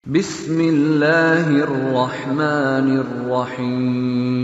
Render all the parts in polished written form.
بسم الله الرحمن الرحيم.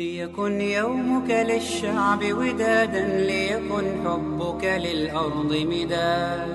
ليكن يومك للشعب ودادا، ليكن حبك للأرض مداد،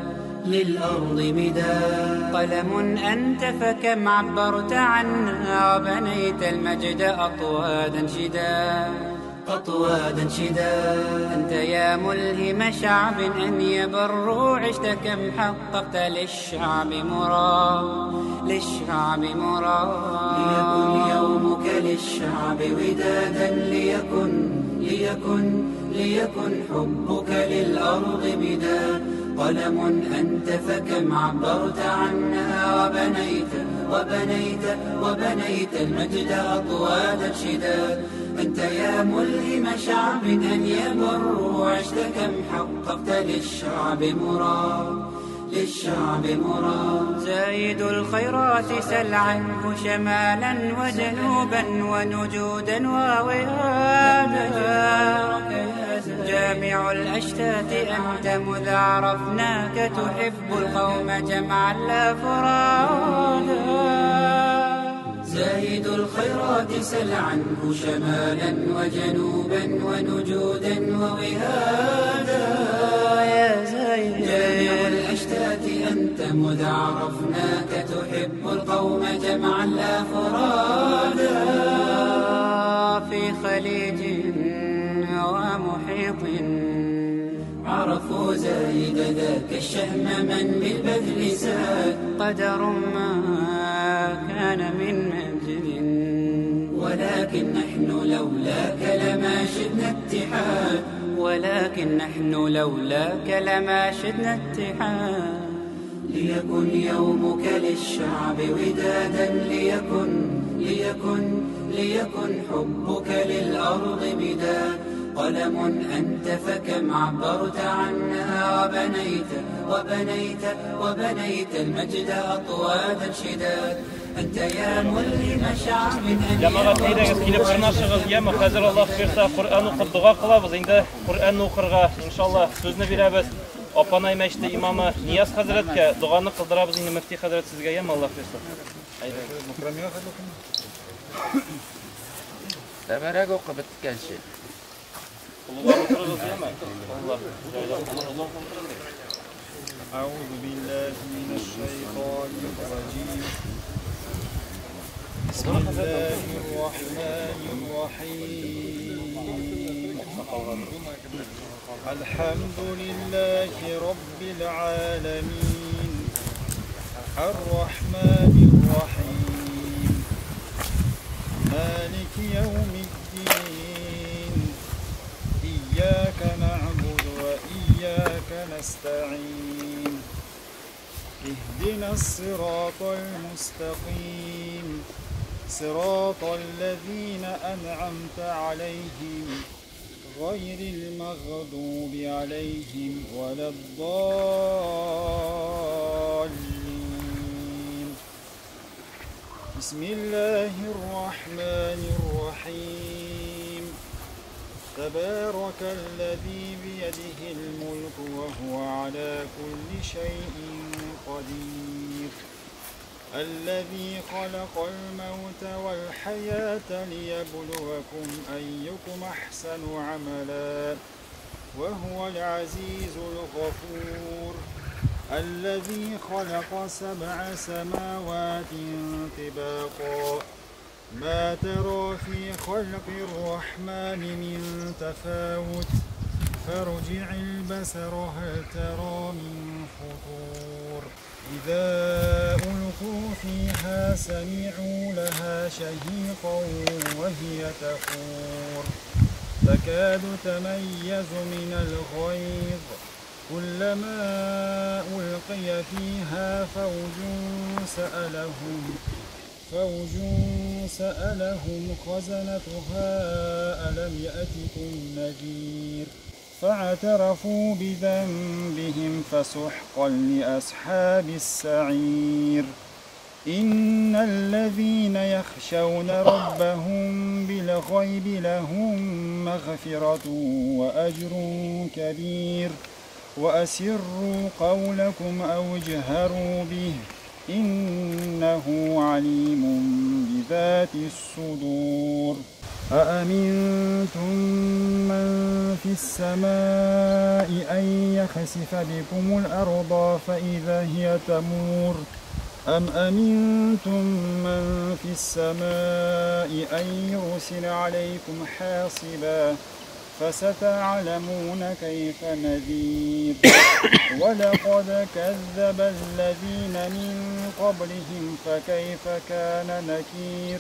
للأرض مداد. قلم أنت فكم عبرت عنا، وبنيت المجد أطوادا شداد، أطوادا شداد. أنت يا ملهم شعب أن يبروا، عشت كم حققت للشعب مراد، للشعب مراد. ليكن يومك للشعب ودادا، ليكن ليكن ليكن حبك للأرض مداد. قلم أنت فكم عبرت عنا، وبنيت وبنيت وبنيت المجد أطوادا شداد. أنت يا ملهم شعب أن يبروا، عشت كم حققت للشعب مراد، للشعب مراد. زايد الخيرات سل عنه شمالا وجنوبا ونجودا ووئادا، جامع الأشتات أنت مذ عرفناك تحب القوم جمعا لا فرادا. زاهد الخيرات سل عنه شمالا وجنوبا ونجودا ووهادا. يا زايد جامع الأشتات أنت مذ عرفناك تحب القوم جمعا لا فرادا. في خليج ومحيط عرفوا زايد ذاك الشهم من بالبذل ساد. قدر ما كان من مجد ولكن نحن لولاك لما شدنا اتحاد. ولكن نحن لولاك لما شدنا اتحاد. ليكن يومك للشعب ودادا، ليكن ليكن ليكن حبك للأرض مداد. قلم أنت فكم عبرت عنها وبنيت وبنيت وبنيت المجد أطوادا شداد. أنت يا ملهم شعب. Җәмәгать, әйдәгез, килеп урнашыгыз, яме. Хәзер Аллаһ бирсә, Коръән укып дога кылабыз. Инде Коръәнне укырга, иншалла, сүзне бирәбез. Апанай мәчете имамы Нияз хәзрәткә доганы кылдырабыз инде мөфти хәзрәт сезгә, яме, Аллаһ бирсә. Әйдәгез. Тәбәрәк укып беткәнче. Олылар утырыгыз, яме. Олылар. أعوذ بالله من الشيطان الرجيم. بسم الله الرحمن الرحيم. الحمد لله رب العالمين. الرحمن الرحيم. مالك يوم الدين. إياك نعبد وإياك نستعين. اهدنا الصراط المستقيم. صراط الذين أنعمت عليهم غير المغضوب عليهم ولا الضالين. بسم الله الرحمن الرحيم. تبارك الذي بيده الملك وهو على كل شيء قدير. الذي خلق الموت والحياة ليبلوكم أيكم أحسن عملا وهو العزيز الغفور. الذي خلق 7 سماوات طباقا ما ترى في خلق الرحمن من تفاوت فارجع البصر هل ترى من فطور. إذا ألقوا فيها سمعوا لها شهيقا وهي تفور. تكاد تميز من الغيظ. كلما ألقي فيها فوج سألهم خزنتها ألم يأتكم نذير. فاعترفوا بذنبهم فسحقا لأصحاب السعير. إن الذين يخشون ربهم بالغيب لهم مغفرة وأجر كبير. وأسروا قولكم أو اجهروا به إنه عليم بذات الصدور. أأمنتم من في السماء أن يخسف بكم الأرض فإذا هي تمور. أم أمنتم من في السماء أن يرسل عليكم حاصبا فستعلمون كيف نذير. ولقد كذب الذين من قبلهم فكيف كان نكير.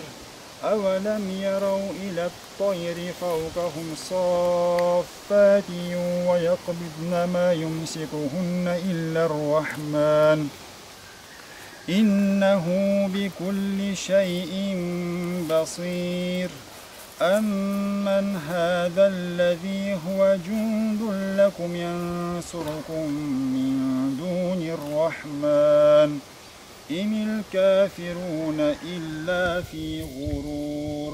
أولم يروا إلى الطير فوقهم صافات ويقبضن ما يمسكهن إلا الرحمن إنه بكل شيء بصير. أمن هذا الذي هو جند لكم ينصركم من دون الرحمن إن الكافرون إلا في غرور.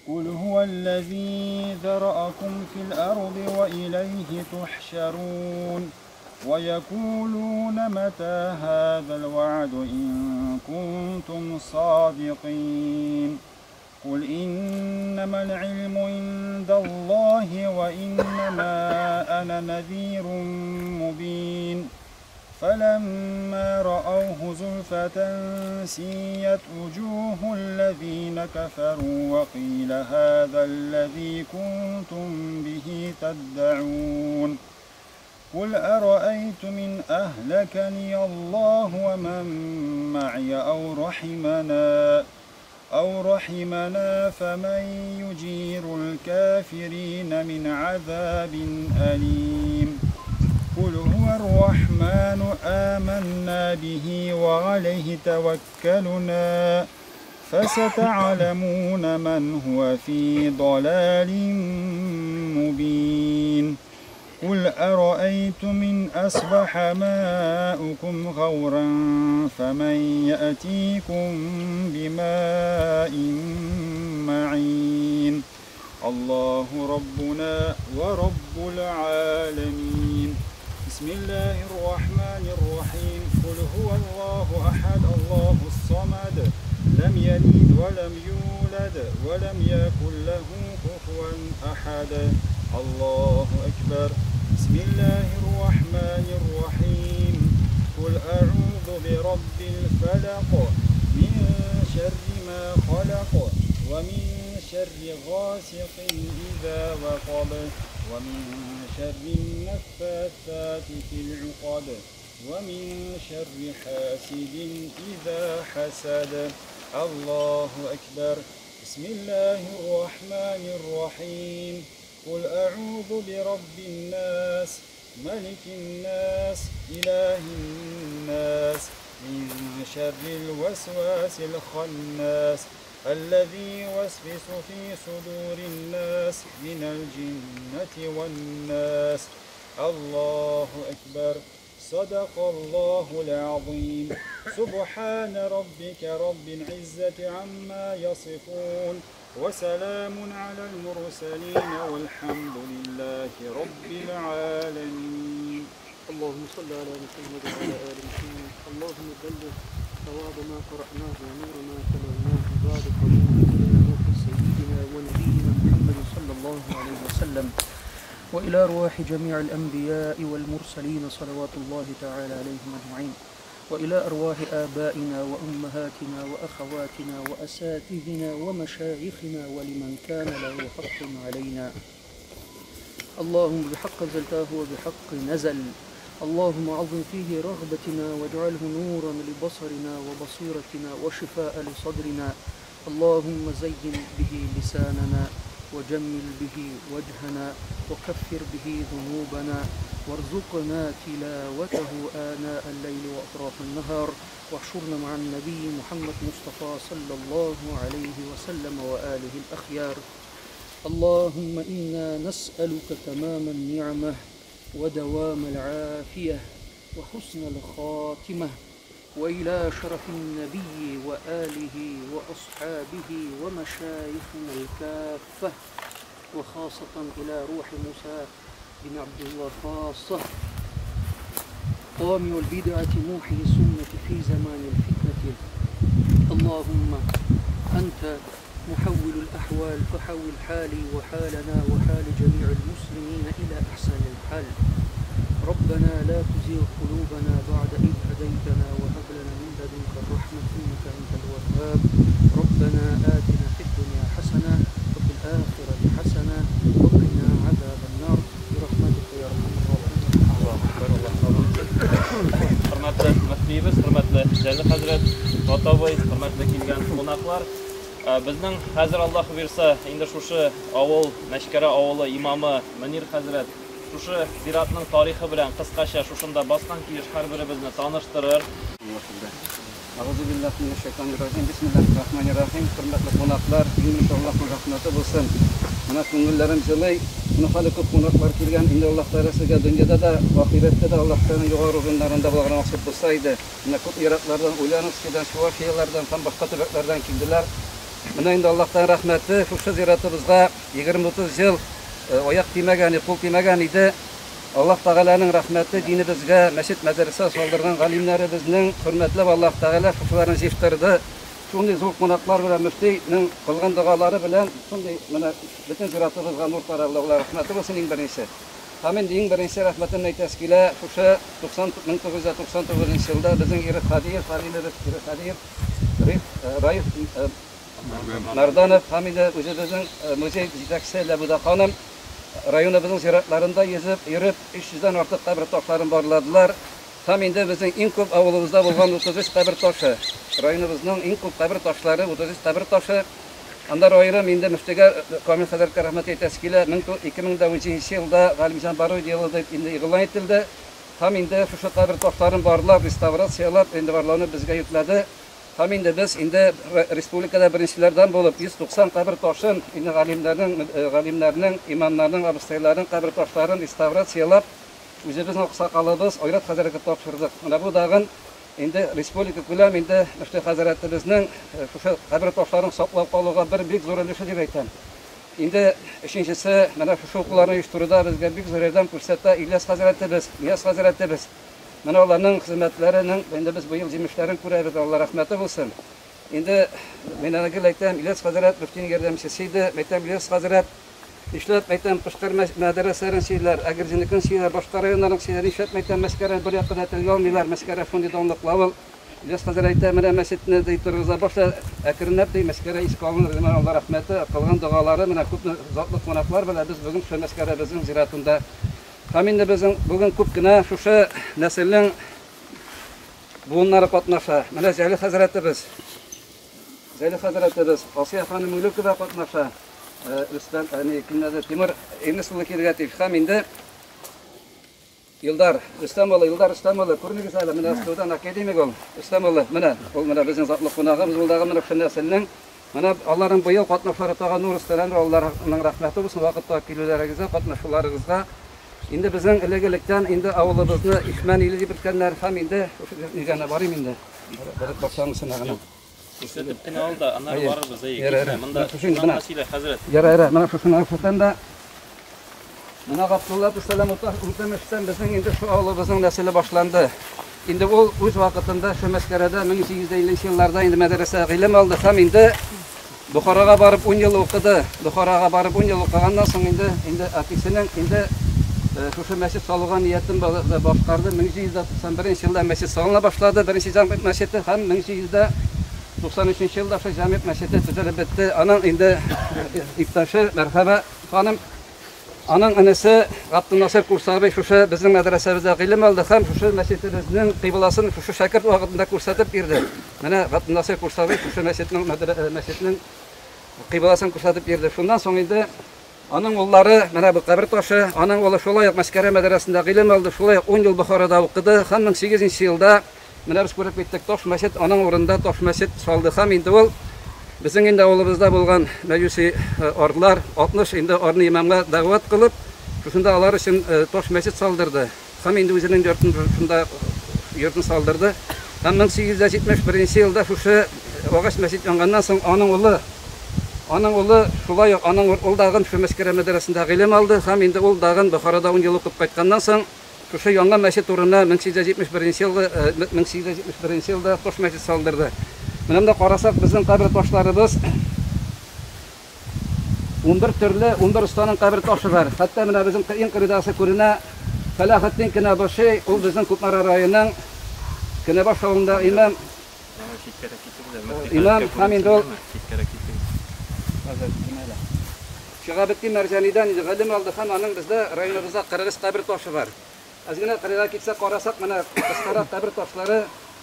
قل هو الذي ذرأكم في الأرض وإليه تحشرون. ويقولون متى هذا الوعد إن كنتم صادقين. قل إنما العلم عند الله وإنما أنا نذير مبين. فلما رأوه زلفة سيئت وجوه الذين كفروا وقيل هذا الذي كنتم به تدعون. قل أرأيتم إن أهلكني الله ومن معي أو رحمنا فمن يجير الكافرين من عذاب أليم. قل هو الرحمن آمنا به وعليه توكلنا فستعلمون من هو في ضلال مبين. قل أرأيتم إن أصبح ماؤكم غورا فمن يأتيكم بماء معين. الله ربنا ورب العالمين. بسم الله الرحمن الرحيم. قل هو الله أحد الله الصمد لم يلد ولم يولد ولم يكن له كفوا أحد. الله أكبر. بسم الله الرحمن الرحيم. قل أعوذ برب الفلق من شر ما خلق ومن شر غاسق إذا وقب ومن شر النفاثات في العقد ومن شر حاسد إذا حسد. الله أكبر. بسم الله الرحمن الرحيم. قل أعوذ برب الناس ملك الناس إله الناس من شر الوسواس الخناس الذي يوسوس في صدور الناس من الجنة والناس. الله أكبر. صدق الله العظيم. سبحان ربك رب العزة عما يصفون وسلام على المرسلين والحمد لله رب العالمين. اللهم صل على محمد وعلى آل محمد. اللهم بلغ ثواب ما قرأناه ونور ما تلوناه بعد قبول إلى روح سيدنا ونبينا محمد صلى الله عليه وسلم وإلى أرواح جميع الأنبياء والمرسلين صلوات الله تعالى عليهم أجمعين، وإلى أرواح آبائنا وأمهاتنا وأخواتنا وأساتذتنا ومشايخنا ولمن كان له حق علينا. اللهم بحق أنزلته وبحق نزل. اللهم عظم فيه رغبتنا واجعله نورا لبصرنا وبصيرتنا وشفاء لصدرنا. اللهم زين به لساننا وجمل به وجهنا وكفر به ذنوبنا وارزقنا تلاوته آناء الليل وأطراف النهار، واحشرنا مع النبي محمد مصطفى صلى الله عليه وسلم وآله الأخيار. اللهم إنا نسألك تمام النعمة ودوام العافية وحسن الخاتمة، وإلى شرف النبي وآله وأصحابه ومشايخنا الكافة، وخاصة إلى روح موسى بن عبد الله خاصة، قامع البدعة موحي السنة في زمان الفتنة. اللهم أنت محول الأحوال فحول حالي وحالنا وحال جميع المسلمين إلى أحسن الحال. ربنا لا تزغ قلوبنا بعد إذ هديتنا وهب لنا من لدنك الرحمة إنك أنت الوهاب. ربنا آتنا في الدنيا حسنة وفي الآخرة حسنة وقنا عذاب النار برحمتك يا أرحم الراحمين. Hörmətli müftiyimiz, hörmətli Cəlil хәзрәт, Батабай, hörmətli килгән кунаклар. Безнең хәзер Аллаһ бирсә, инде шушы авыл, Мәшкәрә авылы имамы Мөнир хәзрәт шушы зиратның тарихы белән кыскача шушында баскан килеш һәрберебезне таныштырыр. Ағузу биллаһи минәш-шайтанир-раҗим. Бисмиллаһир-рахманир-рахим. Хөрмәтле кунаклар, инде Аллаһның рәхмәте булсын. Менә күңелләрем җылый. Менә хәле күп кунаклар килгән. Инде Аллаһ Тәгалә сезгә дөньяда да, ахирәттә дә Аллаһ Тәгаләнең югары урыннарында булган насыйп булса иде. Менә күп ераклардан, Ульяновскидан, Чувашияләрдән һәм башка төбәкләрдән килделәр. Менә инде Аллаһтан рәхмәте, шушы зиратыбызга 20-30 ел аяк тимәгән, кул тимәгән иде. Аллаһ Тәгаләнең рәхмәте динебезгә, мәчет, мәдрәсә салдырган галимнәребезнең хөрмәтләп Аллаһ Тәгалә шушыларны җыештырды. Шундый зур кунаклар белән мөфтинең кылган догалары белән шундый менә бөтен зиратыбызга нур таралды. Аллаһ рәхмәте булсын иң беренче. Һәм инде иң беренче рәхмәтемне әйтәсе килә, шушы 1999 елда безнең Ирек Һадиев, галимебез Ирек Һадиев, Риф, Раиф Мәрданов һәм инде үзебезнең музей җитәкчесе Ләбүдә ханым районыбызның зиратларында йөзеп йөреп 300 дән артык кабер ташларын барладылар. Һәм инде безнең иң күп авылыбызда булган 33 кабер ташы, районыбызның иң күп кабер ташлары 33 кабер ташы. Аннары аерым инде мөфтигә Камил хәзрәткә рәхмәт әйтәсе килә. 2017 елда Галимҗан Баруй елы дип инде игълан ителде. Һәм инде шушы кабер ташларын барлап, реставрацияләп, инде барлауны безгә йөкләде. Һәм инде без инде республикада беренчеләрдән булып 190 кабер ташын инде галимнәрнең, галимнәрнең, имамнарның, абыстайларның кабер ташларын реставрацияләп, үзебезнең аксакалыбыз Айрат хәзрәткә тапшырдык. Менә бу тагын инде республика күләм инде мөфти хәзрәтебезнең шушы кабер ташларын саклап калуга бер бик зур өлеше дип әйтәм. Инде өченчесе, менә шушы укуларны оештыруда безгә бик зур ярдәм күрсәтә Ильяс хәзрәтебез, Нияз хәзрәтебез. Менә аларның хезмәтләренең инде без быел җимешләрен күрәбез, Алла рәхмәте булсын. Инде мин аны гел әйтәм, Ильяс хәзрәт мөфтинең ярдәмчесе иде. Әйтәм, Ильяс хәзрәт, нишләп әйтәм, Кышкар мәдрәсәләрен сөйләр, Әгерҗенекен сөйләр, башка районнарның сөйләр, нишләп әйтәм, Мәскәрә бер якка да телгә алмыйлар, Мәскәрә шундый данлыклы авыл. Ильяс хәзрәт әйтә, менә мәчетне ди торгыза башла, әкренләп ди Мәскәрә искә алыныр, ди, менә Алла рәхмәте, кылган догалары, менә күпме затлы кунаклар белән без бүген шушы Мәскәрәбезнең зиратында. Һәм инде безнең бүген күп кенә шушы нәселнең буыннары катнаша. Менә Җәлил хәзрәтебез, Җәлил хәзрәтебез, Асия ханым Мөлүкова катнаша. Рөстәм, әни, кемнәрдер, Тимур Ирнес улы килергә тиеш. Һәм инде Илдар Рөстәм улы, Илдар Рөстәм улы, күренегез әле, менә СТУдан академик ул. Рөстәм улы, менә, ул менә безнең затлы кунагыбыз, ул дагы менә шушы нәселнең. Менә аларның быел катнашлары тагын нур өстенә нур, Аллаһның рәхмәте булсын, вакытта килүләрегезгә, катнашуларыгызга. Инде безнең элек-электән инде авылыбызны Ишмән иле дип йөрткәннәр һәм инде шушы нигә барыйм инде. Бер башлангысына гына. Күрсәтеп кенә ал да, аннары барырбыз. Әйе, Яра, китмә. яра. Монда Менә шушында, шуннан менә. сөйлә, хәзрәт. Яра, яра, менә шушыны күрсәтәм дә. Менә Габдулла Абдусалам Үтәмештән безнең инде шу авылыбызның нәселе башланды. Инде ул үз вакытында шу Мәскәрәдә 1850 елларда инде мәдрәсә гыйлем алды һәм инде Бохарага барып 10 ел укыды. Бохарага барып 10 ел укыганнан соң инде инде әтисенең инде шушы мәчет салуга ниятен башкарды. 1791 елда мәчет салына башлады. Беренче җәмгыять мәчете һәм 1793 елда шул җәмгыять мәчете төзелеп бетте. Аның инде иптәше Мәрхәбә ханым, аның энесе Габдулнасыр Курсабый шушы безнең мәдрәсәбездә гыйлем алды һәм шушы мәчетебезнең кыйбласын шушы шәкерт вакытында күрсәтеп бирде. Менә Габдулнасыр Курсабый шушы мәчетнең мәчетнең кыйбласын күрсәтеп бирде. Шуннан соң инде аның уллары, менә бу кабер ташы, аның улы шулай ук Мәскәрә мәдрәсендә гыйлем алды, шулай ук 10 ел Бохарада укыды һәм 1800 елда менә без күреп киттек, таш мәчет, аның урынында таш мәчет салды һәм инде ул безнең инде авылыбызда булган мәҗүси арлар 60 инде арны имамга дәгъват кылып, шушында алар өчен таш мәчет салдырды. Һәм инде үзенең йортын шушында йортын салдырды. Һәм 1871 елда шушы агач мәчет янганнан соң аның улы Аның улы шулай ук аның ул дагын шушы Мәскәрә мәдрәсендә гыйлем алды һәм инде ул дагын Бохарада 10 ел укып кайтканнан соң шушы янган мәчет урынына 1871 елгы 1871 елда таш мәчет салдырды. Менә монда карасак, безнең кабер ташларыбыз 11 төрле, 11 останың кабер ташы бар. Хәтта менә безнең иң кырыйдагысы күренә Фәләхетдин Кенәбаши, ул безнең Кукмара районының Кенәбаш авылында имам. Имам һәм инде ул Шиһабетдин Мәрҗанидән инде гыйлем алды һәм аның бездә районыбызда 43 кабер ташы бар. Әз генә кырыйга китсәк, карасак, менә кыскарак кабер ташлары,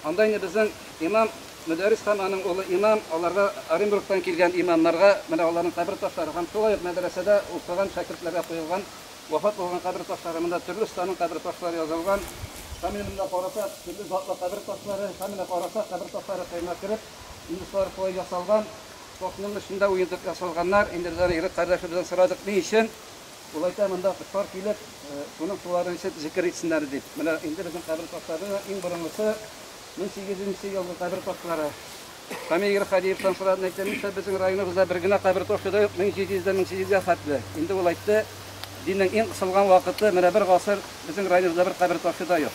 анда инде безнең имам Мөдәррис һәм аның улы имам, аларга Оренбургтан килгән имамнарга менә аларның кабер ташлары һәм шулай ук мәдрәсәдә укыган шәкертләргә куелган вафат булган кабер ташлары. Монда төрле останың кабер ташлары язылган. Һәм инде монда карасак, төрле затлы кабер ташлары, һәм менә карасак, кабер ташлары кыйма кереп, инде шулар шулай ясалган. Ташның эчендә уентык ясалганнар. Инде без аны Ирек кардәшебездән сорадык, ни өчен? Ул әйтә, монда кошлар килеп, шуның суларын эчеп зикер итсеннәр дип. Менә инде безнең кабер ташлары иң борынгысы 1800 елгы кабер ташлары. Һәм Игорь Хадиевтан сорадым, әйтәм, нишләп безнең районыбызда бер генә кабер ташы да юк, 1700-дән 1800-гә хәтле. Инде ул әйтте, диннең иң кысылган вакыты, менә бер гасыр безнең районыбызда бер кабер ташы да юк.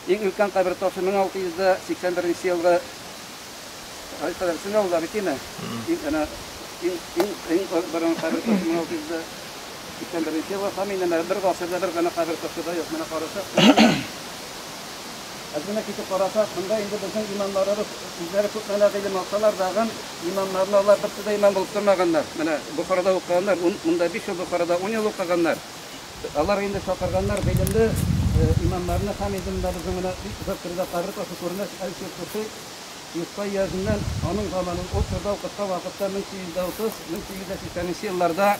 Иң өлкән кабер ташы 1681 елгы Айкадәр син бит име? Иң әнә иң иң иң борынгы кабер ташы 1681 елгы һәм инде менә бер гасырда бер генә кабер ташы да юк. Менә карасак, әз генә китеп карасак, монда инде безнең имамнарыбыз үзләре күп менә гыйлем алсалар дагын, имамнарны алар берсе дә имам булып тормаганнар. Менә Бухарада укыганнар, монда 5 ел, Бухарада 10 ел укыганнар. Алар инде чакырганнар гыйлемле имамнарны һәм инде монда безнең менә бик озак төрдә кабер ташы күренә, Әлшир Юстай языннан аның заманын ул чорда укыткан вакытта 1830-1880 елларда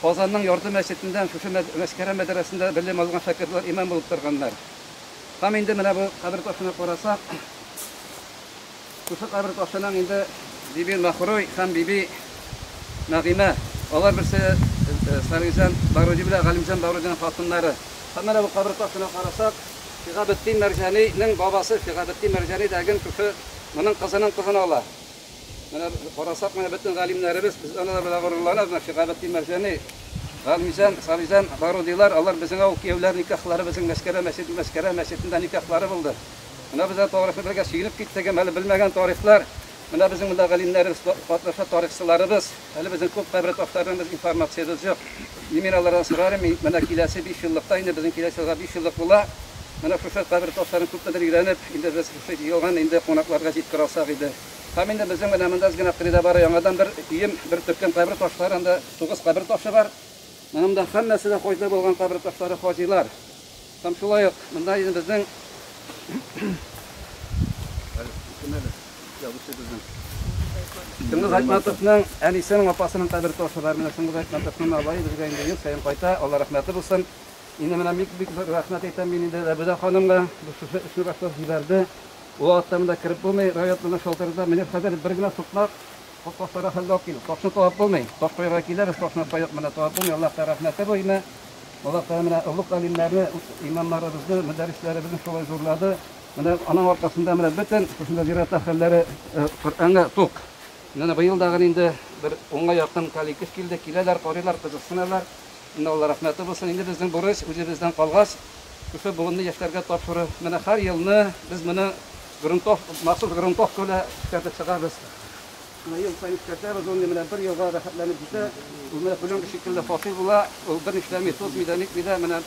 Казанның ярты мәчетеннән шушы Мәскәрә мәдрәсендә белем алган шәкертләр имам булып торганнар. Һәм инде менә бу кабер ташына карасак, шушы кабер ташының инде Биби Махруй һәм Биби Нагимә, алар берсе Саризан Баруди белән Галимҗан Барудиның хатыннары. Һәм менә бу кабер ташына карасак, Шиһабетдин Мәрҗаниның бабасы Шиһабетдин Мәрҗани дәген шушы моның кызының кызын ала. Менә карасак, менә бөтен галимнәребез, без алар белән горурланабыз. Менә Шиһабетдин Мәрҗани, Галимҗан, Саризан Барудилар, алар безнең авыл кияүләр никахлары безнең Мәскәрә мәчете, Мәскәрә мәчетендә никахлары булды. Менә без тарихны бергә сөенеп киттек, әле белмәгән тарихлар. Менә безнең монда галимнәребез катнаша, тарихчыларыбыз. Әле безнең күп кабер ташларының без информациябез юк. Мин алардан сорарым, менә киләсе 5 еллыкта инде безнең киләсе елга 5 еллык була. Менә шушы кабер ташларын күпмедер өйрәнеп, инде без шушы җыелган инде кунакларга җиткерә алсак иде. Һәм инде безнең менә монда генә кырыйда бары яңадан бер өем, бер төркем кабер ташлары, анда 9 кабер ташы бар. Менә монда һәммәсе дә хаҗда булган кабер ташлары, хаҗилар. Һәм шулай ук монда инде безнең кем әле? Язучы безнең. Чыңгыз Айтматовның әнисенең апасының кабер ташы бар. Менә Чыңгыз Айтматовның абайы безгә инде ел саен кайта. Алла рәхмәте булсын. Инде менә бик бик зур рәхмәт әйтәм мин инде Әбүдә ханымга. Бу шушы эшне башлап җибәрде. Ул вакытта монда кереп булмый, район шалтырата. Менә хәзер бер генә сукмак ташларга хәлдә алып килде. Ташны табып булмый. Таш куярга киләбез, ташны таяк менә табып булмый. Аллаһ рәхмәте бу. Аллаһ Тәгалә менә олуг галимнәрне, имамнарыбызны, мөдәррисләребезне шулай зурлады. Менә аның аркасында менә бөтен шушында зират әһелләре Коръәнгә тук. Менә быел дагы инде бер унга якын коллектив килде, киләләр, карыйлар, кызыксыналар. Инде Алла рәхмәте булсын. Инде безнең бурыч үзебездән калгач, шушы буынны яшьләргә тапшыру. Менә һәр елны без моны грунтов, махсус грунтовка белән эшкәртеп чыгабыз. Менә ел саен эшкәртәбез, ул менә бер елга рәхәтләнеп җитә. Ул менә пленка шикелле фасил була, ул бер нишләми, тузмый да, нитми дә. Менә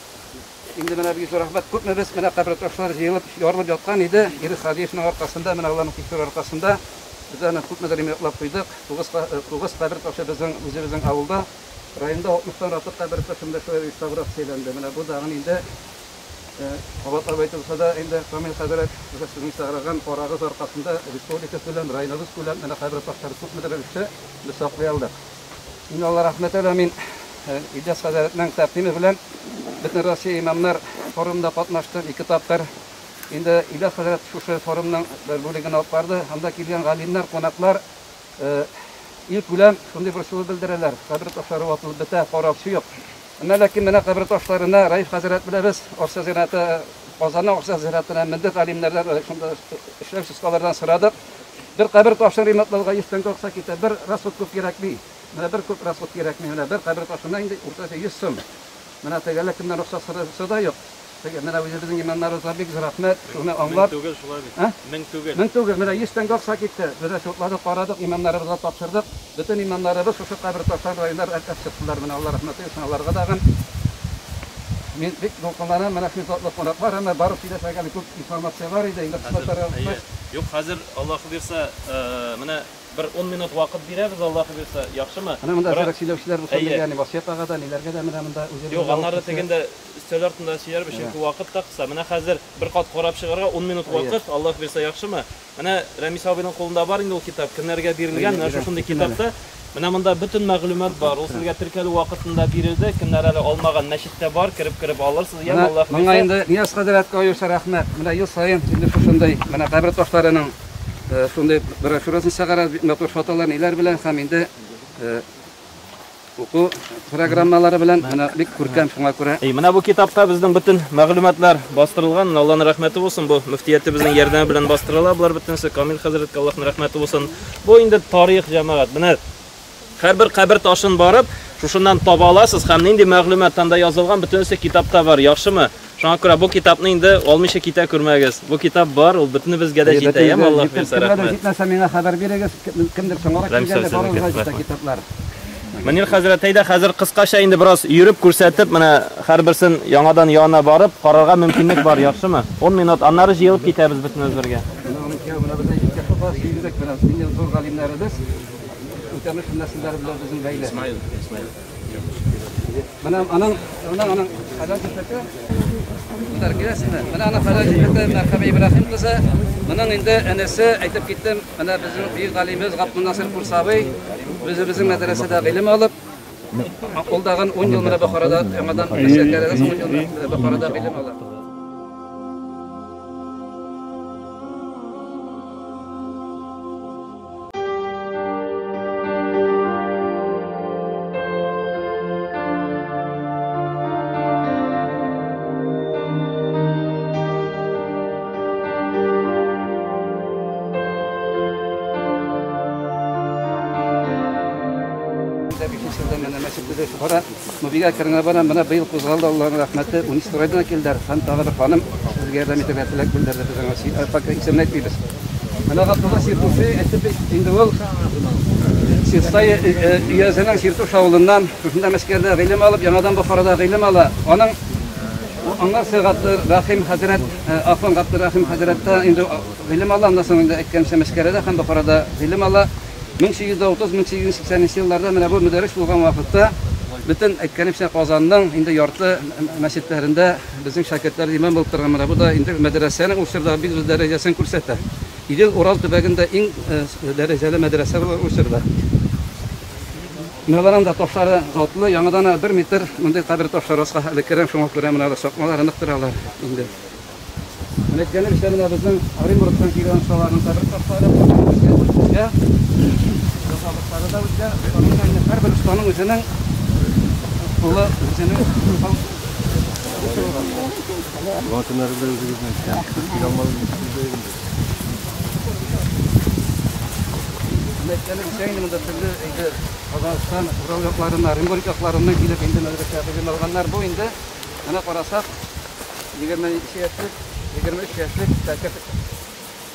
инде менә бик зур рәхмәт. Күпме без менә кабер ташлары җыелып, ярылып яткан иде. Ирек Хадиевның аркасында, менә аларның тикшерү аркасында без аны күпмедер ремонтлап куйдык. 9 кабер ташы безнең үзебезнең авылда. Районда 60-тан артык кабер ташы менә шулай реставрацияләнде. Менә бу дагын инде кабатлап әйтелсә дә, инде Камил хәзрәт сезнең чыгарган карагыз аркасында республика күләм, районыбыз күләм менә кабер ташлары күпмедер өлешчә без саклый алдык. Инде Алла рәхмәте белән мин Ильяс хәзрәтнең тәкъдиме белән Бөтен Россия имамнар форумында катнаштым 2 тапкыр. Инде Ильяс хәзрәт шушы форумның бер бүлеген алып барды. Анда килгән галимнәр, кунаклар ил күләм шундый борчылу белдерәләр. Кабер ташлары ватылып бетә, караучы юк. Әмма ләкин менә кабер ташларына Раиф хәзрәт белән без Арча зираты, Казанның Арча зиратына мендек, галимнәрдән, шунда эшләүче осталардан сорадык. Бер кабер ташын ремонтлауга 100 тәңкә акча китә, бер расход күп кирәкми. Менә бер күп расход кирәкми. Менә бер кабер ташына инде уртача 100 сум. Менә теге әллә кемнән рөхсәт сорасы да юк. Теге менә үзебезнең имамнарыбызга бик зур рәхмәт, шуны аңлап. Мең түгел шулай бит. Мең түгел. Мең түгел, менә 100 тәңкә акча китте. Без дә шутладык, карадык, имамнарыбызга тапшырдык. Бөтен имамнарыбыз шушы кабер ташларын районнар әрләп чыктылар. Менә Алла рәхмәте булсын аларга дагын. Мин бик дулкынланам, менә шундый затлы кунаклар, әмма барып сөйләшергә әле күп информация бар иде, инде кыскартырга Хәзер, юк, хәзер Аллаһ бирсә, менә бер 10 минут вакыт бирәбез, Аллаһ бирсә, яхшымы? Менә монда әзрәк сөйләүчеләр булса, ягъни Васыят ага да, ниләргә дә менә монда үзебез. Юк, аннары тегендә өстәл артында сөйләрбез, чөнки вакыт та кыса. Менә хәзер бер кат карап чыгарга 10 минут вакыт, Аллаһ бирсә, яхшымы? Менә Рәмис абыйның кулында бар инде ул китап, кемнәргә бирелгән, менә шушындый китапта. Менә монда бөтен мәгълүмат бар. Ул сезгә теркәлү вакытында бирелде. Кемнәр әле алмаган, мәчеттә бар, кереп-кереп алырсыз. Яме Аллаһ бирсә. Моңа инде Нияз хәзрәткә аеруча рәхмәт. Менә ел саен инде шушындый менә кабер ташларының шундый брошюрасын чыгара, бик матур фотолар, ниләр белән һәм инде Уку программалары белән менә бик күркәм, шуңа күрә. Менә бу китапта безнең бөтен мәгълүматлар бастырылган. Аллаһның рәхмәте булсын, бу мөфтиятебезнең ярдәме белән бастырыла. Болар бөтенесе Камил хәзрәткә Аллаһның рәхмәте булсын. Бу инде тарих, җәмәгать. Менә һәрбер кабер ташын барып, шушыннан таба аласыз һәм нинди мәгълүмат анда язылган, бөтенесе китапта бар. Яхшымы? Шуңа күрә бу китапны инде алмыйча китә күрмәгез. Бу китап бар, ул бөтенебезгә дә җитә, яме Аллаһ бирсә, рәхмәт. Җитмәсә миңа хәбәр бирегез, кемдер соңрак килгәндә барыгызга җитә китаплар. Мөнир хәзрәт, әйдә хәзер кыскача инде бераз йөреп күрсәтеп, менә һәрберсен яңадан янына барып карарга мөмкинлек бар, яхшымы? 10 минут, аннары җыелып китәбез бөтенебез бергә. Менә безнең җиткә менә инде зур галимнәребез, Үтәмеш нәселләре белән безнең бәйле. Исмаил, Исмаил. Менә аның, менә аның хәләл җефете. Монда киләсезме? Менә аның хәләл җефете Мәрхәбә Ибраһим кызы. Моның инде энесе, әйтеп киттем, менә безнең бөек галимебез Габдулнасыр Курсавый үзебезнең мәдрәсәдә гыйлем алып, ул тагын 10 ел менә Бохарада яңадан мәдрәсәдә 10 ел Бохарада гыйлем ала. Мубига керенә бара, менә быел кузгалды Аллаһның рәхмәте, Унистройдан килделәр. Һәм тагы бер ханым безгә ярдәм итәргә теләк белдерде, без аңа пока исемен әйтмибез. Менә Габдулла Сиртуши әйтеп инде ул Сиртай өязенең Сиртуш авылыннан, шушында Мәскәүдә гыйлем алып, яңадан Бохарада гыйлем ала. Аның аңарсы Габдуррахим хәзрәт, Ахун Габдуррахим хәзрәттә инде гыйлем ала, аннан соң инде әйткәнемчә Мәскәүдә һәм Бохарада гыйлем ала. 1830-1880 елларда менә бу мөдәррис булган вакытта бөтен әйткәнемчә Казанның инде ярты мәчетләрендә безнең шәкертләр имам булып торган. Менә бу да инде мәдрәсәнең ул чорда бик зур дәрәҗәсен күрсәтә. Идел Урал төбәгендә иң дәрәҗәле мәдрәсә булган ул чорда. Менә аларның да ташлары затлы, яңадан 1 метр мондый кабер ташлары аска әле керәм, шуңа күрә менә алар сакмалары нык торалар инде. Менә әйткәнемчә, менә безнең Оренбургтан килгән осталарның кабер ташлары үзгә, ясалышлары да үзгә. Һәрбер останың үзенең кулы, үзенең Туган көннәрендә үзегезнең килә алмадыгыз. Әйткәнемчә, инде монда төрле инде Казахстан, Урал якларыннан, Оренбург якларыннан килеп инде мәдрәсә белем алганнар. Бу инде менә карасак 22 яшьлек, 23 яшьлек шәкерт.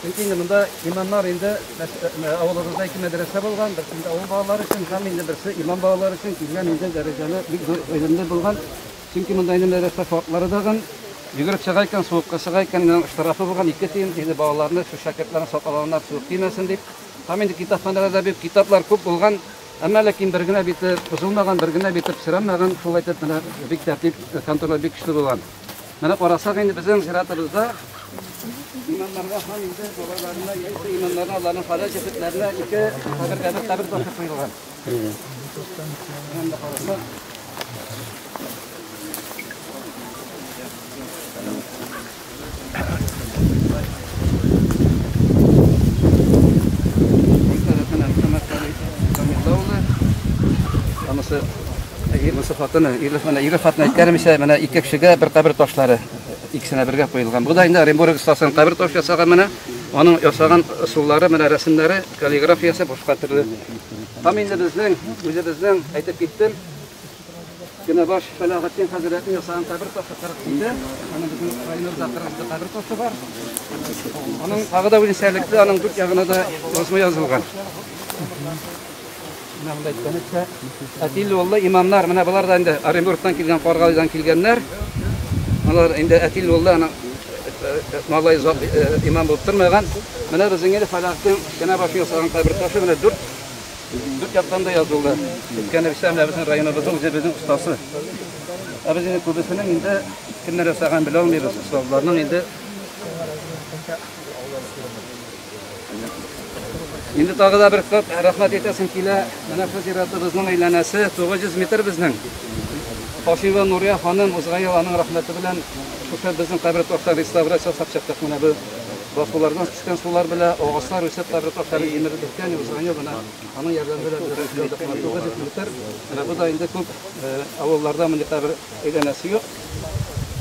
Чөнки инде монда имамнар инде авылыбызда ике мәдрәсә булган, берсе инде авыл балалары өчен һәм инде берсе имам балалары өчен килгән инде дәрәҗәле бик зур гыйлемле булган. Чөнки монда инде мәдрәсә шартлары дагын йөгереп чыга икән, суыкка чыга икән, инде штрафы булган 2 тиен инде балаларны, шу шәкертләрне сакаланнар суык тимәсен дип. Һәм инде китапханәләрдә бик китаплар күп булган, әмма ләкин бер генә бите бозылмаган, бер генә бите пычранмаган, шулай итеп менә бик тәртип, контроль бик көчле булган. Менә карасак инде безнең зиратыбызда имамнарга һәм инде балаларына, яисә имамнарына, аларның хәләл җефетләренә ике кабергә бер кабер ташы куелган. Менә карасак, Анысы Монысы хатыны, ире хатыны әйткәнемчә, менә ике кешегә бер кабер ташлары икесенә бергә куелган. Бу да инде Оренбург остасының кабер таш ясаган менә. Аның ясаган ысуллары, менә рәсемнәре, каллиграфиясе башка төрле. Һәм инде безнең, үзебезнең әйтеп киттем, Генәбаш Фәләхетдин хәзрәтнең ясаган кабер ташы 47. Аның безнең районыбызда 47 кабер ташы бар. Аның тагы да үзенчәлекле, аның дүрт ягына да язма язылган. Менә монда әйткәнемчә, Әтил уллы имамнар, менә болар да инде Оренбургтан килгән, Каргалыдан килгәннәр. Алар инде Әтил уллы аның малай озак имам булып тормаган. Менә безнең инде Фәләхетдин Генәбаш ясаган кабер ташы менә дүрт яктан да язылды. Әйткәнебезчә, менә безнең районыбызның үзебезнең остасы. Ә без инде күбесенең инде кемнәр ясаган белә алмыйбыз. Остазларның инде Инде тагы да бер күп рәхмәт әйтәсем килә. Менә бу зиратыбызның әйләнәсе 900 метр безнең. Хашима Нурия ханым узган ел аның рәхмәте белән шушы безнең кабер ташларын реставрация ясап чыктык. Менә бу Басулардан төшкән сулар белән агачлар үсеп, кабер ташлары җимерелеп беткән, узган ел менә аның ярдәме белән төзекләндерелде. 900 метр. Менә бу да инде күп авылларда мондый кабер әйләнәсе юк.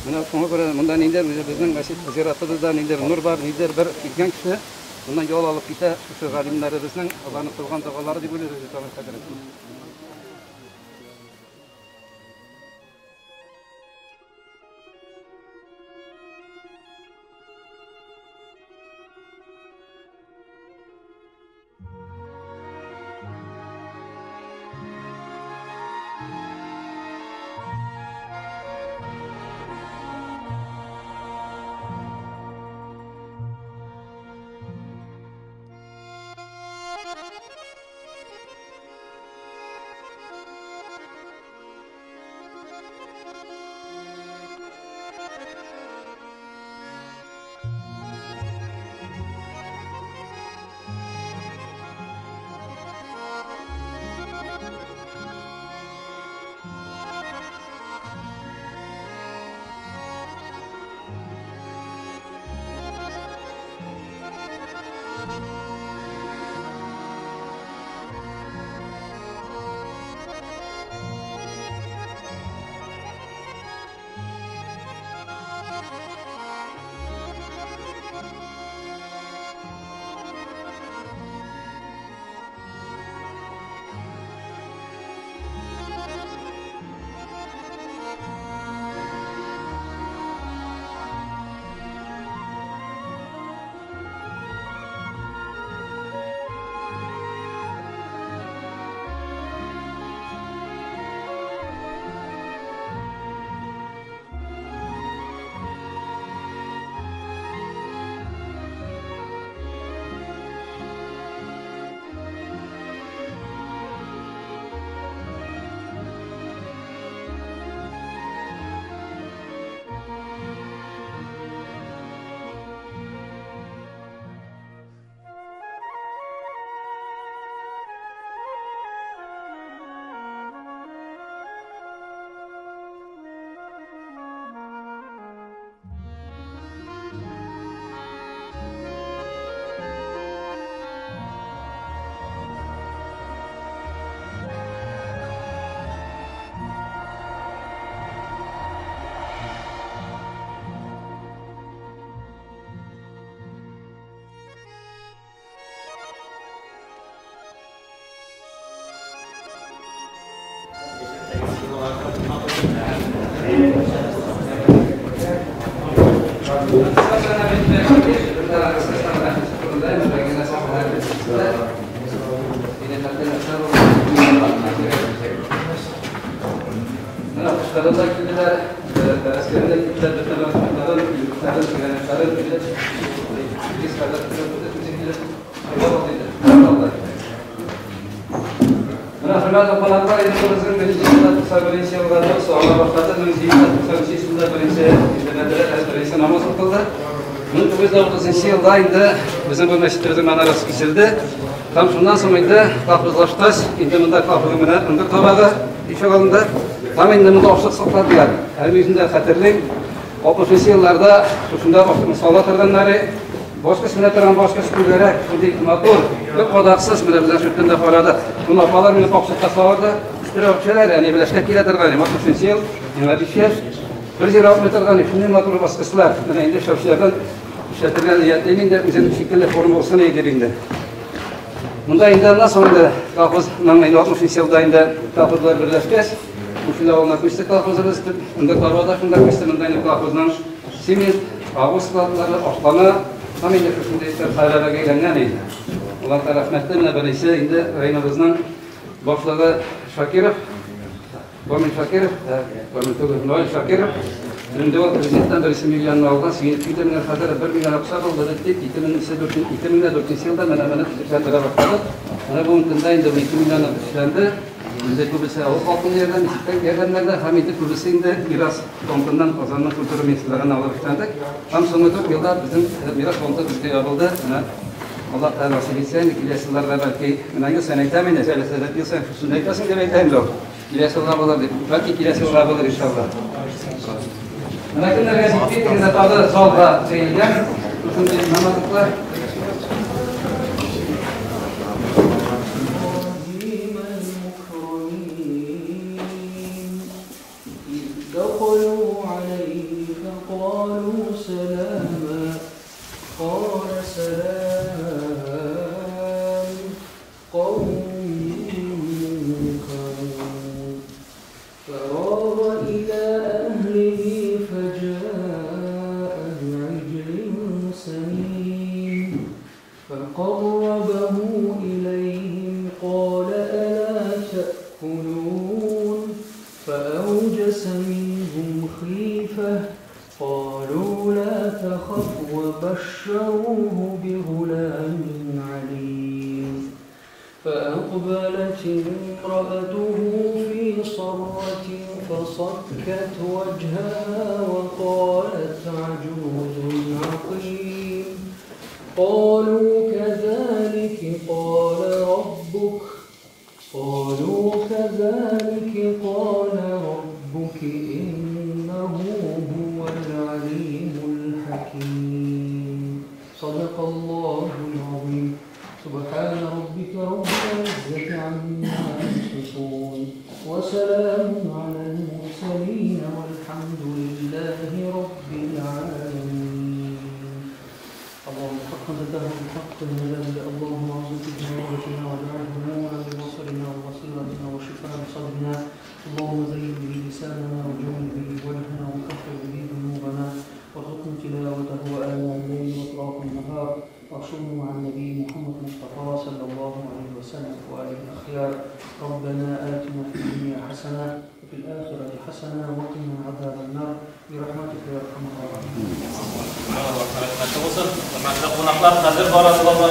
Менә шуңа күрә монда ниндидер үзебезнең мәчет зиратыбызда ниндидер нур бар, ниндидер бер килгән кеше моннан ял алып китә. Шушы галимнәребезнең аларның кылган догалары дип уйлыйбыз без аның хәзрәт. Yılda indi bizim bu məscidimizin manarası kesildi. Tam şundan sonra indi kolxozlaşqaç, indi bunda kolxozun менә ындыр табагы ишек алдында. Там инде монда ашлык сакладылар. Әле үземдә хәтерлим. 60 елларда шушында ашлыкны сала торганнары, башкыч менә торган башкыч түгәрәк, шундый матур, бер кадаксыз менә безнең шүткәндә карадык. Моны апалар менә ашлыкка саларды, өстерәп төшәләр, әни белән эшләп килә торган, 60 ел, 25 яшь. Бер җир алмый торган, шундый матур баскычлар. Менә инде шәүчеләрдән эшләтелгән ниятлим инде, үзенең шикелле форма булсын иде инде. Монда инде аннан соң инде колхозның инде 60 елда инде колхозлар берләшкәч, Күшелә авылына күчте колхозыбыз, ындыр табагы шунда күчте, монда инде колхозның цемент, агу складлары, ашлама, һәм инде шушындый бер хәрабәгә әйләнгән иде. Аллаһ рәхмәтле, менә беренче инде районыбызның башлыгы Шакиров, Гомин Шакиров, Гомин түгел, Наил Шакиров, инде ул президенттан беренче миллионны алган, сөенеп китте, менә хәзер 1 миллион акча булды дип, 2004 елда менә моны төзекләндерә башладык. Менә бу көндә инде 2 миллион эшләнде. Инде күбесе авыл халкының ярдәме, читтән ярдәмнәрдә һәм инде күбесе инде мирас фондыннан Казанның культура министрлыгына алып эшләндек. Һәм соңгы 4 елда безнең мирас фонды безгә ябылды. Менә Аллаһ Тәгалә насыйп итсә, инде киләсе елларда бәлки менә ел саен әйтәм инде, әле сәләт ел саен шушында әйтәсең дип әйтәм инде ул. Киләсе елга булыр дип, бәлки киләсе елга булыр иншалла. Менә кемнәргә җитми, тегендә тагы залга җыелган. Шушындый намаз укыла. دخلوا عليه فقالوا سلاما قال سلام قوم منكرون. فراغ إلى أهله فجاء بعجل سمين فقربه إليهم قال ألا تأكلون فأوجس منهم خيفة قالوا لا تخف وبشروه بغلام عليم. فأقبلت امرأته في صرة فصكت وجهها وقالت عجوز عقيم. قالوا كذلك قال ربك قالوا كذلك قال ربك إنه هو العليم الحكيم. صدق الله العظيم. سبحان ربك رب العزة عما يصفون وسلام على المرسلين والحمد لله رب العالمين. اللهم حقا تداه بحق المجال. اللهم اعظم في جنوبنا واجعله نورا لبصرنا وبصيرتنا وشفاء لصدرنا. اللهم زين به لساننا وجمل به وجهنا وكفر به ذنوبنا وارزقنا تلاوته آناء الليل واطراف النهار. وارحمنا مع النبي محمد المصطفى صلى الله عليه وسلم وآله الأخيار. ربنا آتنا في الدنيا حسنة وفي الآخرة حسنة وقنا عذاب النار برحمتك يا أرحم الراحمين. Рәхмәтле булсын. Хөрмәтле кунаклар, хәзер барасы булган.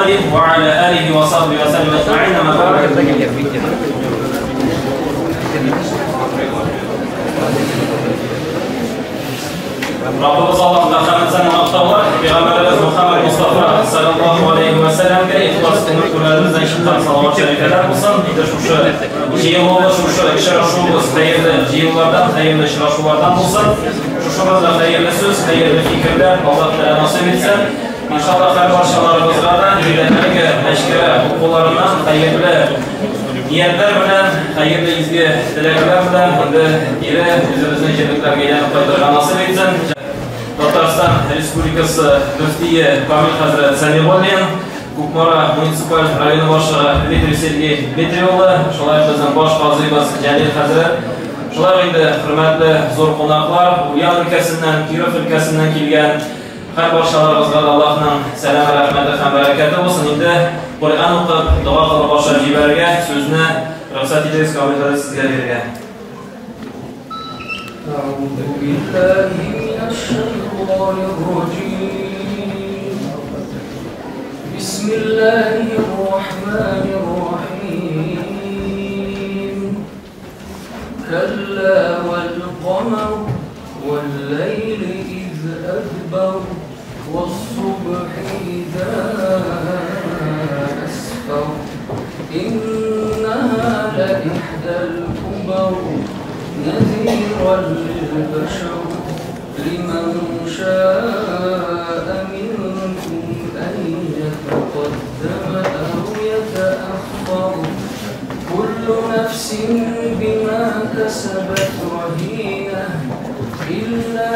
Мухаммадин ва аля алихи ва сахбихи ва саллям аджмаин. Амма бa'д. Раббыбыз Аллаһка хәмд сәна мактаулар, Пәйгамбәребез Мухаммад Мустафа саллаллаһу алейхи ва сәлләмгә ихлас күңел түрләребездән чыккан салават шәрифләр булсын. Инде шушы җыелуыбыз, шушы очрашуыбыз хәерле җыелулардан, хәерле очрашулардан булсын. Шушыбызда хәерле сүз, хәерле фикерләр Аллаһ Тәгалә насыйп итсен. Иншаллаһ һәр барчаларыбызга да өйрәнергә, мәшкәрә укуларыннан хәерле ниятләр белән, хәерле изге теләкләр белән инде кире үзебезнең җирлекләргә әйләнеп кайтырга насыйп итсен. Татарстан Республикасы мөфтие Камил хәзрәт Сәмигуллин, Кукмара муниципаль районы башлыгы Дмитрий Сергей Дмитрий улы, шулай ук безнең баш казыйбыз Җәлил хәзрәт, шулай ук инде хөрмәтле зур кунаклар, Ульян өлкәсеннән, Киров өлкәсеннән килгән һәр барчаларыбызга да Аллаһның сәламе, рәхмәте һәм бәрәкәте булсын. Инде Коръән укып, дога кылып башлап җибәрергә сүзне рөхсәт итегез, Камил хәзрәт, сезгә бирергә. أعوذ بالله من الشيطان الرجيم. بسم الله الرحمن الرحيم. كلا والقمر والليل إذ أدبر والصبح إذا أسفر إنها لإحدى الكبر نذيرا للبشر لمن شاء منكم أن يتقدم أو يتأخر كل نفس بما كسبت رهينة إلا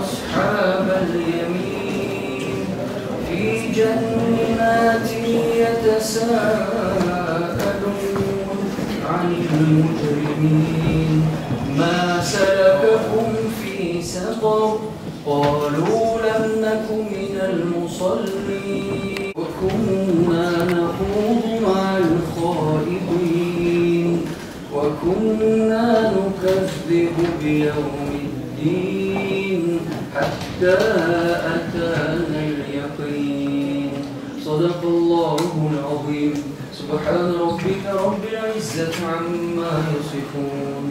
أصحاب اليمين في جنات يتساءلون عن المجرمين ما سلككم في سقر قالوا لم نك من المصلين وكنا نخوض مع الخائضين وكنا نكذب بيوم الدين حتى أتانا اليقين. صدق الله العظيم. سبحان ربك رب العزة عما يصفون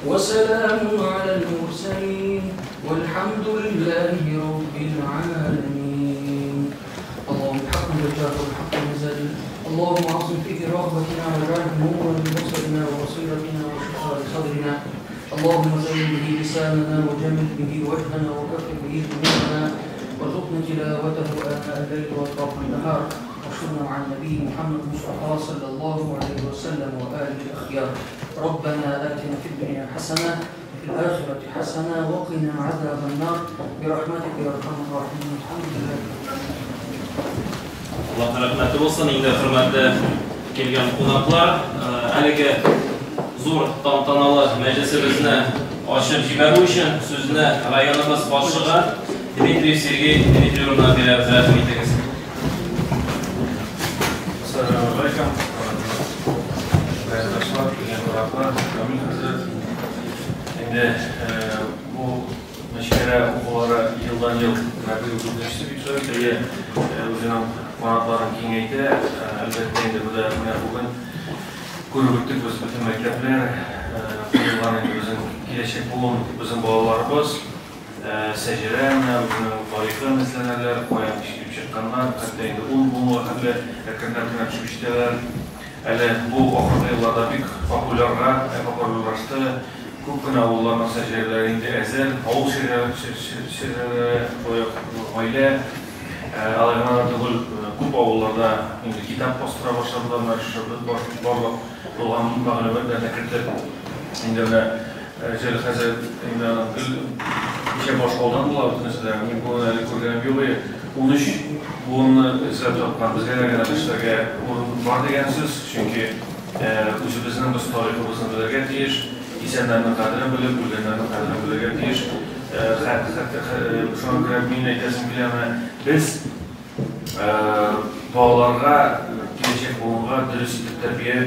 وسلام على المرسلين والحمد لله رب العالمين. اللهم حق الجاه والحق المزل. اللهم عصم فيه رغبتنا واجعله نورا لبصرنا وبصيرتنا وشفاء لصدرنا. اللهم زين به لساننا وجمل به وجهنا وكفر به ذنوبنا وارزقنا تلاوته آناء الليل وأطراف النهار. واحشرنا مع النبي محمد المصطفى صلى الله عليه وسلم وآله الأخيار. ربنا آتنا في الدنيا حسنة وفي الآخرة حسنة وقنا عذاب النار برحمتك يا أرحم الراحمين. الحمد لله. Аллаһның рәхмәте булсын. Инде хөрмәтле килгән кунаклар, әлеге зур тантаналы мәҗлесебезне ачып җибәрү өчен сүзне районыбыз башлыгы Дмитрий Сергей Дмитриевна бирәбез. Рәхим итегез. Ассаламу алейкум. Райондашлар, килгән кунаклар, Камил хәзрәт. Инде бу мәшәкәрә укулары елдан-ел күбәйде бик зур. Әйе, үзенең канатларын киңәйтә. Әлбәттә, инде бу да менә бүген күреп үттек без бөтен мәктәпләр, куелган инде безнең киләчәк буын, безнең балаларыбыз сәҗәрә менә үзенең тарихын эзләнәләр, каян килеп чыкканнар, хәтта инде ун буынга хәтле әкренләп кенә төшеп җитәләр. Әле бу ахыргы елларда бик популярлашты. Күп кенә авылларның сәҗәрәләре инде әзер, авыл шәҗәрәләре, гаилә. Алай гына да түгел, күп авылларда инде китап бастыра башладылар, менә шушы барлык булган мәгълүматларны кертеп, инде менә Җәлил хәзрәт инде аның гел ничә баш алдан була бөтенесе дә, мин бүген әле күргәнем юк иде. 13 буынны эзләп тапкан, безгә дә генә эшләргә урын бар дигән сүз, чөнки үзебезнең без тарихыбызны белергә тиеш, исәннәрнең кадерен белеп, үлгәннәрнең кадерен белергә тиеш. Шуңа күрә мин әйтәсем килә, менә без балаларга, киләчәк буынга дөрес итеп тәрбия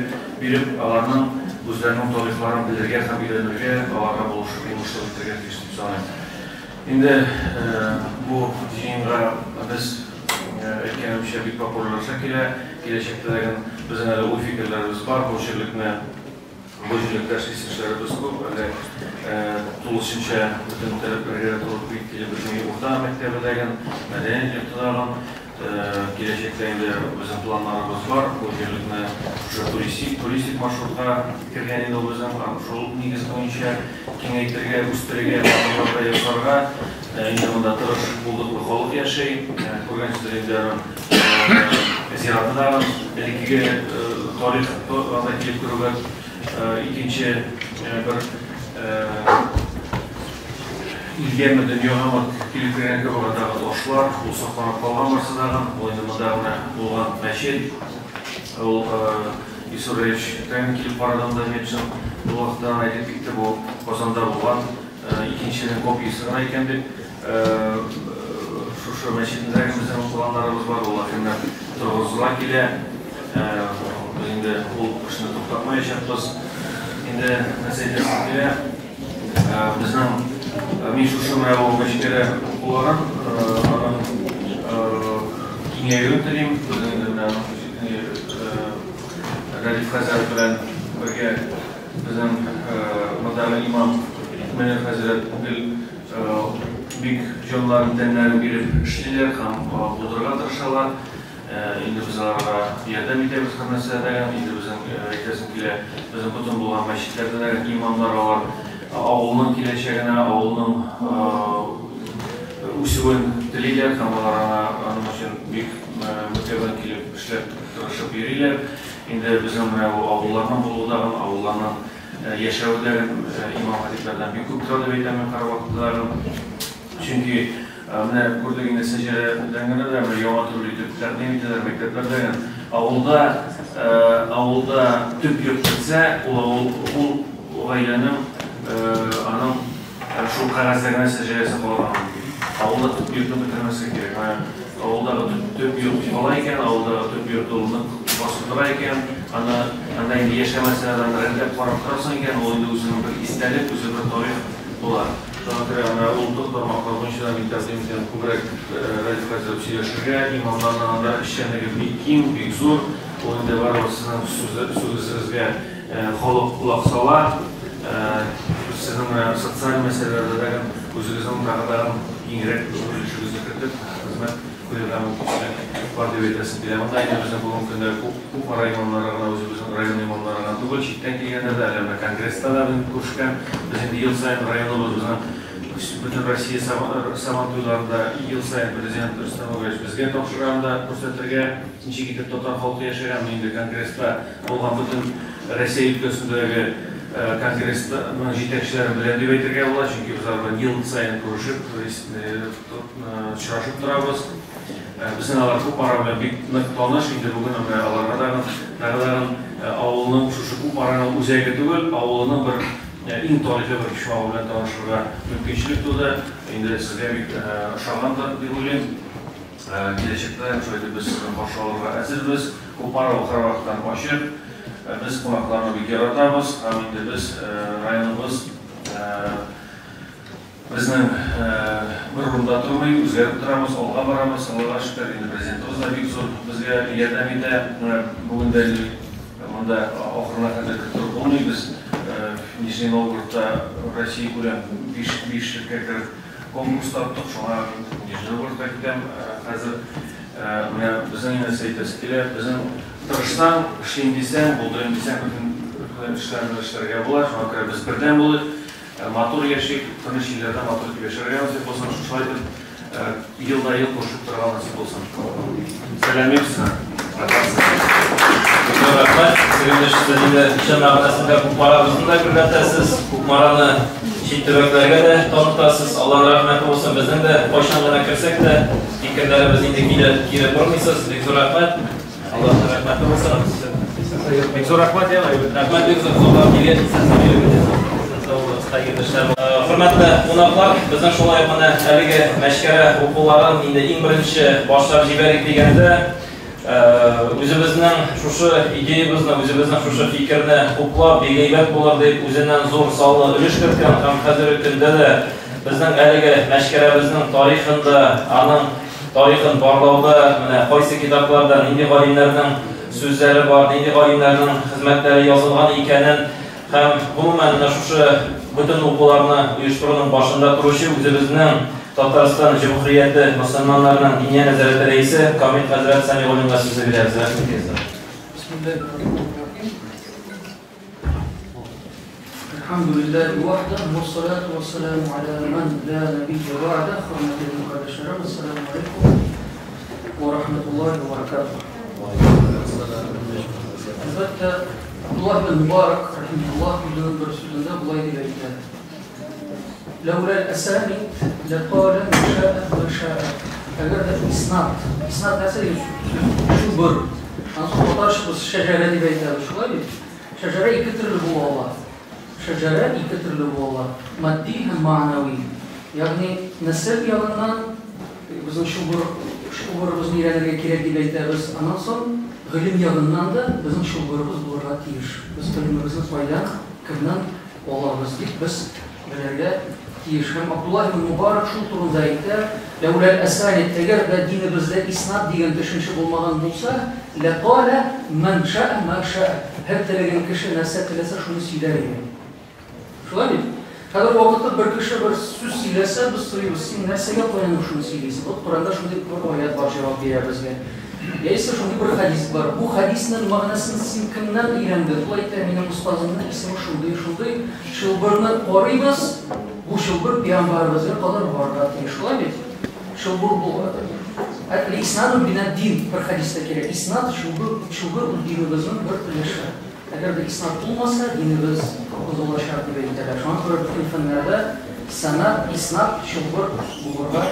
биреп, аларның үзләренең тарихларын белергә һәм өйрәнергә, аларга булышлык итәргә тиеш дип саныйм. Инде бу җыенга без әйткәнемчә, бик популярлаша килә. Киләчәктә дә безнең әле уй-фикерләребез бар, бу җирлекне, бу җирлектә эшлисе эшләребез күп, әле тулысынча бөтен таләпләргә туры килеп бетми урта мәктәбе дә, мәдәният йорты да. Киләчәктә инде безнең планнарыбыз бар, бу җирлекне шушы туристик маршрутка кергән инде ул безнең, шул нигез буенча киңәйтергә, үстерергә, матурларга ясарга. Инде монда тырыш, булдыклы халык яши. Күргәнсездер инде аның зираты да, элеккеге тарих анда килеп керүгә икенче бер илгәме, дөньягамы килеп кергән кебек, андагы ташлар, ул сакланып калган барсы дагы. Ул инде монда гына булган мәчет. Ул Исур Рәевич килеп карады анда мәчетнең. Ул вакытта әйтеп китте, бу Казанда булган икенченең копиясе гына икән дип. Шушы мәчетендә безнең планнарыбыз бар, ул әкренләп торгызыла килә. Без инде ул эшне туктатмаячакбыз. Инде нәрсә әйтәсем килә, безнең мин шушы менә бу мәчеткә укуларын, аның киңәюен телим. Безнең инде менә Рәдиф хәзрәт белән бергә безнең мондагы имам Мөнир хәзрәт гел бик җаннарын, тәннәрен биреп эшлиләр һәм булдырырга тырышалар. Инде без аларга ярдәм итәбез һәр нәрсәдә. Инде безнең әйтәсем килә, безнең бөтен булган мәчетләрдә дә имамнар алар авылның киләчәгенә, авылның үсүен телиләр һәм алар аның өчен бик мөкәббән килеп эшләп, тырышып йөриләр. Инде безнең менә бу авылларның булуы да, авылларның яшәве дә имам хатипләрдән бик күп тора дип әйтәм мин һәрвакытта. Чөнки менә күрдек инде сәҗәрәдән генә дә бер яңа төрле итеп тәкъдим итәләр мәктәпләрдә. Авылда, авылда төп йорт бетсә, ул авыл, ул гаиләнең аның шул кәгазьдә генә сәҗәрәсе калырга мөмкин. Авылда төп йортны бетермәскә кирәк. Авылдагы төп йорт кала икән, авылдагы төп йорт ул нык басып тора икән, аны анда инде яшәмәсә дә аны рәтләп карап торасың икән, ул инде үзенең бер истәлек, үзе бер тарих була. Шуңа күрә менә ул тармаклар буенча да мин тәкъдим итәм күбрәк Рәдиф хәзрәт сөйләшергә, имамнарның анда эшчәнлеге бик киң, бик зур. Ул инде барыбер сезнең сүзегезгә халык колак сала. Сезнең менә социаль мәсьәләләрдә дә үзегезнең тагы да киңрәк өлешегезне кертеп хезмәт куярга мөмкинчелек бар дип әйтәсем килә. Монда инде безнең бүгенге көндә Кукмара имамнары гына, үзебезнең район имамнары гына түгел, читтән килгәннәр дә, әле менә конгресста да безнең күрешкән. Без инде ел саен районыбыз безнең бөтен Россия Сабан туйларында ел саен президент Рөстәм Вәлиевич безгә тапшыра анда күрсәтергә, ничек итеп татар халкы яшәгән. Инде конгресста булган бөтен Россия өлкәсендәге конгрессның җитәкчеләре белән дип әйтергә була, чөнки без алар белән ел саен күрешеп, очрашып торабыз. Безнең алар Кукмара белән бик нык таныш, инде бүген менә аларга да тагы авылның шушы Кукмараның үзәге түгел, авылының бер иң тарихи бер почмагы белән танышырга мөмкинчелек туды. Инде сезгә бик ошагандыр дип уйлыйм. Киләчәктә шулай итеп без сезне каршы алырга әзербез. Кукмара ул һәрвакыттан ачык. Без кунакларны бик яратабыз һәм инде без районыбыз безнең бер урында тормый, үзгәреп торабыз, алга барабыз. Аллага шөкер, инде президентыбыз да бик зур безгә ярдәм итә. Менә бүген дә монда ахырына кадәр көттереп булмый. Без Нижний Новгородта Россия күләм 5 ширкәт кереп конкурс таптык, шуңа Нижний Новгородка китәм хәзер. Менә безнең нәрсә әйтәсе килә, безнең тырышсаң, эшлим дисәң, булдырыйм дисәң, бөтен эшләрне эшләргә була. Шуңа күрә без бердәм булыйк, матур яшик, тыныч илләрдә матур итеп яшәргә насыйп булсын. Шулай итеп елда ел күрешеп торырга насыйп булсын. Сәламим сезне. Рәхмәт. Сөенеч, сез инде чын мәгънәсендә Кукмарабызны да гөрләтәсез, Кукмараны чит төбәкләргә дә танытасыз. Аллаһ рәхмәте булсын, безнең дә кайчан гына керсәк тә, фикерләребез инде кире кире бормыйсыз. Бик зур рәхмәт. Аллаһ рәхмәте булсын. Бик зур рәхмәт, яна. Рәхмәт бик зур, зурлап килгән, исән сау йөрегез. Хөрмәтле кунаклар, безнең шулай ук менә әлеге Мәчкәрә укуларын инде иң беренче башлап җибәрик дигәндә, үзебезнең шушы идеябызны, үзебезнең шушы фикерне хуплап, бик әйбәт булыр дип, үзеннән зур саллы өлеш керткән һәм хәзерге көндә дә безнең әлеге Мәчкәрәбезнең тарихында, аның тарихын барлауда, менә кайсы китапларда нинди галимнәрнең сүзләре бар, нинди галимнәрнең хезмәтләре язылган икәнен һәм гомумән менә шушы бөтен укуларны оештыруның башында торучы үзебезнең Татарстан Җөмһүрияте мөселманнарының Диния нәзарәте рәисе Камил хәзрәт Сәмигуллинга сүзне бирәбез. Рәхмәт. الحمد لله وحده والصلاة والسلام على من لا نبي بعده. Хөрмәтле кардәшләрем, السلام عليكم ورحمة الله وبركاته. Әлбәттә, Абдулла ибн Мубарак رحمه الله үзенең бер сүзендә болай дип әйтә: لولا الأسانيد لقال من شاء ما شاء. Әгәр дә иснад, иснад нәрсә дигән сүз? Чылбыр. Аннан соң татарча без шәҗәрә дип әйтәбез, шулай бит? Шәҗәрә ике төрле була ала. Шәҗәрә ике төрле була ала. Матди һәм мәгънәви. Ягъни нәсел ягыннан безнең чылбыр, чылбырыбызны өйрәнергә кирәк дип әйтәбез. Аннан соң гыйлем ягыннан да безнең чылбырыбыз булырга тиеш. Без гыйлемебезне кайдан, кемнән алабыз дип без белергә тиеш. Һәм Абдулла ибн Мубарак шул турында әйтә: لولا الأسانيد, әгәр дә динебездә иснад дигән төшенчә булмаган булса, لقال من شاء ما شاء. Һәр теләгән кеше нәрсә теләсә шуны сөйләр иде. Шулай бит? Хәзер вакытта бер кеше бер сүз сөйләсә, без сорыйбыз: син нәрсәгә таянып шуны сөйлисең? Вот Коръәндә шундый бер аят бар, җавап бирә безгә. Яисә шундый бер хәдис бар. Бу хәдиснең мәгънәсен син кемнән өйрәндең? Ул әйтә: минем остазымның исеме шундый, шундый. Чылбырны карыйбыз, бу чылбыр пәйгамбәребезгә кадәр барырга тиеш. Шулай бит? Чылбыр бу. Иснад минад-дин бер хәдистә килә. Иснад чылбыр, чылбыр ул динебезнең бер өлеше. Әгәр дә иснад булмаса, динебез бозылачак дип әйтәләр. Шуңа күрә бөтен фәннәрдә санад, иснад, чылбыр булырга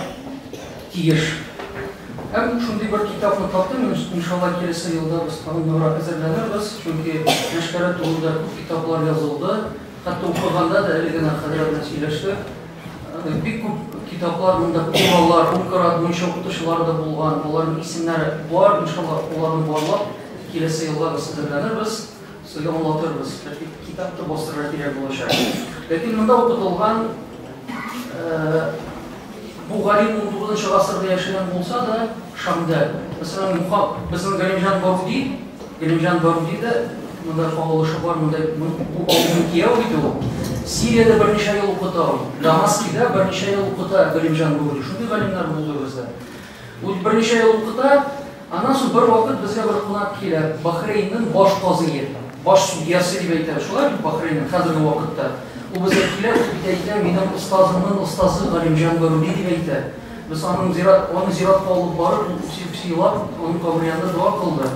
тиеш. Һәм шундый бер китапны таптым, иншалла киләсе елда без тагын ныграк әзерләнербез, чөнки Мәшкәрә турында күп китаплар язылды. Хәтта укыганда да әле генә хәзрәт белән сөйләштек. Бик күп китаплар монда кураллар, ун буенча укытучылар да булган, аларның исемнәре бар, иншалла аларны барлап, киләсе елга без әзерләнербез, сезгә аңлатырбыз. Бәлки китап та бастырырга кирәк булачак. Ләкин монда укытылган бу галим 19 гасырда яшәгән булса да, Шамда. Мәсәлән, безнең Галимҗан Баруди, Галимҗан Баруди да монда кагылышы бар, монда бу авылның кияү бит ул. Сириядә берничә ел укыта ул. Дамаскида берничә ел укыта Галимҗан Баруди. Шундый галимнәр булды бездә. Ул берничә ел укыта, аннан соң бер вакыт безгә бер кунак килә, Бахрейнның баш казые, баш судьясы дип әйтә. Шулай бит Бахрейнның хәзерге вакытта. Ул безгә килә, ул бит әйтә, минем остазымның остазы Галимҗан Баруди дип әйтә. Без аның зират, аны зиратка алып барып, ул үкси-үкси елап, аның кабере янында дога кылды.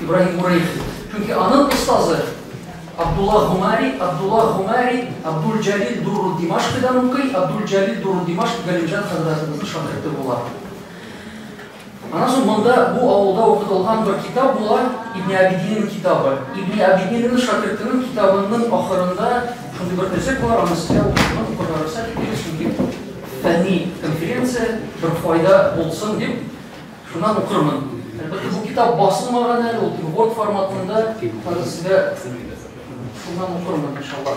Ибраһим Мурайхи. Чөнки аның остазы Абдулла Гумари, Абдулла Гумари, Абдул Җалил Дуру Димашкидан укый, Абдул Җалил Дуру Димашки Галимҗан хәзрәтебезнең шагирте була. Аннан соң монда бу авылда укытылган бер китап була, Ибн Абидинның китабы. Ибн Абидинның шагиртенең китабының ахырында шундый бер өзек бар, аны сезгә укырга рөхсәт итегез, чөнки фәнни конференция бер файда булсын дип шуннан укырмын. Әлбәттә, бу китап басылмаган әле, ул Word форматында, хәзер сезгә шуннан укырмын, иншалла.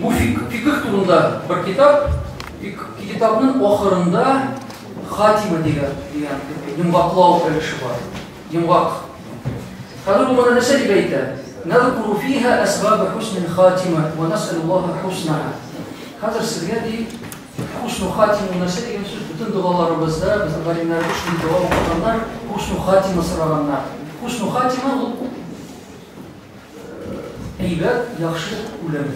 Бу фикх турында бер китап. Китапның ахырында хатима дигән йомгаклау өлеше бар. Йомгак. Хәзер ул моны нәрсә дип әйтә? Надкуру фиха асбаб хусн хатима ва насаллаху хуснаха. Хәзер сезгә ди хусну хатима нәрсә дигән сүз? Бөтен догаларыбызда безнең галимнәребез шундый дога укыганнар, хусну хатима сораганнар. Хусну хатима ул әйбәт, яхшы үлем.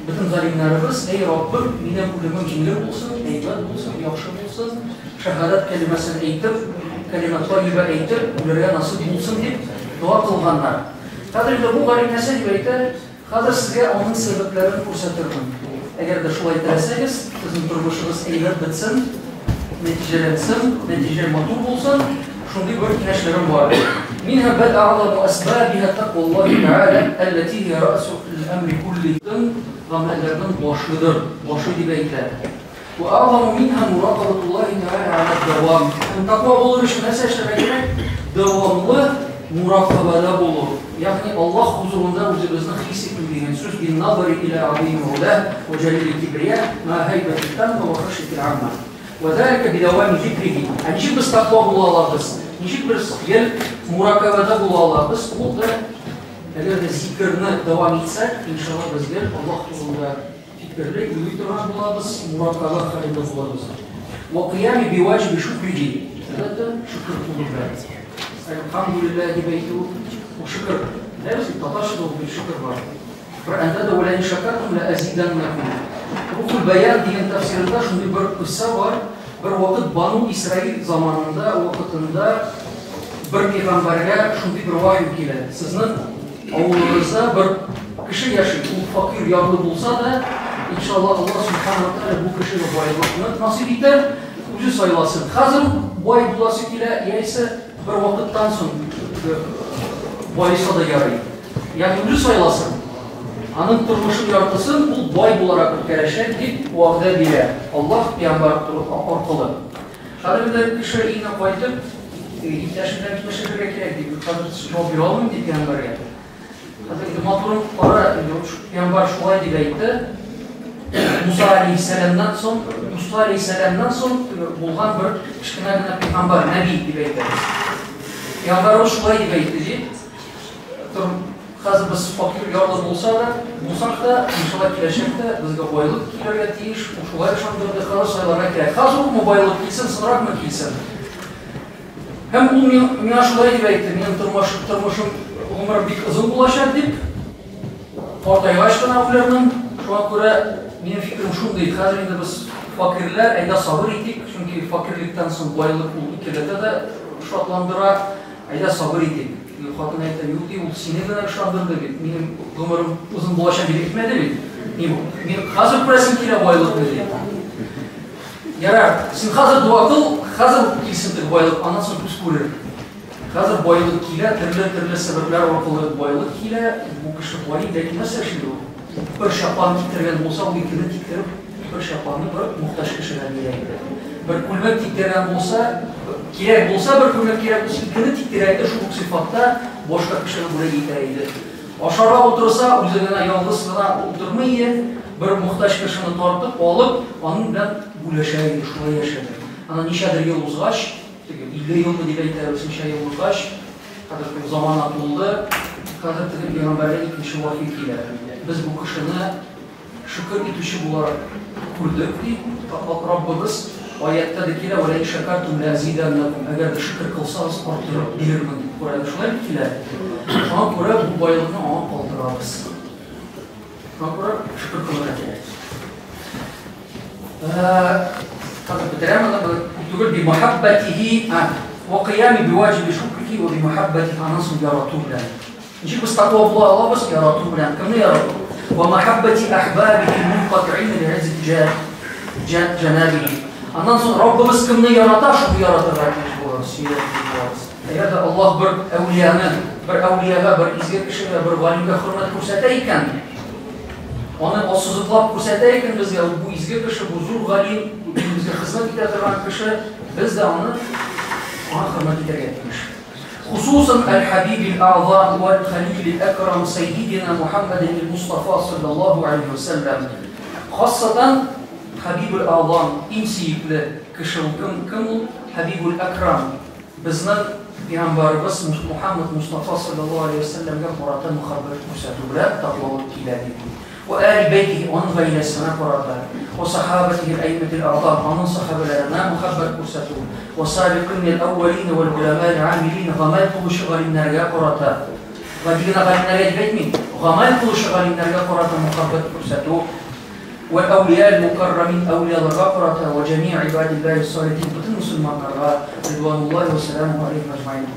Бөтен галимнәребез, әй Раббым, минем үлемем җиңел булсын, әйбәт булсын, яхшы булсын, шәһадәт кәлимәсен әйтеп, кәлимә таййиба әйтеп, үләргә насыйп булсын дип дога кылганнар. Хәзер инде бу галим нәрсә дип әйтә? Хәзер сезгә аның сәбәпләрен күрсәтермен. Әгәр дә шулай теләсәгез, сезнең тормышыгыз әйбәт бетсен, нәтиҗәләнсен, нәтиҗә матур булсын, шундый бер киңәшләрем бар. Минһа бәл әгъзаму әсбабиһа тақваллаһи тәгалә, әлләти һия рәсу әл-әмри кулли. Гамәлләрнең башыдыр, башы дип әйтә. Ва әгъзаму минһа муракабатуллаһи тәгалә аля дәвам. Һәм тәкъва булыр өчен нәрсә эшләргә кирәк? Дәвамлы муракабада булу. Ягъни Аллаһ хузурында үзебезне хис итү дигән сүз бин назари иля азими маула ва җалили кибрия ма һайбати тамма ва хашьяти амма. Вә залика бидәвами зикрихи. Ә ничек без тәкъва була алабыз? Ничек без гел муракабада була алабыз? Ул да әгәр дә зикерне дәвам итсәк, иншалла без гел Аллаһ турында фикерли, уйлый торган булабыз, муракаба хәлендә булабыз. Вә кыями биваҗиби шукрихи. Әлбәттә, шөкер кылу белән. Әлхәмдүлилләһ дип әйтү, ул шөкер. Беләбез бит, татарчада ул бит шөкер бар. Коръәндә дә вәлә ин шәкәртум лә әзидәннәкум. Рухул Бәян дигән тәфсирында шундый бер кыйсса бар. Бер вакыт Бану Исраил заманында, вакытында бер пәйгамбәргә шундый бер вахи килә. Сезнең авылыгызда бер кеше яши, ул факир, ярлы булса да, иншалла Аллаһ субхана ва тааля бу кешегә байлыкны насыйп итәр, үзе сайласын. Хәзер үк бай буласы килә, яисә бер вакыттан соң баеса да ярый. Ягъни үзе сайласын. Аның тормышын яртысын ул бай буларак үткәрәчәк, дип вәгъдә бирә Аллаһ пәйгамбәр аркылы. Хәзер инде кеше өенә кайтып, иптәше белән киңәшергә кирәк, дип, хәзер җавап бирә алмыйм, ди пәйгамбәргә. Хәзер инде матурын кара, инде пәйгамбәр шулай дип әйтте. Муса алейһиссәламнан соң, Муса алейһиссәламнан соң булган бер кечкенә генә пәйгамбәр, нәби дип әйтәбез. Пәйгамбәребез шулай дип әйтте, ди. Хәзер без факир ярлы булса да, булсак та, иншалла киләчәктә безгә байлык килергә тиеш, ул шулай ышандырды, хәзер сайларга кирәк. Хәзер укмы байлык килсен, соңракмы килсен. Һәм ул миңа шулай дип әйтте, минем тормыш, тормышым, гомерем бик озын булачак дип, картайгач кына үләрмен. Шуңа күрә минем фикерем шундый, хәзер инде без факирләр, әйдә сабыр итик, чөнки факирлектән соң байлык ул икеләтә дә шатландыра. Әйдә сабыр итик. Теге хатын әйтә, юк ди, ул сине генә ышандырды бит, минем гомерем озын булачак дип әйтмәде бит. Мин, мин хәзер күрәсем килә байлыкны ди. Ярар, син хәзер дога кыл, хәзер үк килсен теге байлык, аннан соң күз күрер. Хәзер байлык килә, төрле-төрле сәбәпләр аркылы байлык килә, бу кеше байый, ләкин нәрсә эшли ул? Бер чапан китергән булса, ул икене тиктереп, бер чапанны бер мохтаҗ кешегә бирә иде. Бер күлмәк тиктергән булса, кирәк булса, бер күлмәк кирәк булса, икене тиктерә иде, шул ук сыйфатта башка кешегә бүләк итә иде. Ашарга утырса, үзе генә ялгыз гына утырмый иде, бер мохтаҗ кешене тартып алып, аның белән бүләшә иде, шулай яшәде. Ана ничәдер ел узгач, теге 50 елмы дип әйтәбез, ничә ел узгач, хәзер теге замана тулды, хәзер теге пәйгамбәргә икенче вахи килә. Без бу кешене шөкер итүче буларак күрдек, ди Раббыбыз. Аятьтә дә килә, Вә ләин шәкәртүм ләәзидәннәкүм, әгәр дә шөкер кылсагыз, арттырып бирермен, дип Коръәндә шулай дип килә. Шуңа күрә бу байлыкны аңа калдырабыз. Шуңа күрә шөкер кылырга кирәк. Хәзер бетерәм аны, бу күп түгел. Би мөхәббәтихи, вә кыями биваҗиби шукрихи вә би мөхәббәтихи, аннан соң ярату белән. Ничек без таква була алабыз? Ярату белән. Кемне ярату? Вә мөхәббәти әхбабихи мункатиина лигыйззати җәнабихи. Аннан соң Раббыбыз кемне ярата, шуны яратырга тиеш булабыз, сөяргә тиеш булабыз. Әгәр дә Аллаһ бер әүлияне, бер әүлияга, бер изге кешегә, бер галимгә хөрмәт күрсәтә икән, Аны ассызыклап күрсәтә икән безгә, бу изге кеше, бу зур галим, бу динебезгә хезмәт итә торган кеше, без дә аны аңа хөрмәт итәргә тиеш. Хусусан әл-Хәбибил Әгъзам вәл Хәлилил Әкрам сәййидина Мухәммәдин әл-Мустафа салләллаһу галәйһи вә сәлләм. Хассатан Хәбибул Әгъзам, иң сөекле кеше ул кем, кем ул? Хәбибул Әкрам, безнең Пәйгамбәребез Мухәммәд Мостафа салләллаһу галәйһи вә сәлләмгә карата мөхәббәт күрсәтү белән тәкъвалык килә, ди. Вә әһли бәйтиһи, аның гаиләсенә карата, вә сахабәтиһил әиммәтил әгълам, аның сахабәләренә мөхәббәт күрсәтү, вә сабикыйнил әүвәлин вәл голәмаил амилин, гамәл кылучы галимнәргә карата, гади генә галимнәргә дип әйтмим, гамәл кылучы галимнәргә карата мөхәббәт күрсәтү, Вә әүлиял мукаррамин, әүлияларга карата, вә җәмигъ гыйбадиллаһи ссалихин, бөтен мөселманнарга, ридвануллаһи вә сәламүһү галәйһим әҗмәгыйн.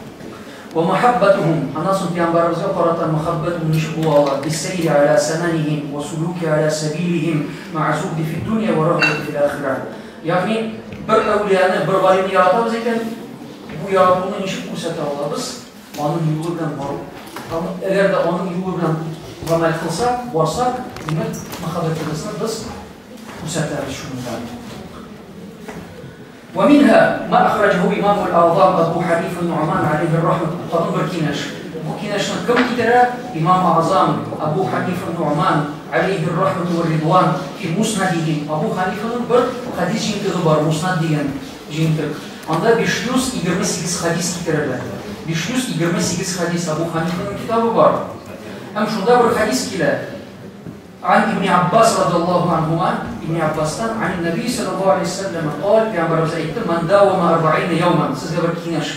Вә мәхәббәтүһүм, аннан соң пәйгамбәребезгә карата мәхәббәт ул ничек була ала, биссәйри галә сәнәнихим вә сулүки галә сәбилихим мәә зуһди фид-дунья вә рәгъбәти фил ахирә. Ягъни, бер әүлияне, бер галимне яратабыз икән, бу яратуны ничек күрсәтә алабыз? Аның юлы белән бару. Әгәр дә аның юлы белән гамәл кылсак, барсак, димәк, мәхәббәтебезне без күрсәтәбез шунда. Вә минһа ма ахраҗаху имамул әгъзам Әбу Хәнифа Нугман алейһир рахмат. Тагын бер киңәш. Бу киңәшне кем китерә? Имам Азам Абу Ханифа Ну'ман алейхи рахмату ва ридван фи муснадихи. Абу Ханифаның бер хадис җыентыгы бар, Муснад дигән җыентык. Анда 528 хадис китерәләр. 528 хадис Абу Ханифаның китабы бар. Һәм шунда бер хадис килә. عن ابن عباس رضي الله عنهما ابن عباس عن النبي صلى الله عليه وسلم قال пәйгамбәребез әйтте من داوم 40 يوما сезгә бер киңәш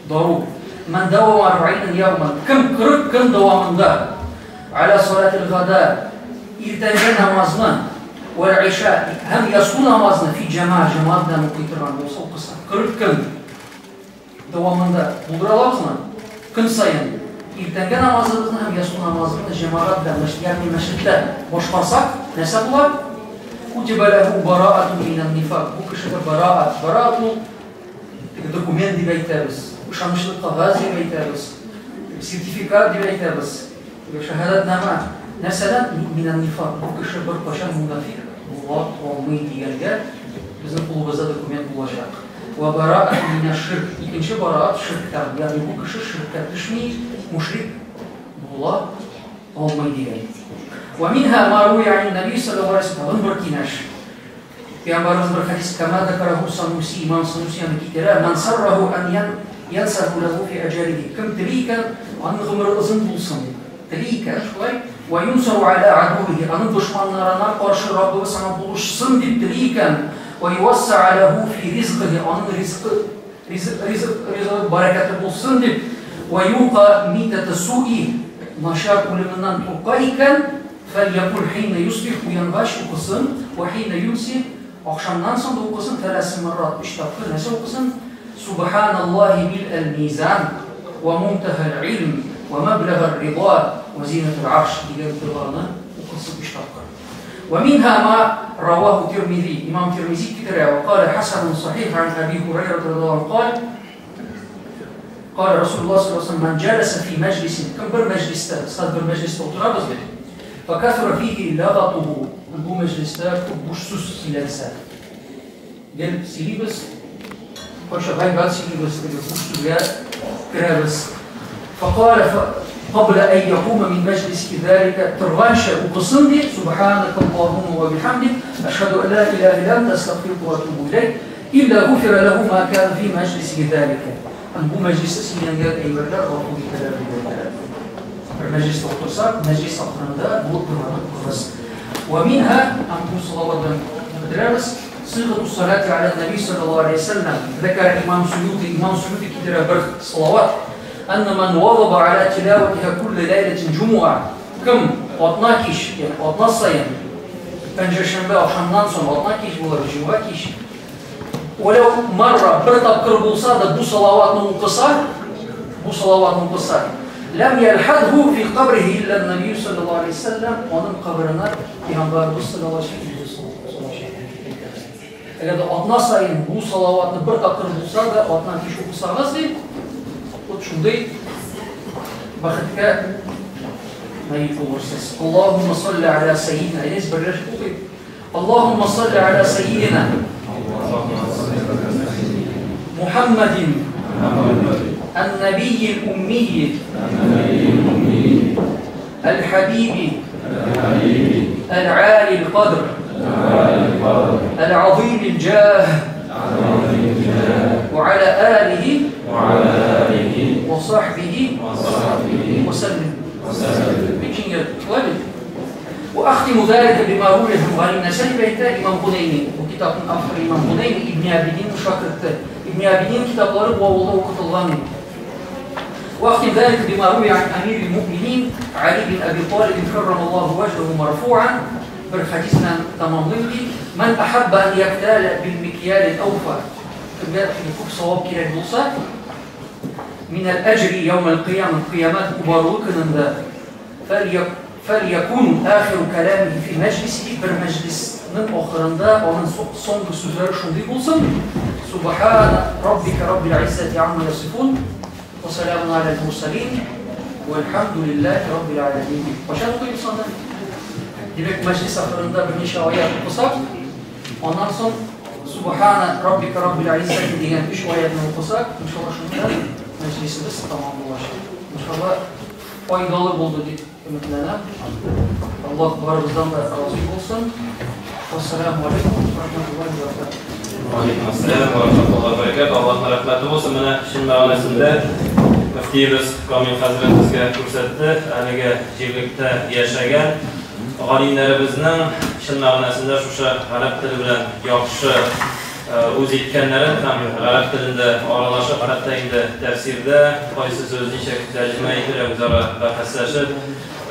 дару من داوم 40 يوما кем 40 көн дәвамында على صلاة الغداء иртәнге намазны والعشاء һәм ястү намазны في جماعة җәмәгать белән укый торган булса укыса 40 көн дәвамында булдыра алабызмы көн саен иртәнге намазыбызны һәм ястү намазыбызны җәмәгать белән, ягъни мәчеттә башкарсак, нәрсә була? Кутиба ләһу бараатун минән нифак. Бу кешегә бараат, бараат ул теге документ дип әйтәбез, ышанычлы кәгазь дип әйтәбез, сертификат дип әйтәбез, теге шәһадәтнамә. Нәрсәдән? Минән нифак. Бу кеше беркайчан мунафик була алмый дигәнгә безнең кулыбызда документ булачак. Вә бараатун минәш ширк. Икенче бараат ширктән, ягъни бу кеше ширккә төшми, мушрик була алмый дигән. Вә минһа ма руя анин наби саллаллаһу алейһи ва саллям. Тагын бер киңәш. Пәйгамбәребез бер хадис кама закараху Сануси, имам Сануси аны китерә, ман сарраху ан янсаху лаху фи аҗалихи. Кем тели икән, аның гомере озын булсын. Тели икән, шулай, вә юнсару аля адувихи, аның дошманнарына каршы Раббыбыз аңа булышсын дип тели икән, вә ювассаа лаху фи ризкыхи, аның ризкы ризык ризыгы бәрәкәтле булсын дип, вә юка митата суи, начар үлеменнән курка икән, фәльякул хина юсбих, уянгач укысын, вә хина юмси, ахшамнан соң да укысын, тәләсе маррат, өч тапкыр нәрсә укысын? Субханаллаһи мил'әл мизан, вә мунтахал илм, вә мәбләгәр рида, вә зинатул арш дигән доганы укысын өч тапкыр. Вә минһа ма раваху Тирмизи, имам Тирмизи китерә, вә калә хасанун сахих ан Әби Һурайра радияллаһу анһу кал, قال رسول الله صلى الله عليه وسلم من جلس في مجلس كم بر مجلسته استاذ بر مجلسته утырабыз бит فكثر فيه لغطه бу мәҗлестә күп буш сүз сөйләнсә гел сөйлибез кайчан гайбәт сөйлибез теге буш сүзгә керәбез فقال قبل أن يقوم من مجلسه ذلك торганча укысын ди سبحانك اللهم وبحمدك أشهد أن لا إله إلا أنت أستغفرك وأتوب إليك إلا غفر له ما كان في مجلسه ذلك. Бу мәҗлестә сөйләнгән әйберләр гафу ителә дип әйтәләр. Бер мәҗлестә утырсак, мәҗлес ахырында бу доганы укырбыз. Ва минһа һәм бу салават белән бетерәбез. Сыйгату салати аля наби саллаллаһу алейһи ва саллям. Закара имам Суюти, имам Суюти китерә бер салават. Анна ман вазаба аля тилаватиха кулли ләйләтин җумуа. Кем атна кич, ягъни атна саен пәнҗешәмбе ахшамнан соң атна кич булыр, җомга кич Вәләү марра бер тапкыр булса да бу салаватны укыса, бу салаватны укыса, ләм ялхадху фи кабрихи илля набию саллаллаһу алейһи ва саллям, аның каберенә пәйгамбәребез саллаллаһу алейһи ва саллям үзе Әгәр дә атна саен бу салаватны бер тапкыр булса да атна кич укысагыз дип, вот шундый бәхеткә наил булырсыз. Аллаһумма салли аля саййидина, әйдәгез берләшеп укыйк. Аллаһумма салли аля саййидина محمد النبي الأمي الحبيب العالي القدر العظيم الجاه وعلى آله وصحبه وسلم. وأختم ذلك بما روي عن النسائي بيت إمام غنيمي وكتاب آخر إمام غنيمي ابن عابدين شاكرت ابن عابدين كتاب والله وكتلغاني. وأختم ذلك بما روي عن أمير المؤمنين علي بن أبي طالب كرم الله وجهه مرفوعا بالحديثنا تمامي من أحب أن يكتال بالمكيال الأوفى صواب كلا من الأجر يوم القيامة قيامات كباروكنا فليكون آخر كلامه في مجلسه بر مجلسның ахырында аның соңгы сүзләре шундый булсын: Субхана раббика раббил иззати амма ясифун ва саламун аля мурсалин вальхамдулиллахи раббил аламин. Кайчан укыйбыз аны? Димәк, мәҗлес ахырында берничә аят укысак, аннан соң Субхана раббика раббил иззати дигән өч аятны укысак, иншалла шунда мәҗлесебез тәмам булачак. Иншалла, файдалы булды дип өметләнәм. Аллаһ барыбыздан да разый булсын. Вассаламу алейкум ва рахматуллахи ва баракатуһ. Алейкум ассалам ва рахматуллахи ва баракатуһ. Аллаһның рәхмәте булсын. Менә чын мәгънәсендә мөфтиебез Камил хәзрәт безгә күрсәтте, әлеге җирлектә яшәгән галимнәребезнең чын мәгънәсендә шушы гарәп теле белән яхшы үз иткәннәрен һәм гарәп телендә аралашып, хәтта инде тәфсирдә кайсы сүз ничек тәрҗемә ителә, үзара бәхәсләшеп,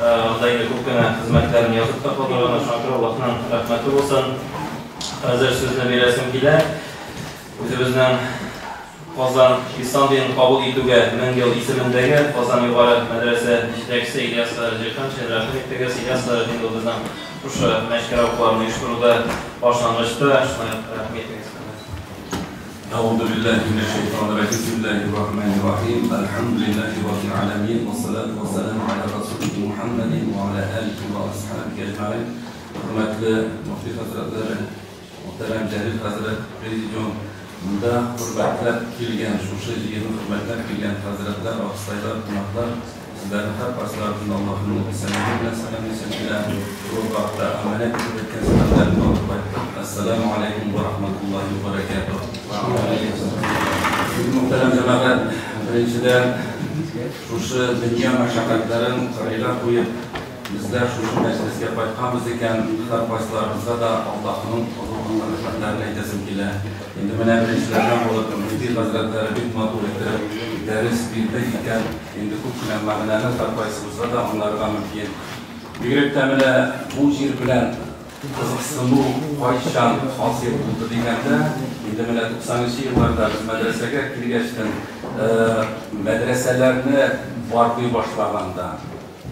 анда инде күп кенә хезмәтләрен язып та калдырганнар. Шуңа күрә Аллаһның рәхмәте булсын. Хәзер сүзне бирәсем килә. Үзебезнең Казан Ислам динен кабул итүгә 1000 ел исемендәге Казан югары мәдрәсә җитәкчесе Ильяс Җиһаншин. Рәхим итегез, Ильяс инде ул безнең шушы мәчкәрә укуларын оештыруда башлангычта. Шулай ук рәхим итегез. أعوذ بالله من الشيطان الرجيم. بسم الله الرحمن الرحيم. الحمد لله رب العالمين، والصلاة والسلام على رسوله محمد وعلى آله وأصحابه أجمعين. Хөрмәтле мөфти хәзрәтләре, мөхтәрәм Җәлил хәзрәт, президиум, монда хөрмәтләп килгән, шушы җыенны хөрмәтләп килгән хәзрәтләр, абыстайлар, кунаклар, сезләрнең һәркайсыларыгызны Аллаһның исәнлеге белән сәламлисем килә. Бу вакытта аманәт итеп әйткән сәламнәрне алып кайттык. Ассаламу алейкум ва рахматуллахи ва баракатуһ. Мөхтәрәм җәмәгать, беренчедән, шушы дөнья мәшәкатьләрен кырыйга куеп, безләр шушы мәҗлескә кайтканбыз икән, һәркайсыларыбызга да Аллаһның олуг рәхмәтләрен әйтәсем килә. Инде менә беренчеләрдән булып мөфти хәзрәтләре бик матур итеп дәрес бирде икән, инде күп кенә мәгънәне һәркайсыбызга да аңларга мөмкин. Бигрәк тә менә бу җир белән кызыксыну кайчан хасил булды дигәндә, инде менә 90нчы елларда без мәдрәсәгә килгәчтен, мәдрәсәләрне барлый башлаганда,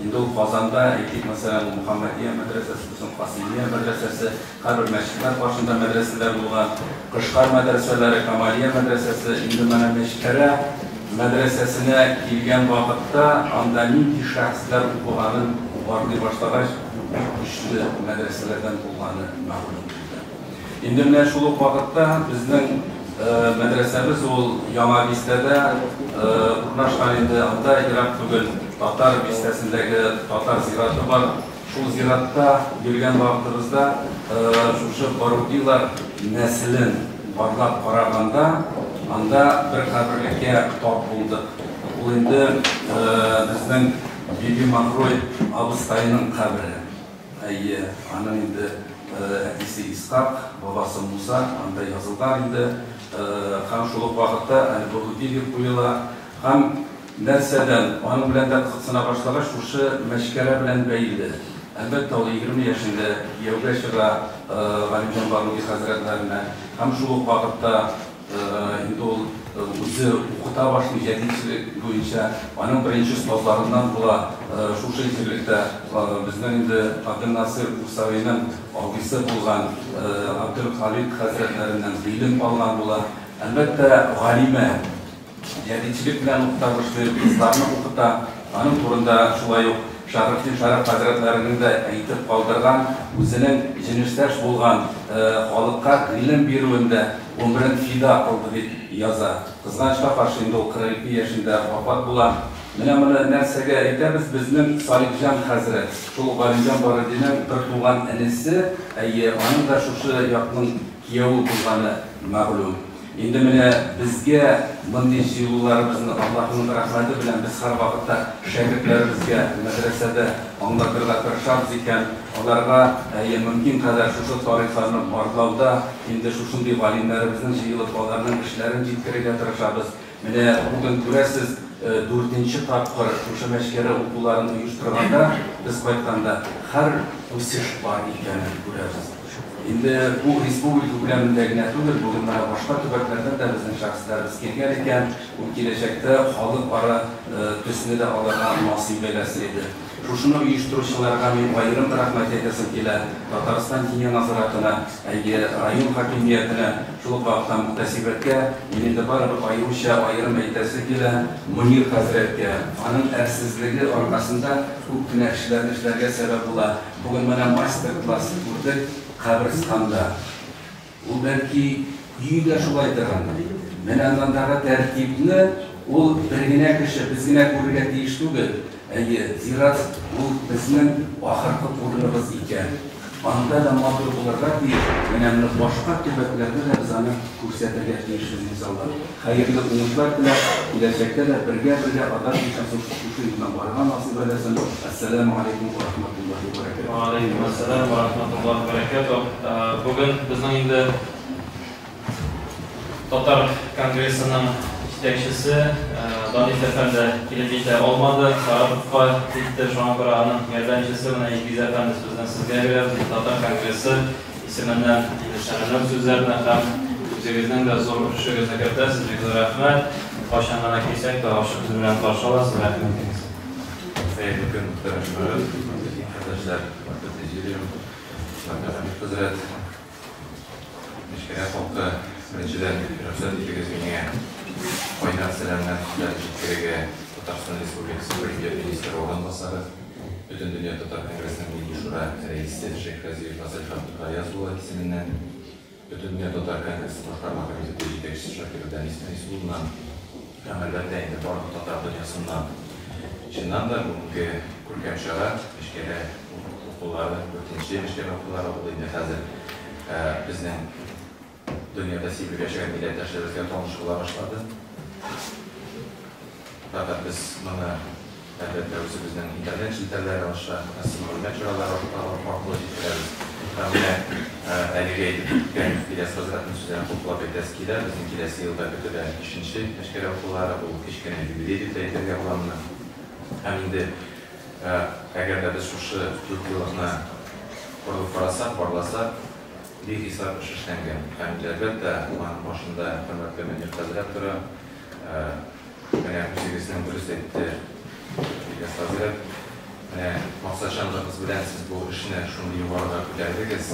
инде ул Казанда, әйтик, мәсәлән, Мухаммадия мәдрәсәсе булсын, Касимия мәдрәсәсе, һәрбер мәчетләр каршында мәдрәсәләр булган, Кышкар мәдрәсәләре, Камалия мәдрәсәсе, инде менә Мәчкәрә мәдрәсәсенә килгән вакытта анда нинди шәхесләр укыганын барлый башлагач, бик көчле мәдрәсәләрдән булганы мәгълүм булды. Инде менә шул ук вакытта безнең мәдрәсәбез ул Яңа бистәдә урнашкан инде, анда ерак түгел татар бистәсендәге татар зираты бар. Шул зиратта йөргән вакытыбызда шушы Барудилар нәселен барлап караганда, анда бер каберлеккә тап булдык. Ул инде безнең Биби Махрой абыстайының кабере. Әйе, аның инде әтисе Исхак, бабасы Муса анда язылган инде. Һәм шул ук вакытта Әл-Баруди дип куела. Һәм нәрсәдән аның белән дә кызыксына башлагач, шушы Мәчкәрә белән бәйле. Әлбәттә, ул 20 яшендә кияүгә чыга Галимҗан Баруди хәзрәтләренә. Һәм шул ук вакытта инде ул үзе укыта башлый җәдидчелек буенча. Аның беренче остазларыннан була шушы җирлектә безнең инде Абделнасыр Курсавиның абыйсы булган Абделхалид хәзрәтләреннән гыйлем алган була. Әлбәттә, галимә җәдидчелек белән укыта башлый, кызларны укыта. Аның турында шулай ук Шәһретдин Шәрәф хәзрәтләренең дә әйтеп калдырган, үзенең җенештәш булган халыкка гыйлем бирүендә гомерен фида кылды дип яза. Кызганычка каршы, инде ул 42 яшендә вафат була. Менә моны нәрсәгә әйтәбез? Безнең Салихҗан хәзрәт, шул Галимҗан Барудиның бер туган энесе, әйе, аның да шушы якның кияве булганы мәгълүм. Инде менә безгә мондый җыелуларыбызны Аллаһның рәхмәте белән без һәр вакытта шәкертләребезгә мәдрәсәдә аңлатырга тырышабыз икән, аларга әйе мөмкин кадәр шушы тарихларны барлауда инде шушындый галимнәребезнең җыелып аларның эшләрен җиткерергә тырышабыз. Менә бүген күрәсез, 4нче тапкыр шушы Мәчкәрә укуларын оештырганда, без кайтканда һәр үсеш бар икәнен күрәбез. Инде бу республика күләмендә генә түгел, бүген менә башка төбәкләрдән дә безнең шәхесләребез килгән икән, ул киләчәктә халыкара төсне дә алырга насыйп әйләсен иде. Шушыны оештыручыларга мин аерым рәхмәт әйтәсем килә. Татарстан Диния назаратына, әйе, район хакимиятенә, шул ук вакытта мөхтәсибәткә, мин инде барыбер аеруча аерым әйтәсе килә Мөнир хәзрәткә. Аның әрсезлеге аркасында күп кенә эшләрне эшләргә сәбәп була. Бүген менә мастер-класс күрдек каберстанда. Ул бәлки өйдә шулай торгандыр. Менә андагы тәртипне Ул бер генә кеше, без генә күрергә тиеш түгел. Әйе, зират ул безнең ахыргы урыныбыз икән. Анда да матур булырга тиеш. Менә моны башка төбәкләрдә дә без аны күрсәтергә тиешбез, иншалла. Хәерле уңышлар теләп, киләчәктә дә бергә-бергә адашмыйча шушы юлдан барырга насыйп әйләсен. Әссәламү алейкум ва рахматуллаһи ва бәрәкәтүһ. Ва алейкум әссәлам ва рахматуллаһи ва бәрәкәтүһ. Бүген безнең инде Татар конгрессының җитәкчесе Данис әфәнде килеп җитә алмады, Саратовка китте, шуңа күрә аның ярдәмчесе менә Илгиз әфәнде сүзне сезгә бирәбез. Татар конгрессы исеменнән инде сәламләү сүзләрне һәм үзегезнең дә зур өлешегезне кертәсез, бик зур рәхмәт. Кайчан гына килсәк тә, ачык йөз белән каршы аласыз, рәхмәт итегез. Хәерле көн, мөхтәрәм җәмәгать, хөрмәтле дин кардәшләр, хөрмәтле президиум, хөрмәтле Хәмит хәзрәт. Мичкәнә халкы, беренчедән, рөхсәт итегез миңа кайнар сәламнәр сүзләрен җиткерергә Татарстан Республикасы Премьер-министры урынбасары, Бөтендөнья татар конгрессының Милли Шура рәисе Шәйхразиев Васил Габделгаяз улы исеменнән, Бөтендөнья татар конгрессы башкарма комитеты җитәкчесе Шакиров Дәнис Әнис улыннан һәм, әлбәттә инде, барлык татар дөньясыннан. Чыннан да, бүгенге күркәм чара, Мичкәнә укулары, дүртенче Мичкәнә укулары, ул инде хәзер безнең дөньяда сибелеп яшәгән милләттәшләребезгә таныш була башлады. Фәкать без моны, әлбәттә, үзебезнең интернет челтәрләре аша, масса мәгълүмат чаралары аркылы җиткерәбез. Һәм менә әлеге әйтеп үткән Ильяс хәзрәтнең сүзләрен хуплап әйтәсе килә, безнең киләсе елда көтелә бишенче Мәчкәрә укулары, ул кечкенә юбилей дип тә әйтергә була моны. Һәм инде әгәр дә без шушы дүртьеллыкны борылып карасак, барласак, бихисап эш эшләнгән. Һәм инде, әлбәттә, аның башында хөрмәтле Мөнир хәзрәт тора. Менә үзегезнең дөрес әйтте Ильяс хәзрәт. Менә максатчанлыгыгыз белән сез бу эшне шундый югарыга күтәрдегез.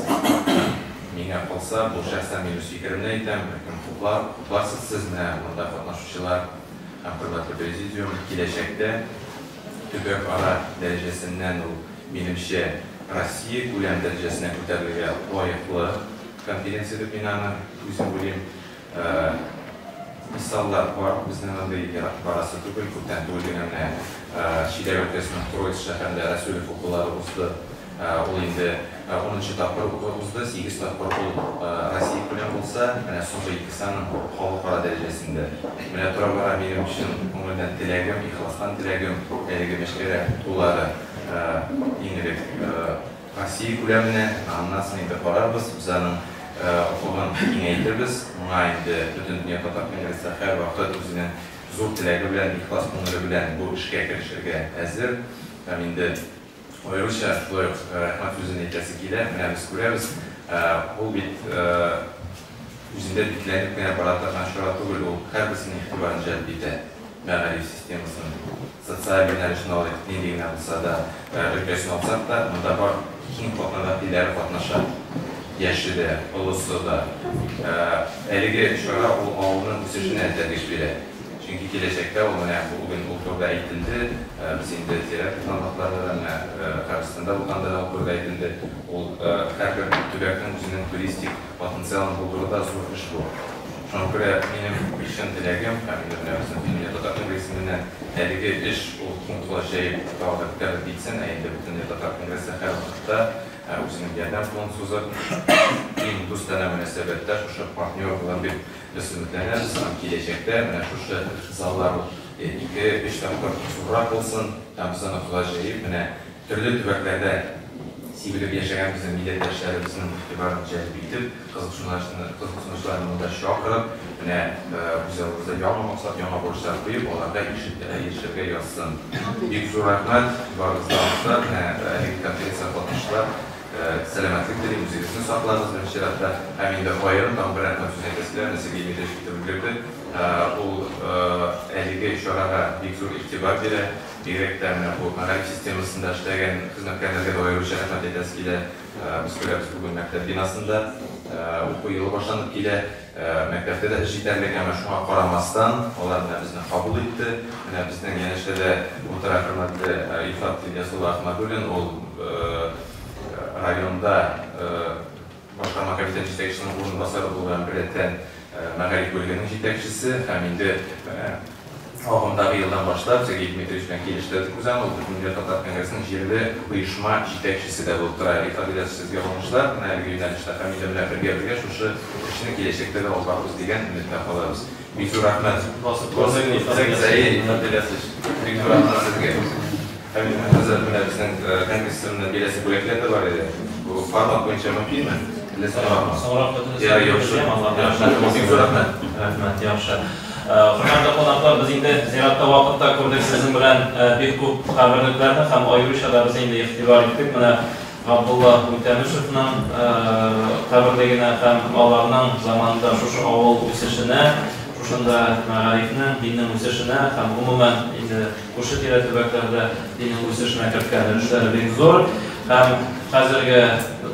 Миңа калса, бу шәхсән мин үз фикеремне әйтәм, бәлкем хуплар, хупларсыз сез, менә монда катнашучылар һәм хөрмәтле президиум, киләчәктә төбәкара дәрәҗәсеннән ул, минемчә, Россия күләм дәрәҗәсенә күтәрелергә лаеклы конференция дип мин аны үзем уйлыйм. Мисаллар бар, безнең андый ерак барасы түгел, күптән түгел генә менә Чиләбе өлкәсенең Троицк шәһәрендә Рәсүлев укулары узды. Ул инде унынчы тапкыр узды, сигез тапкыр ул Россия күләм булса, менә соңгы икесе аның халыкара дәрәҗәсендә. Менә тора-бара минем чын күңелдән теләгем, ихластан теләгем, әлеге Мәчкәрә укулары иң элек Россия күләменә, аннан соң инде карарбыз, без аның офыгын киңәйтербез. Моңа инде Бөтендөнья татар конгрессы һәрвакыт үзенең зур теләге белән, ихлас күңеле белән бу эшкә керешергә әзер. Һәм инде аеруча шулай ук рәхмәт сүзен әйтәсе килә. Менә без күрәбез, ул бит үзендә бикләнеп кенә бара торган чара түгел, ул һәрберсенең игътибарын җәлеп итә. Мәгариф системасын, социаль юнәлешен алыйк, нинди генә булса да өлкәсен алсак та, монда бар киң катлам вәкилләре катнаша. Яше дә, олысы да. Әлеге чара ул авылның үсешенә этәргеч бирә. Чөнки киләчәктә ул менә бүген ул турыда әйтелде, без инде зират булган вакытларда да, менә каберстанда булганда да ул турыда әйтелде. Ул һәрбер төбәкнең үзенең туристик потенциалын булдыруда зур эш бу. Шуңа күрә минем чын теләгем һәм инде менә безнең Бөтендөнья татар конгрессыннан әлеге эш ул киң колач җәеп тагы да күтәрелеп китсен, ә инде Бөтендөнья татар конгрессы һәрвакытта үзенең ярдәм кулын сузып, иң дустанә мөнәсәбәттә шушы партнер булыр дип без өметләнәбез һәм киләчәктә менә шушы заллар ике, өч тапкыр зуррак булсын һәм без аны колач җәеп менә төрле төбәкләрдә сибелеп яшәгән безнең милләттәшләребезнең игътибарын җәлеп итеп, кызыксынучыларны монда чакырып, менә үз алдыбызда яңа максат, яңа бурычлар куеп, аларга ирешергә язсын. Бик зур рәхмәт барыгызга да, менә әлеге конференциядә катнашучылар, сәламәтлек телим, үзегезне саклагыз беренче чиратта. Һәм инде аерым тагын бер рәхмәт сүзен әйтәсе килә, менә Сергей Дмитриевич китеп өлгерде, ул әлеге чарага бик зур игътибар бирә. Бигрәк тә менә бу мәгариф системасында эшләгән хезмәткәрләргә дә аеруча рәхмәт әйтәсе килә. Без күрәбез, бүген мәктәп бинасында уку елы башланып килә. Мәктәптә дә эш җитәрлек, әмма шуңа карамастан, алар менә безне кабул итте. Менә безнең янәшәдә утыра хөрмәтле Илфат Ильяс улы Әхмәдуллин, ул районда башкарма комитет җитәкчесенең урынбасары булган беррәттән мәгариф бүлегенең җитәкчесе һәм инде Агымдагы елдан башлап Сергей Дмитриевич белән килештердек без аны, ул Бөтендөнья татар конгрессының җирле оешма җитәкчесе дә булып тора. Рифат Ильясович, сезгә уңышлар, менә әлеге юнәлештә һәм инде менә бергә-бергә шушы эшне киләчәктә дә алып барырбыз дигән өметтә калабыз. Бик зур рәхмәт. Басып күрмәгез, Рифат Ильясович, бик зур рәхмәт сезгә. Һәм инде хәзер менә безнең конгрессның бирәсе бүләкләр дә бар иде. Бу формат буенча мөмкинме? Әллә соңракмы? Соңрак бөтенесен Ярый, яхшы. Бик зур рәхмәт. Рәхмәт, яхшы. Хөрмәтле кунаклар, без инде зиратта вакытта күрдек сезнең белән бик күп каберлекләрне һәм аеруча да без инде игътибар иттек менә Габдулла Үтәмешевның каберлегенә һәм аларның заманында шушы авыл үсешенә, шушында мәгарифнең, диннең үсешенә һәм гомумән инде күрше-тирә төбәкләрдә диннең үсешенә керткән өлешләре бик зур. Һәм хәзерге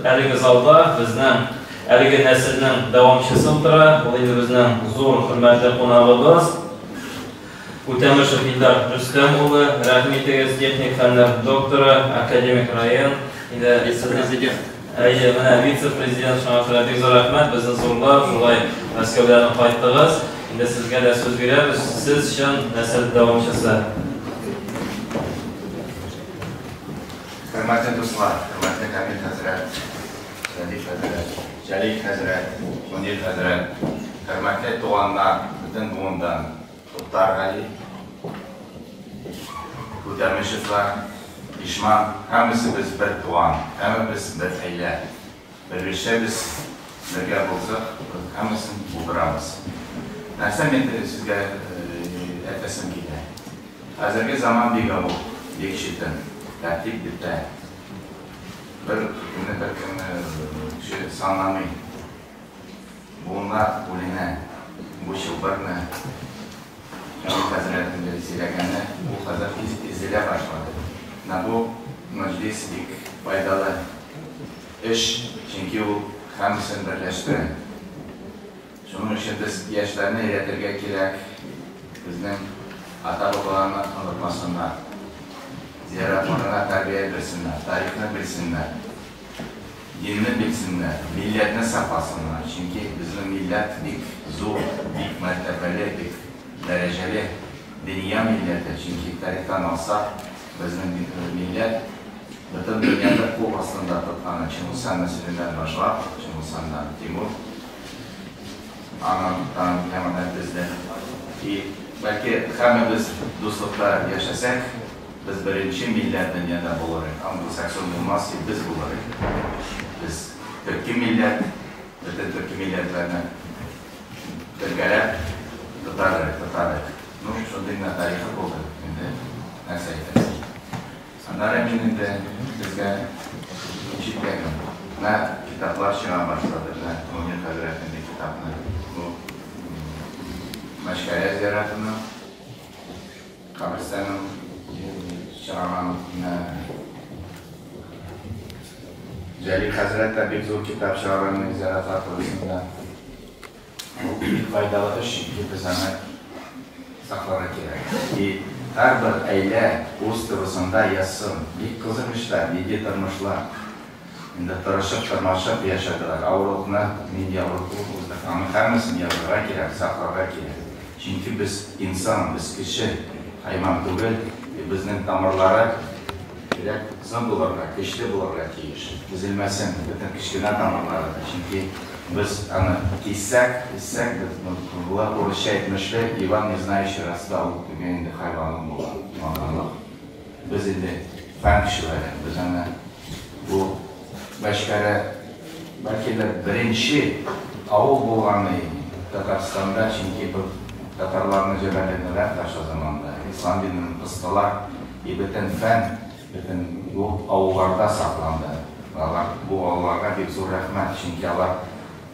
әлеге залда безнең Әлеге нәселнең дәвамчысы утыра, ул инде безнең зур хөрмәтле кунагыбыз. Үтәмешев Илдар Рөстәм улы, рәхим итегез, техник фәннәр докторы, академик район. Инде Вице-президент. Әйе, менә вице-президент, шуңа күрә бик зур рәхмәт, безне зурлап, шулай Мәскәүдән кайттыгыз. Инде сезгә дә сүз бирәбез, сез чын нәсел дәвамчысы. Хөрмәтле дуслар, хөрмәтле Камил хәзрәт, Рәдиф хәзрәт, Җәлил хәзрәт, Мөнир хәзрәт, хөрмәтле туганнар, бөтен буындан, Туктар Гали, Үтәмешевлар, Ишман, һәммәсебез бер туган, һәммәбез бер гаилә. Берләшәбез, бергә булсак, без һәммәсен булдырабыз. Нәрсә мин сезгә әйтәсем килә. Хәзерге заман бик авыр, бик читен. Тәртип бетә. Бер кемне бер кемне кеше санламый. Буыннар бүленә. Бу чылбырны Камил хәзрәт инде сөйләгәне, ул хәзер изелә башлады. Менә бу мәҗлис бик файдалы эш, чөнки ул һәммәсен берләштерә. Шуның өчен без яшьләрне өйрәтергә кирәк, безнең ата-бабаларны онытмасыннар, зияратларына тәрбия бирсеннәр, тарихны белсеннәр, динне белсеннәр, милләтне сакласыннар. Чөнки безнең милләт бик зур, бик мәртәбәле, бик дәрәҗәле дөнья милләте. Чөнки тарихтан алсак, безнең милләт бөтен дөньяны кул астында тотканы Чингисхан нәселеннән башлап, Чингисханнан Тимур, Аның таң яңадан безне и бәлки һәммәбез дуслыкта яшәсәк, без беренче милләт дөньяда булыр идек. Англосаксон булмас и без булыр идек. Без төрки милләт, бөтен төрки милләтләрне бергәләп тотар идек, тотар идек. Ну, шундый гына тарихы булды инде, нәрсә әйтәсең. Аннары мин инде сезгә ничек тәгем, менә китаплар чыга башлады, менә Мөнир хәзрәт инде китапны бу Мәчкәрә зиратының каберстанын чыгарган, менә Җәлил хәзрәт тә бик зур китап чыгарган зиратлар турысында. Бу бик файдалы эш, чөнки без аны сакларга кирәк. И һәрбер әйлә үз турысында язсын. Бик кызык эшләр, нинди тормышлар. Инде тырышып, тырмашып яшәделәр. Авырлыкны, нинди авырлык уздык, аны һәммәсен язырга кирәк, сакларга кирәк. Чөнки без инсан, без кеше, хайван түгел. И безнең тамырлары кирәк озын булырга, көчле булырга тиеш. Өзелмәсен бөтен кечкенә тамырлары да. Чөнки без аны киссәк, өзсәк, без болар урысча әйтмешли, Иван не знающий роста, ул теге инде хайванлык була, наданлык. Без инде фән кешеләре, без аны бу Мәчкәрә, бәлки дә беренче авыл булган Татарстанда, чөнки бу татарларны җәберләделәр патша заманында, ислам динен кыстылар, и бөтен фән, бөтен бу авылларда сакланды. Алар бу авылларга бик зур рәхмәт, чөнки алар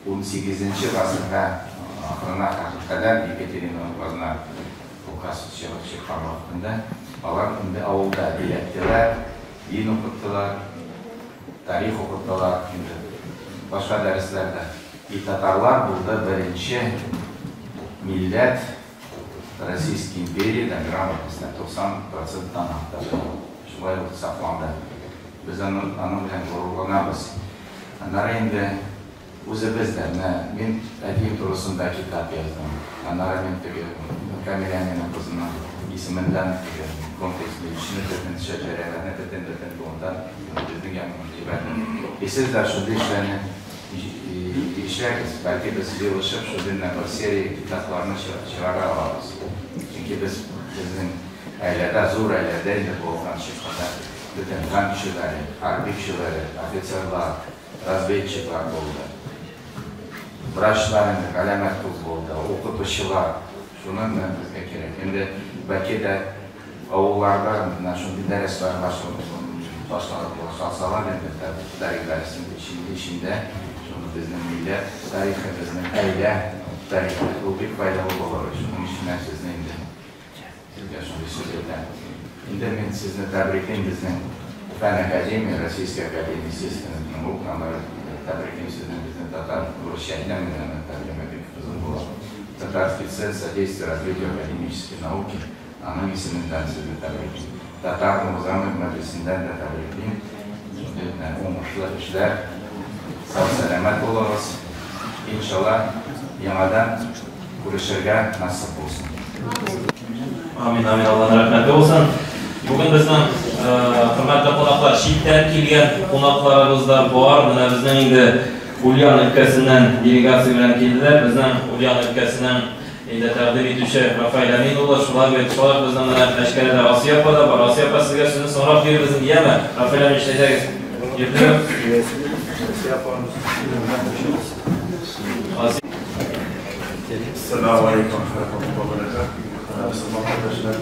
унсигезенче гасырда ахырына кадәр Екатерина указына указ чыгып чыккан вакытында алар инде авылда өйрәттеләр, дин укыттылар, тарих укыттылар, инде башка дәресләр дә. И татарлар булды беренче милләт Российский империядә грамотностьта 90 проценттан артык. Шулай ук сакланды. Без аның белән горурланабыз. Аннары инде Үзебез дә, менә мин әтием турысында китап яздым. Аннары мин теге Камилә минем кызымның исеменнән теге комплекслы эшне бөтен шәҗәрәләрне бөтен бөтен буындан безнең янга җибәрдем. И сез дә шундый эшләрне эшләгез. Бәлки без җыелышып шундый менә бер серия китапларны чыгара алабыз. Чөнки без безнең гаиләдә, зур гаиләдә инде булган чыкканда бөтен хан кешеләре, хәрби кешеләре, офицерлар, разведчиклар булды. Врачлар инде галәмәт күп булды, укытучылар. Шуның белән безгә кирәк. Инде бәлки дә авылларда менә шундый дәресләр башланып башласалар инде тарих дәресенең эчендә шуны безнең милләт тарихы, безнең гаилә тарихы ул бик файдалы булыр. Шуның өчен сезне инде сезгә шундый сүз әйтәм. Инде мин сезне тәбриклим безнең Фән академия, Российская академия естественных наук, аннары тәбриклим сезне безнең татар урысча әйтәм инде, аны тәрҗемә бик озын була. Татарский центр содействия развитию академической науки, аның исеменнән сезне тәбриклим. Татар Нурзамов мәҗлесеннән дә тәбриклим. Шундый менә уңышлы эшләр. Сау сәламәт булыгыз. Иншалла, яңадан күрешергә насыйп булсын. Амин, амин, Аллаһның рәхмәте булсын. Бүген безнең хөрмәтле кунаклар, читтән килгән кунакларыбыз да бар. Менә безнең инде Ульян өлкәсеннән делегация белән килделәр. Безнең Ульян өлкәсенең инде тәкъдим итүче Рафаэль Әмин улы, шулай бит, шулай ук безнең менә Мәчкәрәдә Асия апа да бар. Асия апа, сезгә сүзне соңрак бирербез инде, яме? Рафаэль Әминович, әйдәгез. Ассаламу алейкум ва рахматуллахи ва баракатуһ. Мөселман кардәшләр,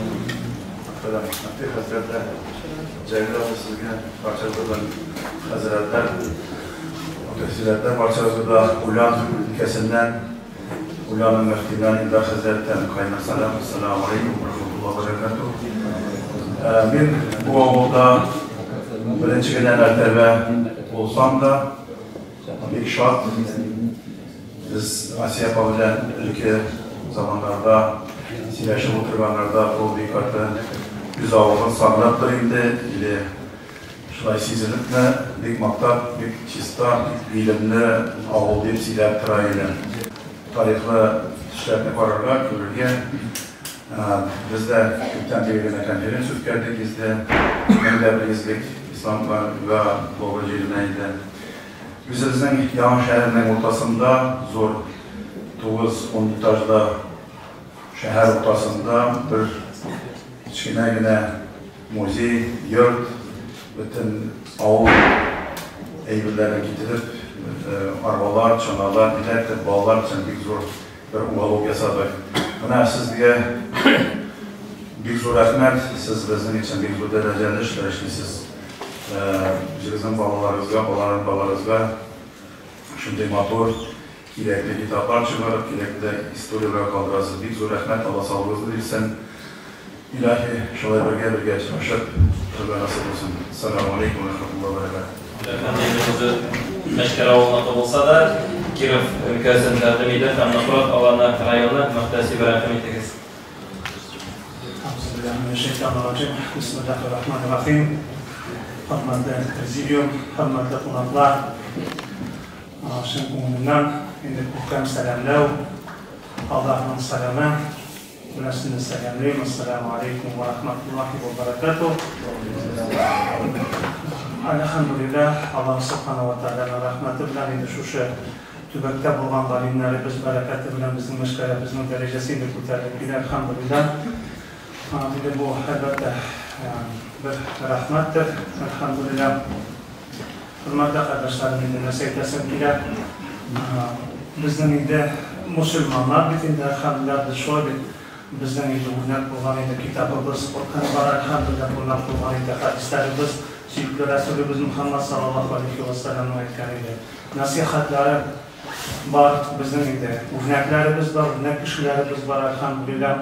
мөхтәрәм мөфти хәзрәтләр, Җәмил абый сезгә, барчагызга да хәзрәтләр, мөхтәсибәтләр, барчагызга да Ульян өлкәсеннән, Ульян мөфтиннән Илдар хәзрәттән кайнар сәлам. Ассаламу алейкум ва рахматуллахи ва баракатуһ. Мин бу авылда беренче генә мәртәбә булсам да, бик шат. Без Асия апа белән элекке заманнарда сөйләшеп утырганнарда ул бик каты үз авылын сагыныптыр инде, или шулай сизелепме, бик мактап, бик чиста, бик гыйлемле авыл дип сөйләп тора иде. Тарихлы төшләрне карарга, күрергә. Без дә күптән түгел генә конференция үткәрдек бездә. 1100 лек исламга булган җиренә инде. Үзебезнең яңа шәһәрнең уртасында, зур 9-10 этажда шәһәр уртасында бер кечкенә генә музей, йорт, бөтен авыл әйберләрен китереп, арбалар, чаналар, ниләрдер, балалар өчен бик зур бер уголок ясадык. Менә сезгә бик зур рәхмәт, сез безнең өчен бик зур дәрәҗәле эшләр эшлисез. Үзегезнең балаларыгызга, балаларның балаларыгызга шундый матур, кирәкле китаплар чыгарып, кирәкле историяләр калдырасыз. Бик зур рәхмәт, Алла саулыгыгызны бирсен. Илаһи, шулай бергә-бергә очрашып торырга насыйп булсын. Ассаламу алейкум ва рахматуллахи ва баракатуһ. Әфәндебез үзе Мәчкәрә авылыныкы булса да, Киров өлкәсен тәкъдим итә һәм Нократ Аланы районы мөхтәсибе, рәхим итегез. Бисмиллахир-рахманир-рахим. Хөрмәтле президиум, хөрмәтле кунаклар, чын күңелемнән инде күптән сәламләү, Аллаһның сәламе белән сезне сәламлыйм. Ассаламу алейкум ва рахматуллахи ва баракатуһ. Әлхәмдүлилләһ, Аллаһ субхана ва тәгаләнең рәхмәте белән инде шушы төбәктә булган галимнәребез бәрәкәте белән безнең Мәчкәрәбезнең дәрәҗәсе инде күтәрелеп килә, әлхәмдүлилләһ. Инде бу, әлбәттә, бер рәхмәттер, әлхәмдүлилләһ. Хөрмәтле кардәшләрем, инде нәрсә әйтәсем килә? Безнең инде мусульманнар бит инде, әлхәмдүлилләһ, без шулай бит безнең инде үрнәк булган инде китабыбыз Коръән бар, әлхәмдүлилләһ, үрнәк булган инде хәдисләребез, сөекле Рәсүлебез Мөхәммәд саллаллаһу алейхи ва сәлламның әйткән инде насыйхәтләре бар, безнең инде үрнәкләребез бар, үрнәк кешеләребез бар, әлхәмдүлилләһ.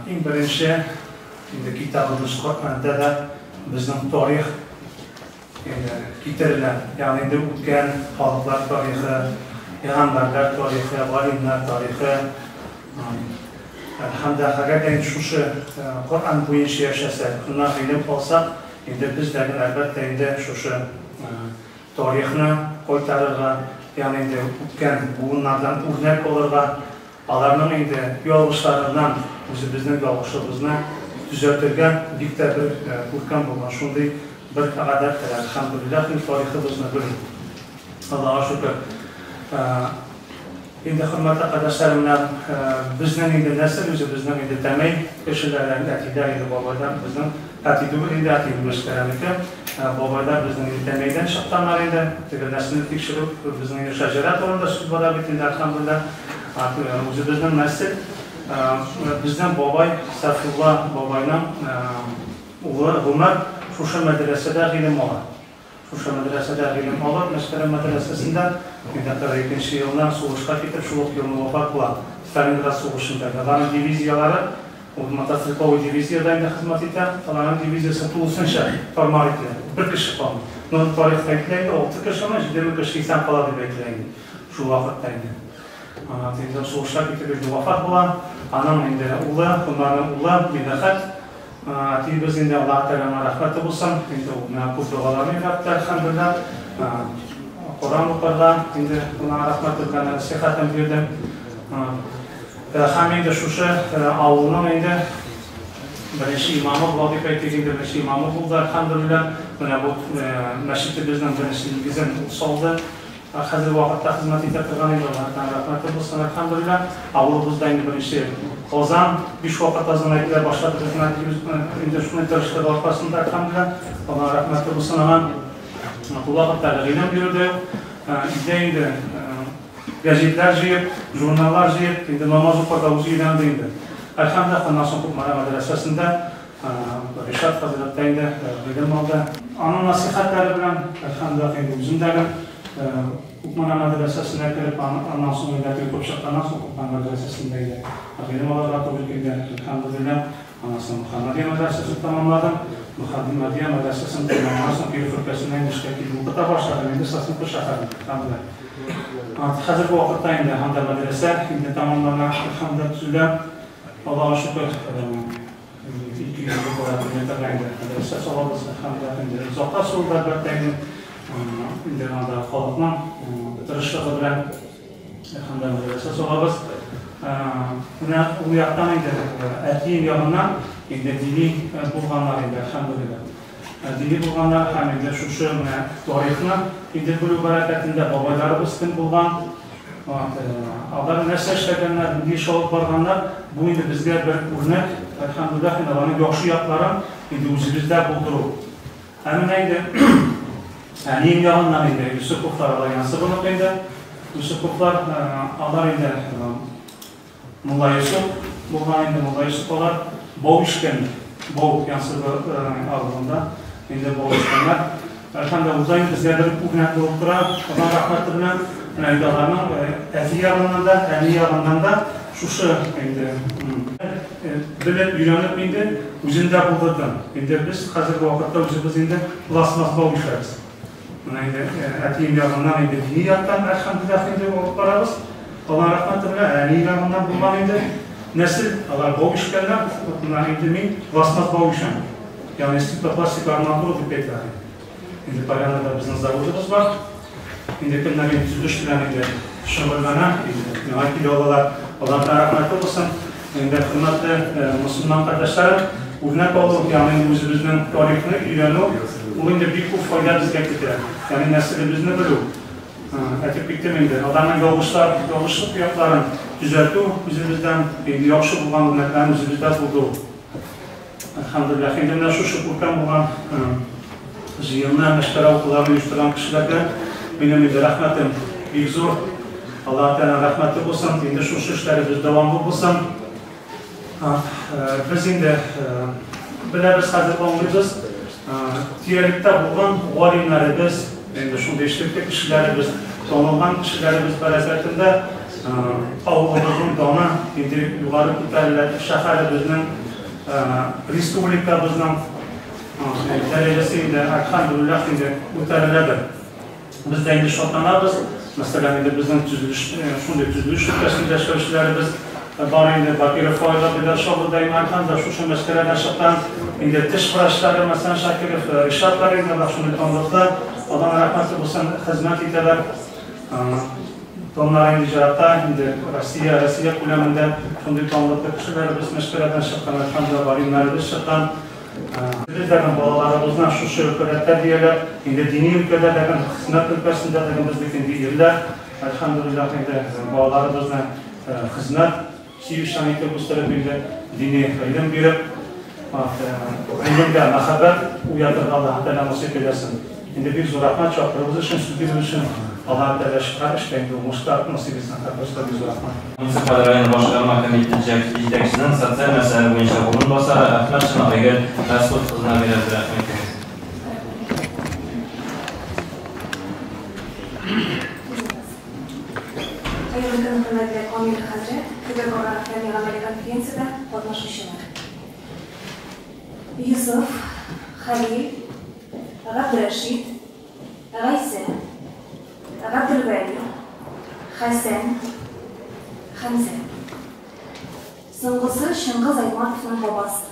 Иң беренче инде китабыбыз Коръәндә дә безнең тарих инде китерелә. Ягъни инде үткән халыклар тарихы, пәйгамбәрләр тарихы, галимнәр тарихы. Әлхәмдүлилләһ, әгәр дә инде шушы Коръән буенча яшәсәк, шуннан гыйлем алсак, инде без дә әлбәттә инде шушы тарихны кайтарырга, ягъни инде үткән буыннардан үрнәк алырга, аларның инде ялгышларыннан үзебезнең ялгышыбызны төзәтергә бик тә бер күркәм булган шундый бер гадәттер. Әлхәмдүлилләһ, инде тарихыбызны белү. Аллага шөкер. Инде, хөрмәтле кардәшләрем, менә безнең инде нәсел үзебезнең инде Тәмәй кешеләре, әтиләр инде бабайлар безнең, әти түгел инде, әти Мәскәүдәнеке, бабайлар безнең инде Тәмәйдән чыкканнар инде. Теге нәселне тикшерү, безнең инде шәҗәрә турында сүз бара бит инде, әлхәмдүлилләһ. Үзебезнең нәсел, безнең бабай Сафиулла бабайның улы Гомәр шушы мәдрәсәдә гыйлем ала. Шушы мәдрәсәдә гыйлем алып, Мәскәү мәдрәсәсендә, инде 42 нче елны сугышка китеп, шул ук елны вафат була. Сталинград сугышында. Аларның дивизияләре, ул мотострелковый дивизиядә инде хезмәт итә, аларның дивизиясе тулысынча тар-мар ителә. Бер кеше калмый. Ну, тарихта әйтелә инде, алты кешеме, җидеме кеше исән кала дип әйтелә инде. Шул вакытта инде. Инде сугышка китеп инде вафат була. Аның инде улы, Гомәрнең улы Мидхәт, Әтиебез инде Аллаһ Тәгаләнең рәхмәте булсын, инде ул менә күп догаларны өйрәтте, әлхәмдүлилләһ. Коръән укырга инде аңа рәхмәте белән нәсыйхәтен бирдем. Һәм инде шушы авылның инде беренче имамы була дип әйтик инде, беренче имамы булды, әлхәмдүлилләһ. Менә бу мәчетебезнең беренче нигезен ул салды. Хәзерге вакытта хезмәт итә торган инде, Аллаһы Тәгалә рәхмәте булсын, әлхәмдүлилләһ. Авылыбызда инде беренче азан, биш вакыт азан әйтелә башлады безнең әтиебез инде шундый тырышлыгы аркасында, әлхәмдүлилләһ. Аллаһ рәхмәте булсын аңа. Бу вакытта әле гыйлем бирү дә юк. Өйдә инде гәҗитләр җыеп, журналлар җыеп, инде намаз укырга үзе өйрәнде инде. Әлхәмдүлилләһ, аннан соң Кукмара мәдрәсәсендә Ришат хәзрәт тә инде гыйлем алды. Аның насыйхәтләре белән, әлхәмдүлилләһ, инде үзем дә Кукмара мәдрәсәсенә кереп, аннан соң инде укып чыкканнан соң Кукмара мәдрәсәсендә инде гыйлем алырга туры килде. Әлхәмдүлилләһ, аннан соң Мөхәммәдия мәдрәсәсен тәмамладым. Мөхәммәдия мәдрәсәсен тәмамлаганнан соң Киров өлкәсенә инде эшкә килеп укыта башладым, инде Сосновка шәһәрендә, әлхәмдүлилләһ. Хәзерге вакытта инде анда мәдрәсә инде тәмамлана, әлхәмдүлилләһ, төзелә. Аллага шөкер, 200 квадрат метрга инде мәдрәсә салабыз, әлхәмдүлилләһ, инде озакка сузылды, әлбәттә инде. Инде анда халыкның тырышлыгы белән, әлхәмдүлилләһ, мәдрәсә салабыз. Менә ул яктан инде әтием ягыннан инде дини булганнар инде, әлхәмдүлилләһ. Дини булганнар һәм инде шушы менә тарихны инде белү бәрәкәтендә бабайларыбыз кем булган, Алар нәрсә эшләгәннәр, нинди эш алып барганнар, бу инде безгә бер үрнәк, әлхәмдүлилләһ, инде аларның яхшы якларын инде үзебездә булдыру. Ә менә инде әнием ягыннан инде Юсуповлар, алар Янсыбыныкы инде. Юсуповлар, алар инде Мулла Йосып булган инде, Мулла Йосып алар бау ишкән, бау Янсыбы авылында инде бау ишкәннәр. Әлхәмдүлилләһ, ул да инде безгә бер үрнәк булып тора, Аллаһ рәхмәте белән. Менә инде аларның әти ягыннан да, әни ягыннан да шушы инде белеп, өйрәнеп инде үземдә булдырдым. Инде без хәзерге вакытта үзебез инде пластмасс бау ишәбез. Менә инде әтием ягыннан инде дини яктан, әлхәмдүлилләһ, инде алып барабыз. Аллаһ рәхмәте белән, әни ягыннан булган инде нәсел, алар бау ишкәннәр. Менә инде мин пластмасс бау ишәм. Ягъни стеклопластик арматура дип әйтелә. Инде Полянада безнең заводыбыз бар. Инде кемнәр инде төзелеш белән инде шөгыльләнә, инде миңа килә алалар. Аллаһ рәхмәте булсын. Инде хөрмәтле мөселман кардәшләрем, үрнәк алу, ягъни инде үзебезнең тарихны өйрәнү, ул инде бик күп файда безгә китерә. Ягъни нәселебезне белү. Әйтеп киттем инде, аларның ялгышлар, ялгышлык якларын төзәтү үзебездән, инде яхшы булган үрнәкләрне үзебездә булдыру. Әлхәмдүлилләһ, инде менә шушы күркәм булган җыенны, мәшвәрә укуларын оештырган кешеләргә минем инде рәхмәтем бик зур. Аллаһ Тәгаләнең рәхмәте булсын, инде шушы эшләребез дәвамлы булсын. Без инде беләбез, хәзер аңлыйбыз, тирәлектә булган галимнәребез, инде шундый эшлекле кешеләребез, танылган кешеләребез бәрәкәтендә авылыбызның даны инде югары күтәрелә, шәһәребезнең, республикабызның дәрәҗәсе инде, әлхәмдүлилләһ, инде күтәреләдер. Без дә инде шатланабыз. Мәсәлән, инде безнең төзелеш, шундый төзелеш өлкәсендә эшләүчеләребез бар инде. Бакиров Фаил абый да Чаллыда Иманхан да шушы мәсьәләдән чыккан. Инде теш врачлары, мәсәлән, Шакиров Ришат бар инде, алар шундый танлыклы. Алланың рәхмәте булсын, хезмәт итәләр. Даннар инде җыракта, инде Россия, Россия күләмендә шундый данлыклы кешеләребез Мәчкәрәдән чыккан, әлхәмдүлилләһ, галимнәребез чыккан. Безләрнең балаларыбызны шушы өлкәдә тәрбияләп, инде дини өлкәдә дә, хезмәт өлкәсендә дә без бит инде ирләр, әлхәмдүлилләһ, инде балаларыбызны хезмәт сөючән итеп үстереп, инде дини гыйлем биреп, гыйлемгә мәхәббәт уятырга Аллаһы Тәгалә насыйп әйләсен. Инде бик зур рәхмәт чакыруыгыз өчен, сүз бирү өчен. Аллаһы Тәгалә шифа эшкә инде уңышлар насыйп итсен. Һәрберебезгә бик зур рәхмәт. Муниципаль район башкарма комитеты җитәкчесенең социаль мәсьәләләр буенча урынбасары Әхмәтшина Айгөл Мәсгуть кызына бирәбез, рәхим итегез. Хәерле көн, хөрмәтле Камил хәзрәт, төбәкара фәнни-гамәли конференциядә катнашучылар. Йосыф, Хәлил, Габдрәшит, Гайсә, Габделвәли, Хәсән, Хәмзә. Соңгысы Чыңгыз Айтматовның бабасы.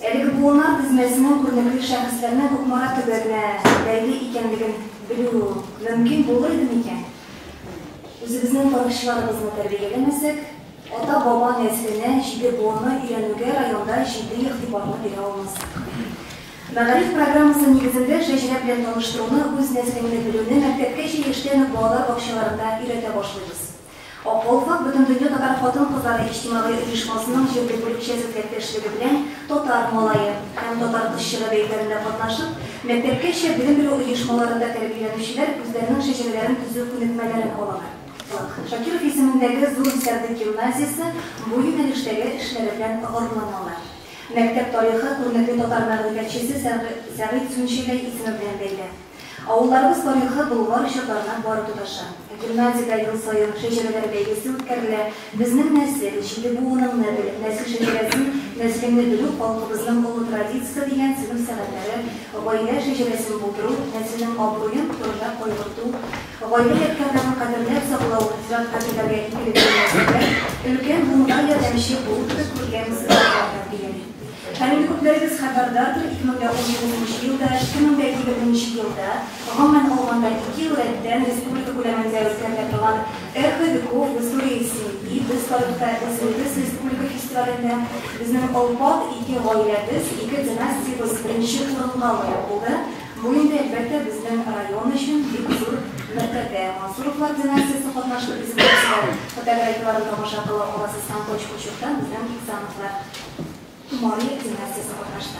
Әлеге буыннар тезмәсенең күренекле шәхесләрнең Кукмара төбәгенә бәйле икәнлеген белү мөмкин булыр иде микән? Үзебезнең тарихчыларыбызны тәрбияләмәсәк, ата-баба нәселенә җиде буынны өйрәнүгә районда җитди игътибарны бирә алмасак. Мәгариф программасы нигезендә шәҗәрә белән таныштыруны, үз нәселеңне белүне мәктәпкәчә яшьтән үк балалар бакчаларында өйрәтә башлыйбыз. Ак калфак Бөтендөнья татар хатын-кызлары иҗтимагый оешмасының җирле бүлекчәсе теләктәшлеге белән Татар малае һәм Татар кызчыгы бәйгеләрендә катнашып, мәктәпкәчә белем бирү оешмаларында тәрбияләнүчеләр үзләренең шәҗәрәләрен төзү күнекмәләрен алалар. Шакиров исемендәге Зур Сәрдек гимназиясе бу юнәлештәге эшләре белән горурланалар. Мәктәп тарихы күренекле татар мәгърифәтчесе Сәгыйть Сүнчәләй исеме белән бәйле. Авылларыбыз тарихы Болгар чорларына барып тоташа. Гимназиядә ел саен шәҗәрәләр бәйгесе үткәрелә. Безнең нәсел, җиде буыныңны бел, нәсел шәҗәрәсен, нәселеңне белү халкыбызның олы традициясе дигән сыйныф сәгатьләре, гаилә шәҗәрәсен булдыру, нәселнең абруен турында кайгырту, гаилә ядкәрләрен кадерләп саклау, зират каберләргә игелекле мөнәсәбәт, өлкән буынга ярдәмче булу кебек күркәм сыйфатлар тәрбияли. Һәм инде күпләрегез хәбәрдардыр, 2019 нчы елда, 2020 нче елда, гомумән алганда, ике ел рәттән республика күләмендә үткәрелә торган Эхо веков в истории семьи, Без тарихта эзлибез республика фестивалендә безнең олпат ике гаиләбез, ике династиябез беренче урынга лаек булды. Бу инде, әлбәттә, безнең район өчен бик зур мәртәбә. Мансуровлар династиясе катнашты презентациядә. Фотографияләрен тамаша кыла аласыз һәм Почкучуктан безнең Иксановлар. Мари династиясе катнашты.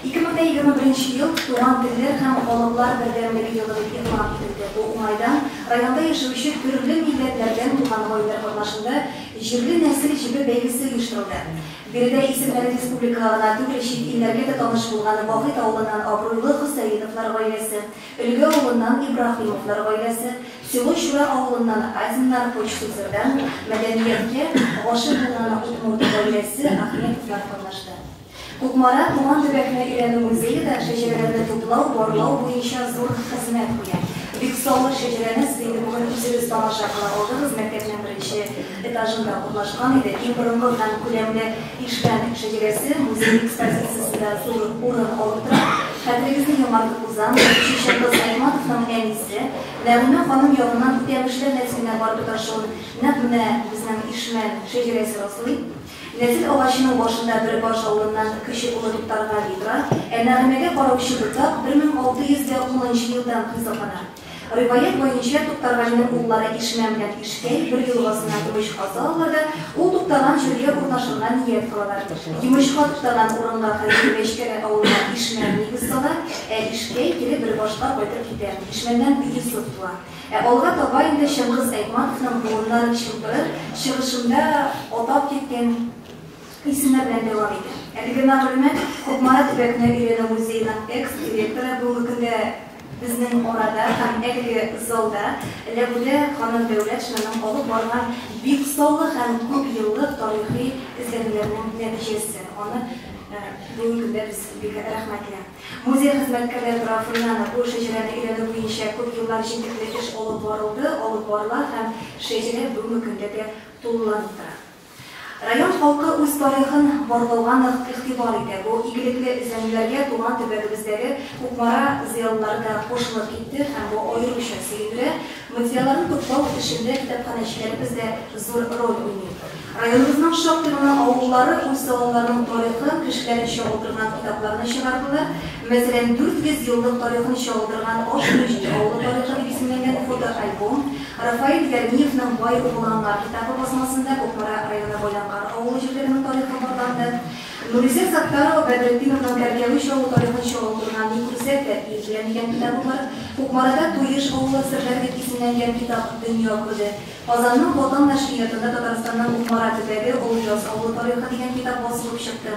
2021 ел Туган телләр һәм халыклар бердәмлеге елы дип игълан ителде. Бу уңайдан районда яшәүче төрле милләтләрдән туган гаиләләр катнашында Җирле нәсел җебе бәйгесе оештырылды. Биредә исемнәре республикага гына түгел, чит илләргә дә таныш булган Вахит авылыннан абруйлы Хөсәеновлар гаиләсе, Өлге авылыннан Ибраһимовлар гаиләсе, Село Чура авылыннан Азиннар, Почтузердан мәдәнияткә гашыйк булган удмурт гаиләсе Ахметовлар катнашты. Кукмара туган төбәкне өйрәнү музее да шәҗәрәләрне туплау, барлау буенча зур хезмәт куя. Бик саллы шәҗәрәне сез инде бүген үзегез тамаша кыла алдыгыз, мәктәпнең беренче этажында урнашкан иде. Иң борынгы һәм күләмле Ишмән шәҗәрәсе музей экспозициясендә зур урын алып тора. Хәтерегезне яңартып узам, язучы Чыңгыз Айтматовның әнисе, Нәгыймә ханым ягыннан Үтәмешләр нәселенә барып тоташуын нәкъ менә безнең Ишмән шәҗәрәсе раслый. Нәсел агачының башында Бөрбаш авылыннан кече улы Туктаргали тора, ә Нәгыймәгә караучы ботак 1610 нчы елдан хисаплана. Риваять буенча, Туктаргалинең уллары Ишмән белән Ишкәй бер елгасына йомычка салалар да, ул туктаган җиргә урнашырга ният кылалар. Йомычка туктаган урынга хәзерге Мәчкәрә авылына Ишмән нигез сала, ә Ишкәй кире Бөрбашка кайтып китә. Ишмәннән Йосыф туа. Ә алга таба инде Чыңгыз Айтматовның буыннар чылбыры чыгышында атап киткән исемнәр белән дәвам итә. Әлеге мәгълүмат Кукмара төбәкне өйрәнү музееның экс-директоры, бүгенге көндә безнең арада һәм әлеге залда Ләбүдә ханым Дәүләтшинаның алып барган бик саллы һәм күп еллык тарихи эзләнүләренең нәтиҗәсе. Аны бүгенге көндә без бик рәхмәтле. Музей хезмәткәрләре тарафыннан бу шәҗәрәне өйрәнү буенча күп еллар җентекле эш алып барылды, алып барыла һәм шәҗәрә бүгенге көндә дә тулыланып тора. Район халкы үз тарихын барлауга нык игътибар итә. Бу игелекле эзләнүләргә туган төбәгебездәге Кукмара зыялылары да кушылып китте һәм бу аеруча сөендерә. Материалларны туплау эшендә китапханәчеләребез дә зур роль уйный. Районыбызның шактый гына авыллары үз авылларының тарихын, кешеләрен чагылдырган китапларны чыгардылар. Мәсәлән, 400 еллык тарихын чагылдырган Аш-Мөҗит авылы тарихы дип исемләнгән фотоальбом, Рафаэль Ярмиевның Бай угланнар китабы басмасында Кукмара районы Байлангар авылы җирлегенең тарихы барланды. Нуризә Саттарова Бәдретдиновның Кәркәвеч авылы тарихын чагылдырган Ни күрсәк тә, ил белән дигән китабы бар. Кукмарада Туеш авылы серләре дип исемләнгән китап дөнья күрде. Казанның Ватан нәшриятында Татарстанның Кукмара төбәге Олыяз авылы тарихы дигән китап басылып чыкты.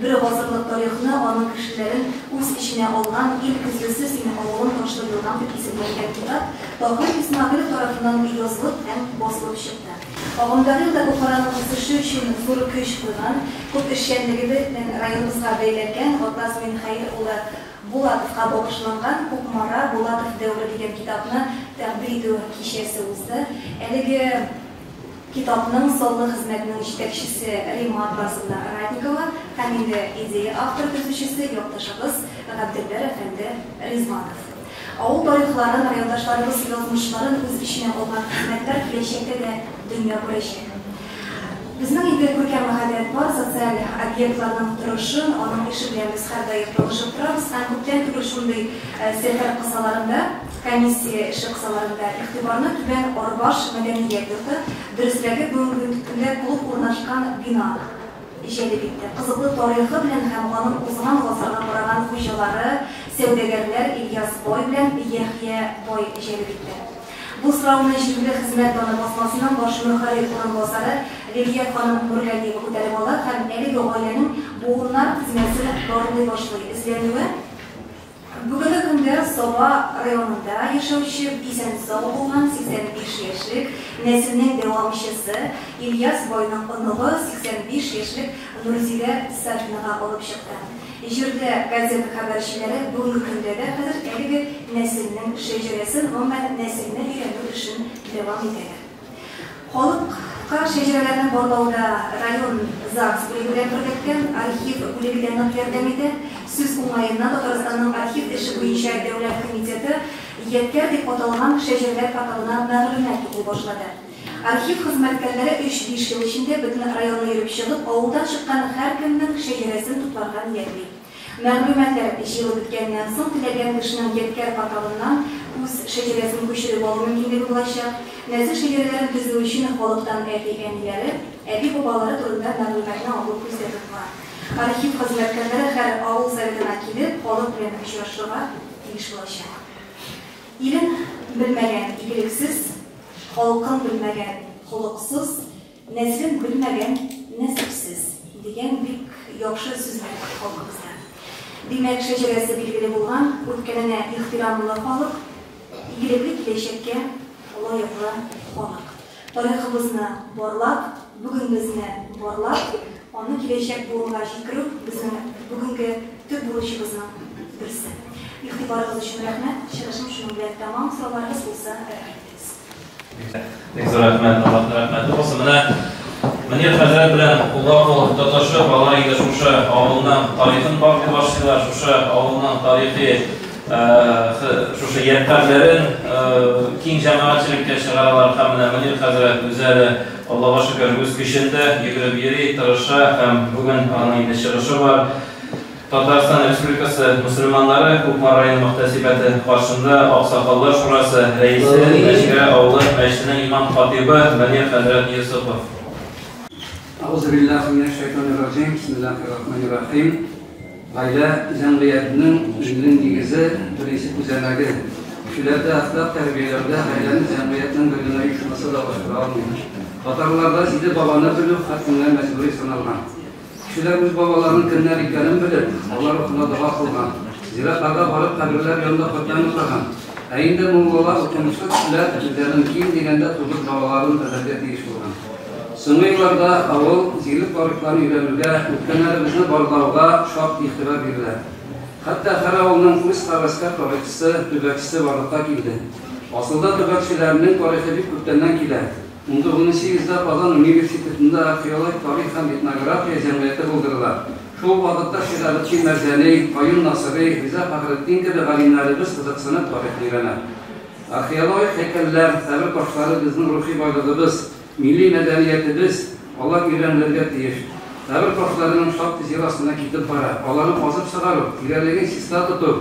Бер гасырлык тарихны, аның кешеләрен үз эченә алган Ил көзгесе синең авылың ташлы елгам дип исемләнгән китап Таһир Исмәгыйлев тарафыннан язылып һәм басылып чыкты. Агымдагы елда Кукмараның үсеше өчен зур көч куйган, күп эшчәнлеге белән районыбызга бәйләнгән Гатназ Минхәер улы Булатовка багышланган Кукмара, Булатов дәвере дигән китапны тәкъдир итү кичәсе узды. Әлеге китапның саллы хезмәтнең җитәкчесе Римма Атласовна Ратникова һәм инде идея авторы төзүчесе якташыбыз Габделбәр әфәнде Ризванов. Авыл тарихларын, райондашларыбыз язмышларын үз эченә алган хезмәтләр киләчәктә дә дөнья күрәчәк. Безнең инде күркәм гадәт бар, социаль объектларның торышын, аның эше белән без һәрдаим танышып торабыз һәм күптән түгел шундый сәфәр кысаларында, комиссия эше кысаларында игътибарны Түбән Арбаш мәдәният йорты, дөресрәге, бүгенге көндә клуб урнашкан бина җәлеп итте. Кызыклы тарихы белән һәм аның узган гасырга караган хуҗалары, сәүдәгәрләр Ильяс бай белән Яхъя бай җәлеп итте. Бу сорауны җирле Хезмәт даны басмасының баш мөхәррир урынбасары Лилия ханым Нургалиева күтәреп ала һәм әлеге гаиләнең буыннар тезмәсен барлый башлый. Эзләнүе Бүгенге көндә Саба районында яшәүче исән-сау булган 85 яшьлек нәселнең дәвамчысы Ильяс байның оныгы 85 яшьлек Нурзилә Сафинага алып чыкты. Җирле газета хәбәрчеләре бүгенге көндә дә хәзер әлеге нәселнең шәҗәрәсен, гомумән, нәселне өйрәнү эшен дәвам итәләр. Халыкка шәҗәрәләрне барлауда район ЗАГС бүлеге белән берлектә архив бүлеге дә нык ярдәм итә. Сүз уңаеннан, Татарстанның архив эше буенча дәүләт комитеты Ядкәр дип аталган шәҗәрәләр порталына мәгълүмат туплый башлады. Архив хезмәткәрләре өч-биш ел эчендә бөтен районны йөреп чыгып, авылдан чыккан һәркемнең шәҗәрәсен тупларга ниятли. Мәгълүматлар җыелып беткәннән соң, теләгән кешенең Ядкәр порталыннан үз шәҗәрәсен күчереп алу мөмкинлеге булачак. Нәсел шәҗәрәләрен төзү өчен халыктан әти-әниләре, әби-бабалары турында мәгълүматны алу күздә тотыла. Архив хезмәткәрләре һәр авыл советына килеп, халык белән очрашырга тиеш булачак. Илен белмәгән игелексез, халкын белмәгән холыксыз, нәселен белмәгән нәсепсез, дигән бик яхшы сүзләр бар халкыбызда. Димәк, шәҗәрәсе билгеле булган, үткәненә ихтирамлы халык, игелекле киләчәккә лаеклы халык. Тарихыбызны барлап, бүгенгезне барлап, аны киләчәк буынга җиткерү безнең бүгенге төп бурычыбызның берсе. Игътибарыгыз өчен рәхмәт. Чыгышым шуның белән тәмам. Сорауларыгыз булса, рәхим итегез. Бик зур рәхмәт, Аллаһның рәхмәте булсын. Менә Мөнир хәзрәт белән кулга-кул тотышып, алар инде шушы авылның тарихын барлый башлыйлар, шушы авылның тарихи шушы ядкарьләрен киң җәмәгатьчелеккә чыгаралар. Һәм менә Мөнир хәзрәт үзе әле, Аллага шөкер, үз көчендә йөгереп йөри, тырыша һәм бүген аның инде чыгышы бар. Татарстан Республикасы мөселманнары Кукмара районы мөхтәсибәте каршында Аксакаллар шурасы рәисе, Мәчкәрә авылы мәчетенең имам-хатыйбы Мөнир хәзрәт Йосыпов. Әгъузу биллаһи минәш шайтанир раҗим, бисмиллаһир рахманир рахим. Гаилә җәмгыятьнең илнең нигезе, беренче күзәнәге. Кешеләрдә әхлак тәрбияләүдә гаиләне җәмгыятьнең бер генә оешмасы да алыштыра алмый. Татарларда җиде бабаны белү һәркемгә мәҗбүри саналган. Кешеләр үз бабаларының кемнәр икәнен белеп, алар рухына дога кылган, зиратларга барып каберләр янында Коръән укыган. Ә инде муллалар, укымышлы кешеләр үзләренең ким дигәндә тугыз бабаларын белергә тиеш булган. Соңгы елларда авыл, җирлек тарихларын өйрәнүгә, үткәннәребезне барлауга шактый игътибар бирелә. Хәтта һәр авылның үз һәвәскәр тарихчысы, төбәкчесе барлыкка килде. Асылда төбәкчеләрнең тарихы бик күптәннән килә. Унтугызынчы йөздә Казан университетында археологик тарих һәм этнография җәмгыяте булдырыла. Шул вакытта Шиһабетдин Мәрҗани, Каюм Насыйри, Риза Фәхретдин кебек галимнәребез кызыксынып тарихны өйрәнә. Археологик һәйкәлләр, кабер ташлары безнең рухи байлыгыбыз, милли мәдәниятебез, алар өйрәнелергә тиеш. Кабер ташларының шактый җир астына китеп бара. Аларны казып чыгару, тирәлеген чиста тоту,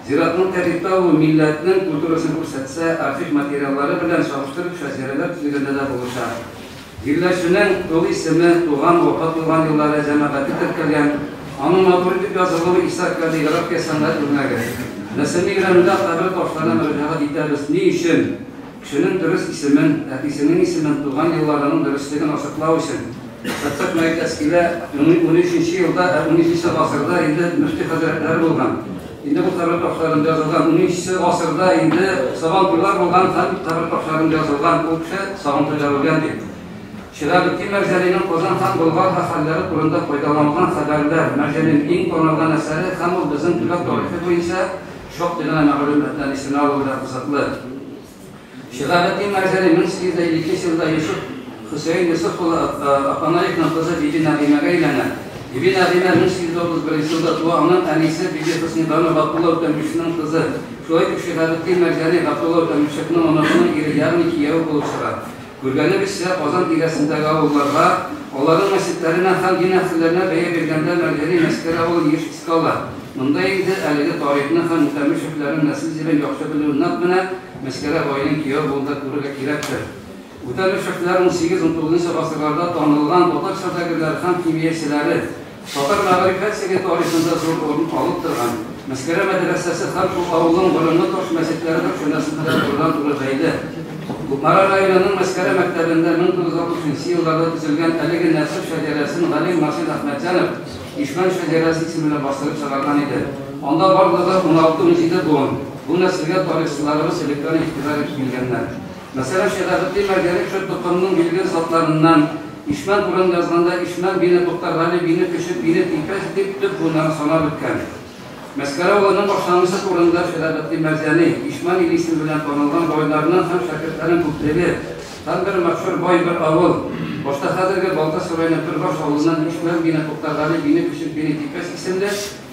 зиратның тәртиптә булуы милләтнең культурасын күрсәтсә, архив материаллары белән чагыштырып шәҗәрәләр төзегәндә дә булыша. Җирләшүнең тулы исеме, туган, вафат булган еллары, җәмәгате теркәлгән. Аның матур итеп язылуы исә каллиграфия сәнгать үрнәге. Нәселне өйрәнүдә кабер ташларына мөрәҗәгать итәбез. Ни өчен? Кешенең дөрес исемен, әтисенең исемен, туган елларының дөреслеген ачыклау өчен. Хәтта әйтәсе килә, унөченче елда, унөченче гасырда инде мөфти хәзрәтләре булган. Инде бу кабер ташларында язылган, унөченче гасырда инде Сабантуйлар булган һәм кабер ташларында язылган, ул кеше Сабантуйда үлгән дип. Шиһабетдин Мәрҗанинең Казан һәм Болгар хәлләре турында файдаланылган хәбәрләр, Мәрҗанинең иң танылган әсәре һәм ул безнең төбәк тарихы буенча шактый гына мәгълүматлар исенә алу белән кызыклы. Шиһабетдин Мәрҗани 1852 елда Йосыф Хөсәен Йосыф улы Апанаевның кызы Биби Нәгыймәгә өйләнә. Биби Нәгыймә 1831 елда туа, аның әнисе Биби Хөснибану Габдулла Үтәмешевнең кызы. Шулай итеп Шиһабетдин Мәрҗани Габдулла Үтәмешевнең оныгының ире, ягъни кияве булып чыга. Күргәнебезчә, Казан тирәсендәге авылларга, аларның мәчетләренә һәм дин әһелләренә бәя биргәндә Мәрҗани Мәскәрә авылын еш искә ала. Монда инде әлеге тарихны һәм Үтәмешевләрнең нәсел җебен яхшы белүен нәкъ менә Мәскәрә баеның кияве булуында күрергә кирәктер. Үтәмешевләр унсигез-унтугызынчы гасырларда танылган татар сәүдәгәрләре һәм кимиячеләре. Татар мәгърифәтчелеге тарихында зур урын алып торган Мәскәрә мәдрәсәсе һәм шул авылның борынгы таш мәчетләре бер шунысы белән турыдан-туры бәйле. Кукмара районының Мәскәрә мәктәбендә 1960 нчы елларда төзелгән әлеге нәсел шәҗәрәсен галим Марсель Әхмәтҗанов Ишмән шәҗәрәсе исеме белән бастырып чыгарган иде. Анда барлыгы уналты-унҗиде буын. Бу нәселгә тарихчыларыбыз электән игътибар итеп килгәннәр. Мәсәлән, Шиһабетдин Мәрҗани шул токымның билгеле затларыннан Ишмән турында язганда Ишмән бине Туктаргали бине Көчек бине Типәч дип төп буыннарын санап үткән. Мәскәрә авылының башлангычы турында Шиһабетдин Мәрҗани, Ишмән иле исеме белән танылган байларның һәм шәкертләрнең күплеге һәм бер мәшһүр бай бер авыл. Башта хәзерге Балтач районы Бөрбаш авылыннан Ишмән бине Туктаргали бине Көчек бине Типәч исемле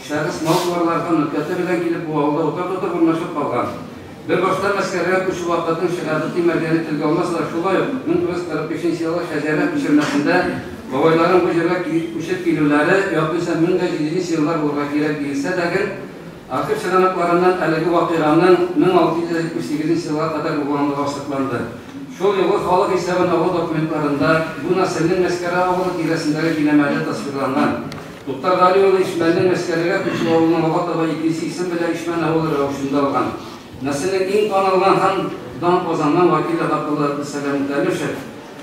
шәхес мал-туарлары һәм мөлкәте белән килеп бу авылда утар тотып урнашып калган. Бер башта Мәскәүгә күчү вакытын Шиһабетдин Мәрҗани телгә алмаса да, шулай ук 1945 нче елгы шәҗәрә күчермәсендә бабайларының бу җиргә күчеп килүләре якынча 1700 нче еллар булырга кирәк диелсә дә гел архив чыганакларыннан әлеге вакыйганың 1678 нче елга кадәр булганлыгы ачыкланды. Шул елгы халык исәбен алу документларында бу нәселнең Мәскәрә авылы тирәсендәге биләмәләре тасвирланган. Туктаргали улы Ишмәннең Мәскәрәгә күчү авылының алга таба икенче исем белән Ишмән авылы рәвешендә алган. Нәселнең иң танылган һәм дан казанган вәкиле Габдулла Габделсәлам Үтәмешев,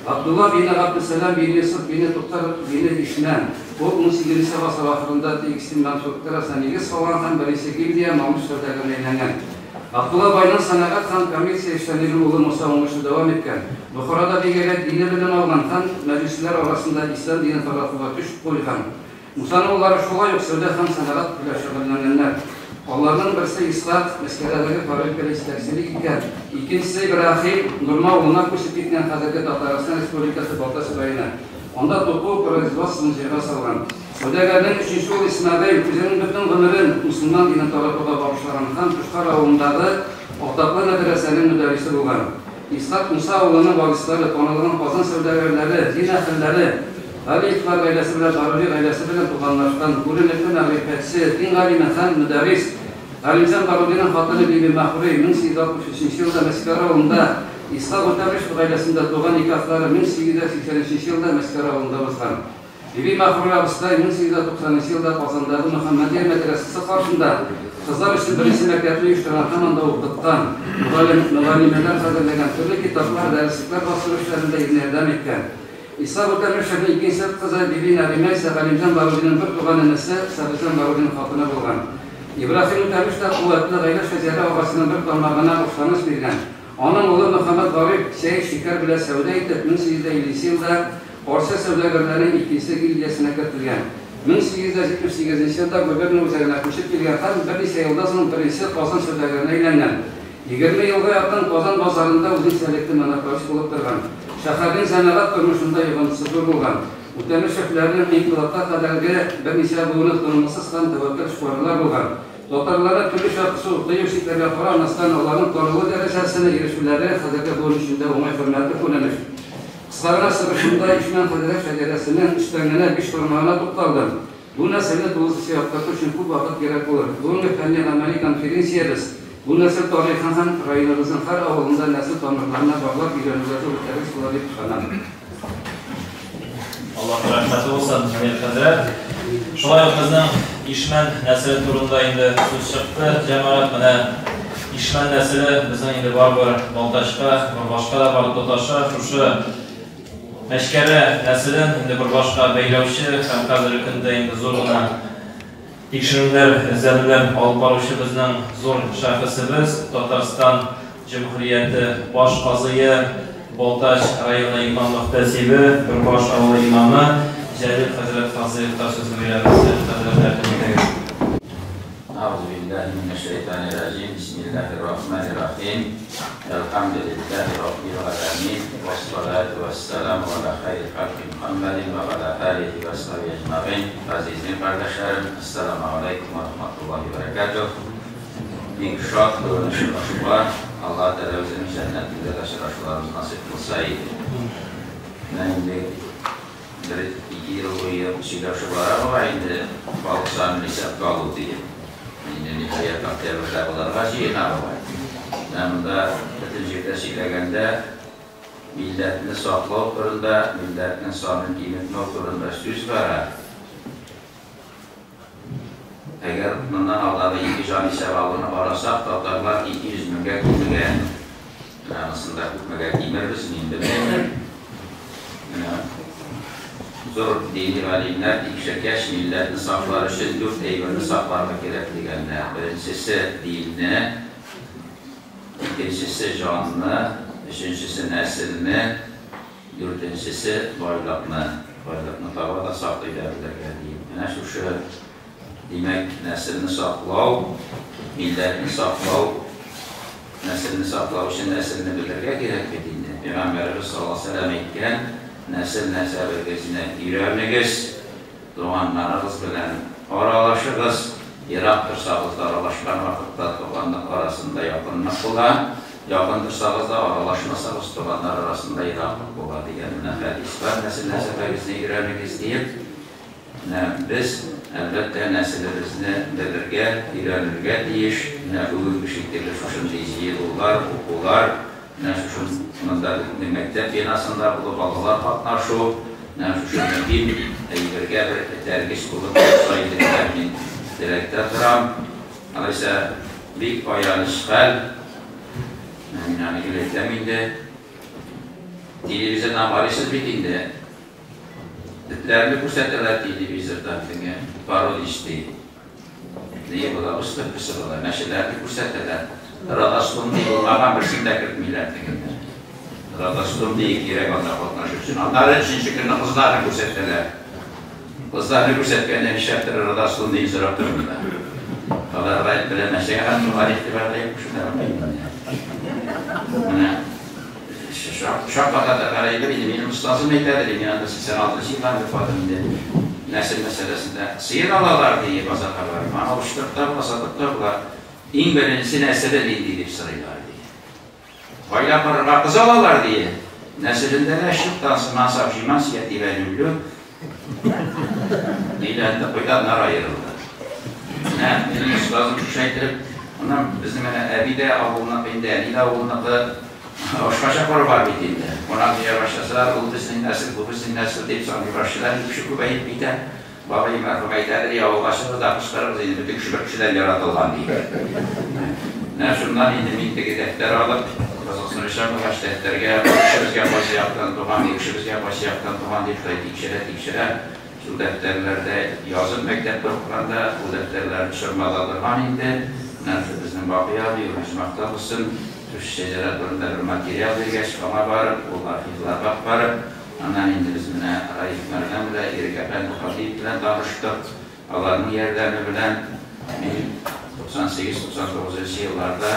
Габдулла бине Габделсәлам бине Йосыф бине Туктар бине Ишмән, ул унсигезенче гасыр ахырында Текстиль мануфактурасына нигез салган һәм беренче гильдия мамык сәүдәгәренә әйләнгән. Габдулла байның сәнәгать һәм коммерция эшчәнлеген улы Муса уңышлы дәвам иткән. Бохарада бик әйбәт дини белем алган һәм мәҗүсиләр арасында ислам динен таратуга көч куйган. Мусаның уллары шулай ук сәүдә һәм сәнәгать белән шөгыльләнгәннәр. Аларның берсе Исхак, Мәскәрәдәге фабрикада җитәкчелек иткән, икенчесе Ибраһим, Нурма авылына күчеп киткән, хәзерге Татарстан Республикасы Балтач районы. Анда туку производствосын җайга салган. Сәүдәгәрнең өченче улы Исмәгыйль үзенең бөтен гомерен мөселман динен таратуга багышлаган һәм Кышкар авылындагы атаклы мәдрәсәнең мөдәррисе булган. Исхак Муса авылының варислары, танылган Казан сәүдәгәрләре, дин әһелләре, Галиевлар гаиләсе белән Барури гаиләсе белән туганлашкан, күренекле мәгърифәтче, дин галиме һәм мөдәррис Галимҗан Барудиның хатыны Биби Маһруй 1863 елда Мәскәү авылында Исхак Үтәмешев гаиләсендә туган, никахлары 1883 елда Мәскәү авылында узган. Биби Маһруй абыстай 1890 нчы елда Казандагы Мөхәммәдия мәдрәсәсе каршында кызлар өчен беренче мәктәпне оештырган һәм анда укыткан, мөгаллим, мөгаллимәләр хәзерләгән, төрле китаплар, дәреслекләр бастыру эшләрендә иренә ярдәм иткән. Исхак Үтәмешевнең икенче кызы Биби Нәгыймә исә Галимҗан Барудиның бертуган энесе Сәгыйтҗан Барудиның хатыны булган. Ибраһим Үтәмеш тә куәтле гаилә шәҗәрә агачының бер тармагына башлангыч биргән. Аның улы Мөхәммәт Гариф чәй, шикәр белән сәүдә итеп, 1850 нче елда Арча сәүдәгәрләренең икенче гильдиясенә кертелгән. 1878 нче елда губерна үзәгенә күчеп килгән һәм берничә елдан соң беренче Казан сәүдәгәренә әйләнгән. 20 елга якын Казан базарында үзенчәлекле монополист булып торган. Шәһәрнең җәмәгать тормышында йогынтысы зур булган. Үтәмешевләрнең инкыйлабка кадәрге берничә буыны тынгысыз һәм тәвәккәл эшкуарлар булган. Татарларда төрлечә кысу, тыю, чикләргә карамастан, аларның танылу дәрәҗәсенә ирешүләре хәзерге буын өчен дә уңай хөрмәтле күренеш. Кыска гына чыгышымда Ишмән хәзрәт шәҗәрәсенең өчтән генә биш тармагына тукталдым. Бу нәселне тулысынча яктырту өчен күп вакыт кирәк булыр. Бүгенге фәнни-гамәли конференциябез бу нәсел тарихын һәм районыбызның һәр авылында нәсел тамырларына барлап өйрәнүгә зур этәргеч булыр дип ышанам. Аллаһның рәхмәте булсын, Мөнир хәзрәт. Шулай ук безнең Ишмән нәселе турында инде сүз чыкты, җәмәгать. Менә Ишмән нәселе безнең инде барыбер Балтачка, Борбашка да барып тоташа. Шушы Мәчкәрә нәселен инде Борбашка бәйләүче һәм хәзерге көндә инде зур гына тикшерүләр, эзләнүләр алып баручы безнең зур шәхесебез, Татарстан Җөмһүрияте баш казые, Балтач районы имам-мөхтәсибе, Бөрбаш авылы имамы Җәлил хәзрәт Фазлыевка сүзне бирәбез. Җәлил хәзрәт, рәхим итегез. Әгъузу биллаһи минәш-шәйтанир раҗим, бисмиллаһир рахманир рахим, әлхәмдүлиллаһи раббил галәмин, вәссалату вәссәламу галә хәйри халки Мөхәммәдин вә галә алихи вә асхабихи әҗмәгыйн. Газиз дин кардәшләрем, әссәламү галәйкүм вә рахматуллаһи вә бәрәкәтүһ. Бик шат бүген очрашуга. Аллаһ Тәгалә үзенең җәннәтендә дә очрашуларыбыз насыйп кылса иде. Менә инде бер ике ел буе сөйләшеп бара бугай инде халык санын исәпкә алу диеп. Инде ниһаять октябрьдә булырга җыена бугай. Менә монда бөтен җирдә сөйләгәндә милләтне саклау турында, милләтнең санын киметмәү турында сүз бара. Әгәр моннан алдагы ике җанисәп алуны карасак, татарлар 200 меңгә кимегән. Менә анысында күпмегә кимербез, мин белмим. Менә зур дини галимнәр тикшергәч, милләтне саклар өчен дүрт әйберне сакларга кирәк дигәннәр. Беренчесе динне, икенчесе җанны, өченчесе нәселне, дүртенчесе байлыкны. Байлыкны таба да саклый да белергә диеп. Менә шушы, димәк, нәселне саклау, милләтне саклау, нәселне саклау өчен нәселне белергә кирәк бит инде. Пәйгамбәребез саллаллаһу алейһи ва сәлләм әйткән, нәсел нәсәбегезне өйрәнегез, туганнарыгыз белән аралашыгыз, ерак торсагыз да аралашкан вакытта туганлык арасында якынлык була, якын торсагыз да аралашмасагыз туганнар арасында ераклык була дигән менә хәдис бар, нәсел нәсәбегезне өйрәнегез диеп. Менә без, әлбәттә, нәселебезне белергә, өйрәнергә тиеш. Менә бүгенге шикелле шушындый җыелулар, укулар, менә шушы монда безнең мәктәп бинасында булып балалар катнашу, менә шушы мөһим әйбергә бер этәргеч булып торса иде дигән мин теләктә торам. Алайса бик аяныч хәл. Менә мин аны гел әйтәм инде. Телевизордан карыйсыз бит инде. Этләрне күрсәтәләр телевизордан теге пародисты. Ни була, выставкасы була, мәчеләрне күрсәтәләр. Родословный булмаган берсен дә кертмиләр тегендә. Родословный кирәк анда катнашу өчен. Аннары өченче көнне кызларны күрсәтәләр. Кызларны күрсәткәндә нишләптер родословный сорап тормыйлар. Аларга белән нәрсәгә һәм шуңа игътибар да юк шунда. Менә шакката торган әйбер инде минем остазым әйтәдер, мин анда 86 елдан вафатым инде. Нәсел мәсьәләсендә сыер алалар ди базарга барып. Аны алыштырып та була, сатып та була. Иң беренче нәселе нинди дип сорыйлар ди. Гаилә корырга кыз алалар ди. Нәселендә дә чыктан сыман сабжиман сиятибә люлю. Өйләнде, куйданнар аерылды. Менә минем остазым шушы әйтеп, аннан безнең менә әби дә авылныкы инде, әни дә авылныкы. Башкача коры бар бит инде. Кунак җыя башласалар, ул безнең нәсел, бу безнең нәсел дип саный башлыйлар, кеше күбәеп китә. Бабай мәрхүм әйтәдер, я авылга чыгыгыз да кычкырыгыз инде, бөтен кеше бер кешедән яратылган дип. Менә шуннан инде мин теге дәфтәр алып, кызыксынучан булгач, дәфтәргә бу кеше безгә кайсы яктан туган, бу кеше безгә кайсы яктан туган дип шулай тикшерә-тикшерә, шул дәфтәрләрдә язып мәктәптә укыганда, ул дәфтәрләрне чормада торган инде. Менә шул безнең Бакый абый, ул оҗмахта булсын, шушы шәҗәрә турында бер материал биргәч, аңа барып, ул архивларга барып, аннан инде без менә Раиф Мәрдән белән, Ирек әфәнде Хатыйп белән таныштык. Аларның ярдәме белән мин 98-99 елларда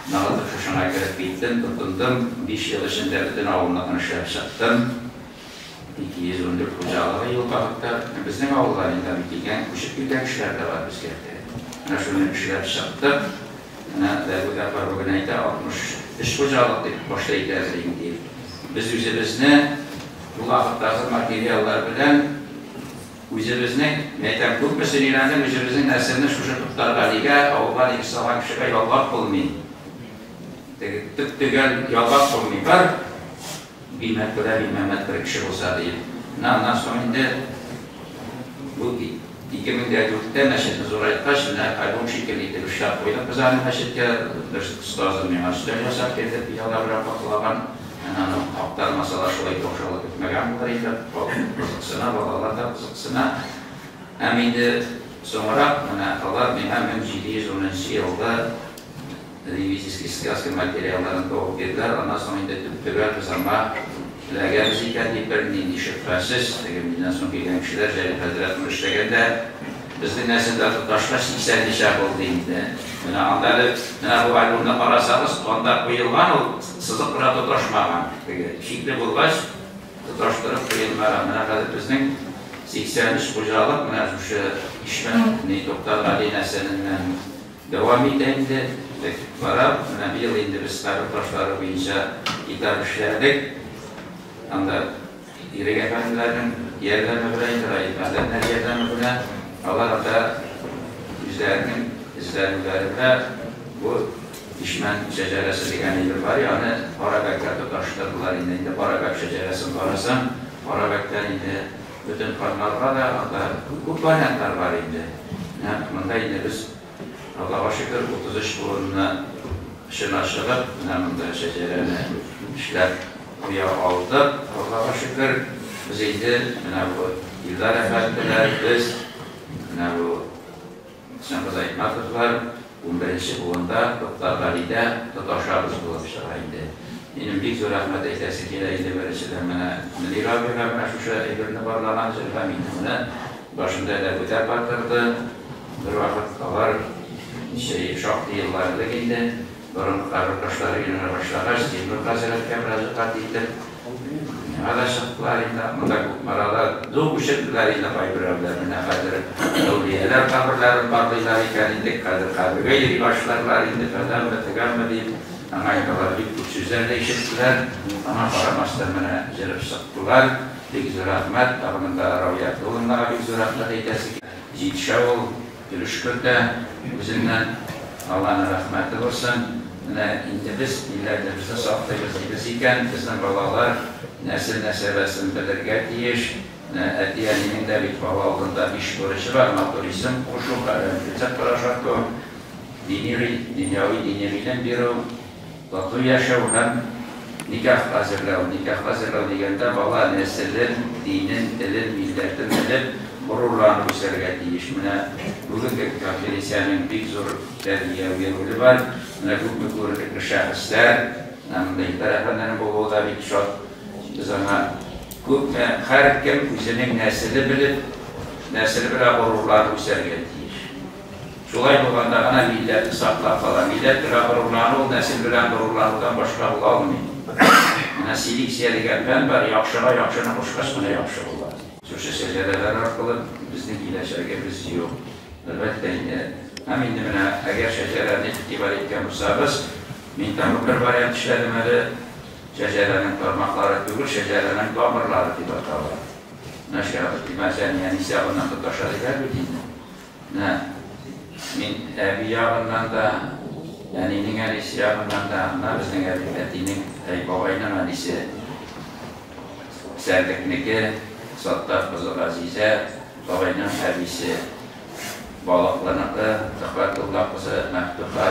ныгытып шушыңа кереп киттем, тотындым. 5 ел эчендә бөтен авылныкын эшләп чыктым. 214 хуҗалыгы юл табып та, безнең авылга инде килгән, күчеп килгән кешеләр дә бар безгә. Менә шуны эшләп чыктык. Менә Дәвүд апа бүген әйтә, 63 хуҗалык дип башта әйтәбез инде. Без үзебезне бу вакыттагы материаллар белән үзебезнең, мин әйтәм, күпмесен өйрәндем, үзебезнең нәселне шушы Туктаргалигә, авылга нигез салган кешегә ялгап булмый. Теге төп-төгәл ялгап булмый. Бар Бимәт белә, Бимәмәт бер кеше булса диеп. Менә аннан соң инде бу 2004 тә мәчетне зурайткач, менә альбом шикелле итеп эшләп куйдык без аны мәчеткә. Бер остазым миңа өстәл ясап бирде, пыяла белән каплаган. Менә аны актармасалар шулай таушалып бетмәгән булыр иде. Халык кызыксына, балалар да кызыксына. Һәм инде соңрак менә алар миңа 1710 нчы елгы Ревизийский сказка материалларын табып бирделәр, аннан соң инде төп-төгәл без аңа эләгәбез икән дип бернинди шөбһәсез, теге миннән соң килгән кешеләр, Җәлил хәзрәт моны эшләгәндә, безнең нәселдә тоташкач 80 ничә булды инде. Менә анда әле, менә бу альбомны карасагыз, анда куелган ул, сызык белән тоташмаган, теге шикле булгач, тоташтырып куелмаган. Менә хәзер безнең 83 хуҗалык менә шушы Ишмәт, ни, Туктаргали нәселеннән. Дәвам итә инде, тик бара. Менә быел инде без кабер ташлары буенча китап эшләдек. Анда Ирек әфәнделәрнең ярдәме белән инде, Раил Мәрдәннәр ярдәме белән алар анда үзләренең эзләнүләре белән бу Ишмән шәҗәрәсе дигән әйбер бар, аны Карабәккә тоташтырдылар инде. Инде Карабәк шәҗәрәсен карасаң, Карабәктән инде Бөтен каннарга да анда күп вариантлар бар инде. Менә монда инде без, Аллага шөкер, 33 буынны очына чыгып, менә монда шәҗәрәне эшләп куя алдык, Аллага шөкер. Без инде менә бу Илдар әфәнделәр, без менә бу Чыңгыз Айтматовлар унберенче буында Туктаргалидә тоташабыз булып чыга инде. Минем бик зур рәхмәт әйтәсе килә инде беренчедән менә Мөнир абыйга менә шушы әйберне барлаган өчен һәм инде менә башында Дәвүд апа торды. Бервакыт алар ничә шактый еллар элек инде Борынгы кабер ташлары өйрәнә башлагач, Зиннур хәзрәткә мөрәҗәгать итеп, миңа да чыктылар инде. Монда Кукмарада ду күчерделәр инде кайберәүләр. Менә хәзер әүлияләр каберләрен барлыйлар икән инде, хәзер кабергә йөри башларлар инде, фәләнме, төгәнме дип. Аңа инде алар бик күп сүзләр дә ишеттеләр. Аңа карамастан менә җырып чыктылар. Бик зур рәхмәт. Тагы монда Равия Абдулловнага бик зур рәхмәт әйтәсе килә. Җитешә ул. Өлеш кертә үзеннән, Алланың рәхмәте булсын. Менә инде без милләтебезне саклыйбыз дибез икән, безнең балалар нәсел-нәсәбәсен белергә тиеш. Менә әти-әнинең дә бит бала алдында биш бурычы бар, матур исем кушу, хәләл ризык ашату, дини, дөньяви дини гыйлем бирү, Тату яшәү һәм никах әзерләү. Никах әзерләү дигәндә, бала нәселен, динен, телен, милләтен белеп, горурланып үсәргә тиеш. Менә бүгенге конференциянең бик зур тәрбияви роле бар. Менә күпме күренекле шәхесләр, менә монда Илдар әфәнденең булуы да бик шат. Без аңа күпме, һәркем үзенең нәселе белеп, нәселе белән горурланып үсәргә тиеш. Шулай булганда гына милләтне саклап кала. Милләт белән горурлану ул нәсел белән горурланудан башка була алмый. Менә селекция дигән фән бар, яхшыга яхшыны кушкач кына яхшы була. Шушы шәҗәрәләр аркылы безнең киләчәгебез юк. Әлбәттә инде. Һәм инде менә әгәр шәҗәрәне игътибар иткән булсагыз, мин тагын бер вариант эшләдем әле, шәҗәрәнең тармаклары түгел, шәҗәрәнең тамырлары дип атала. Менә шәҗәрәнең әнисе ягыннан тоташа диләр бит инде. Менә мин әби ягыннан да, әнинең әнисе ягыннан да, менә безнең әби, әтинең, әй, бабайның әнисе Сәрдекнеке, Саттар кызы Газизә, бабайның әбисе Балыклыныкы, Төхвәтулла кызы Мәфтуха.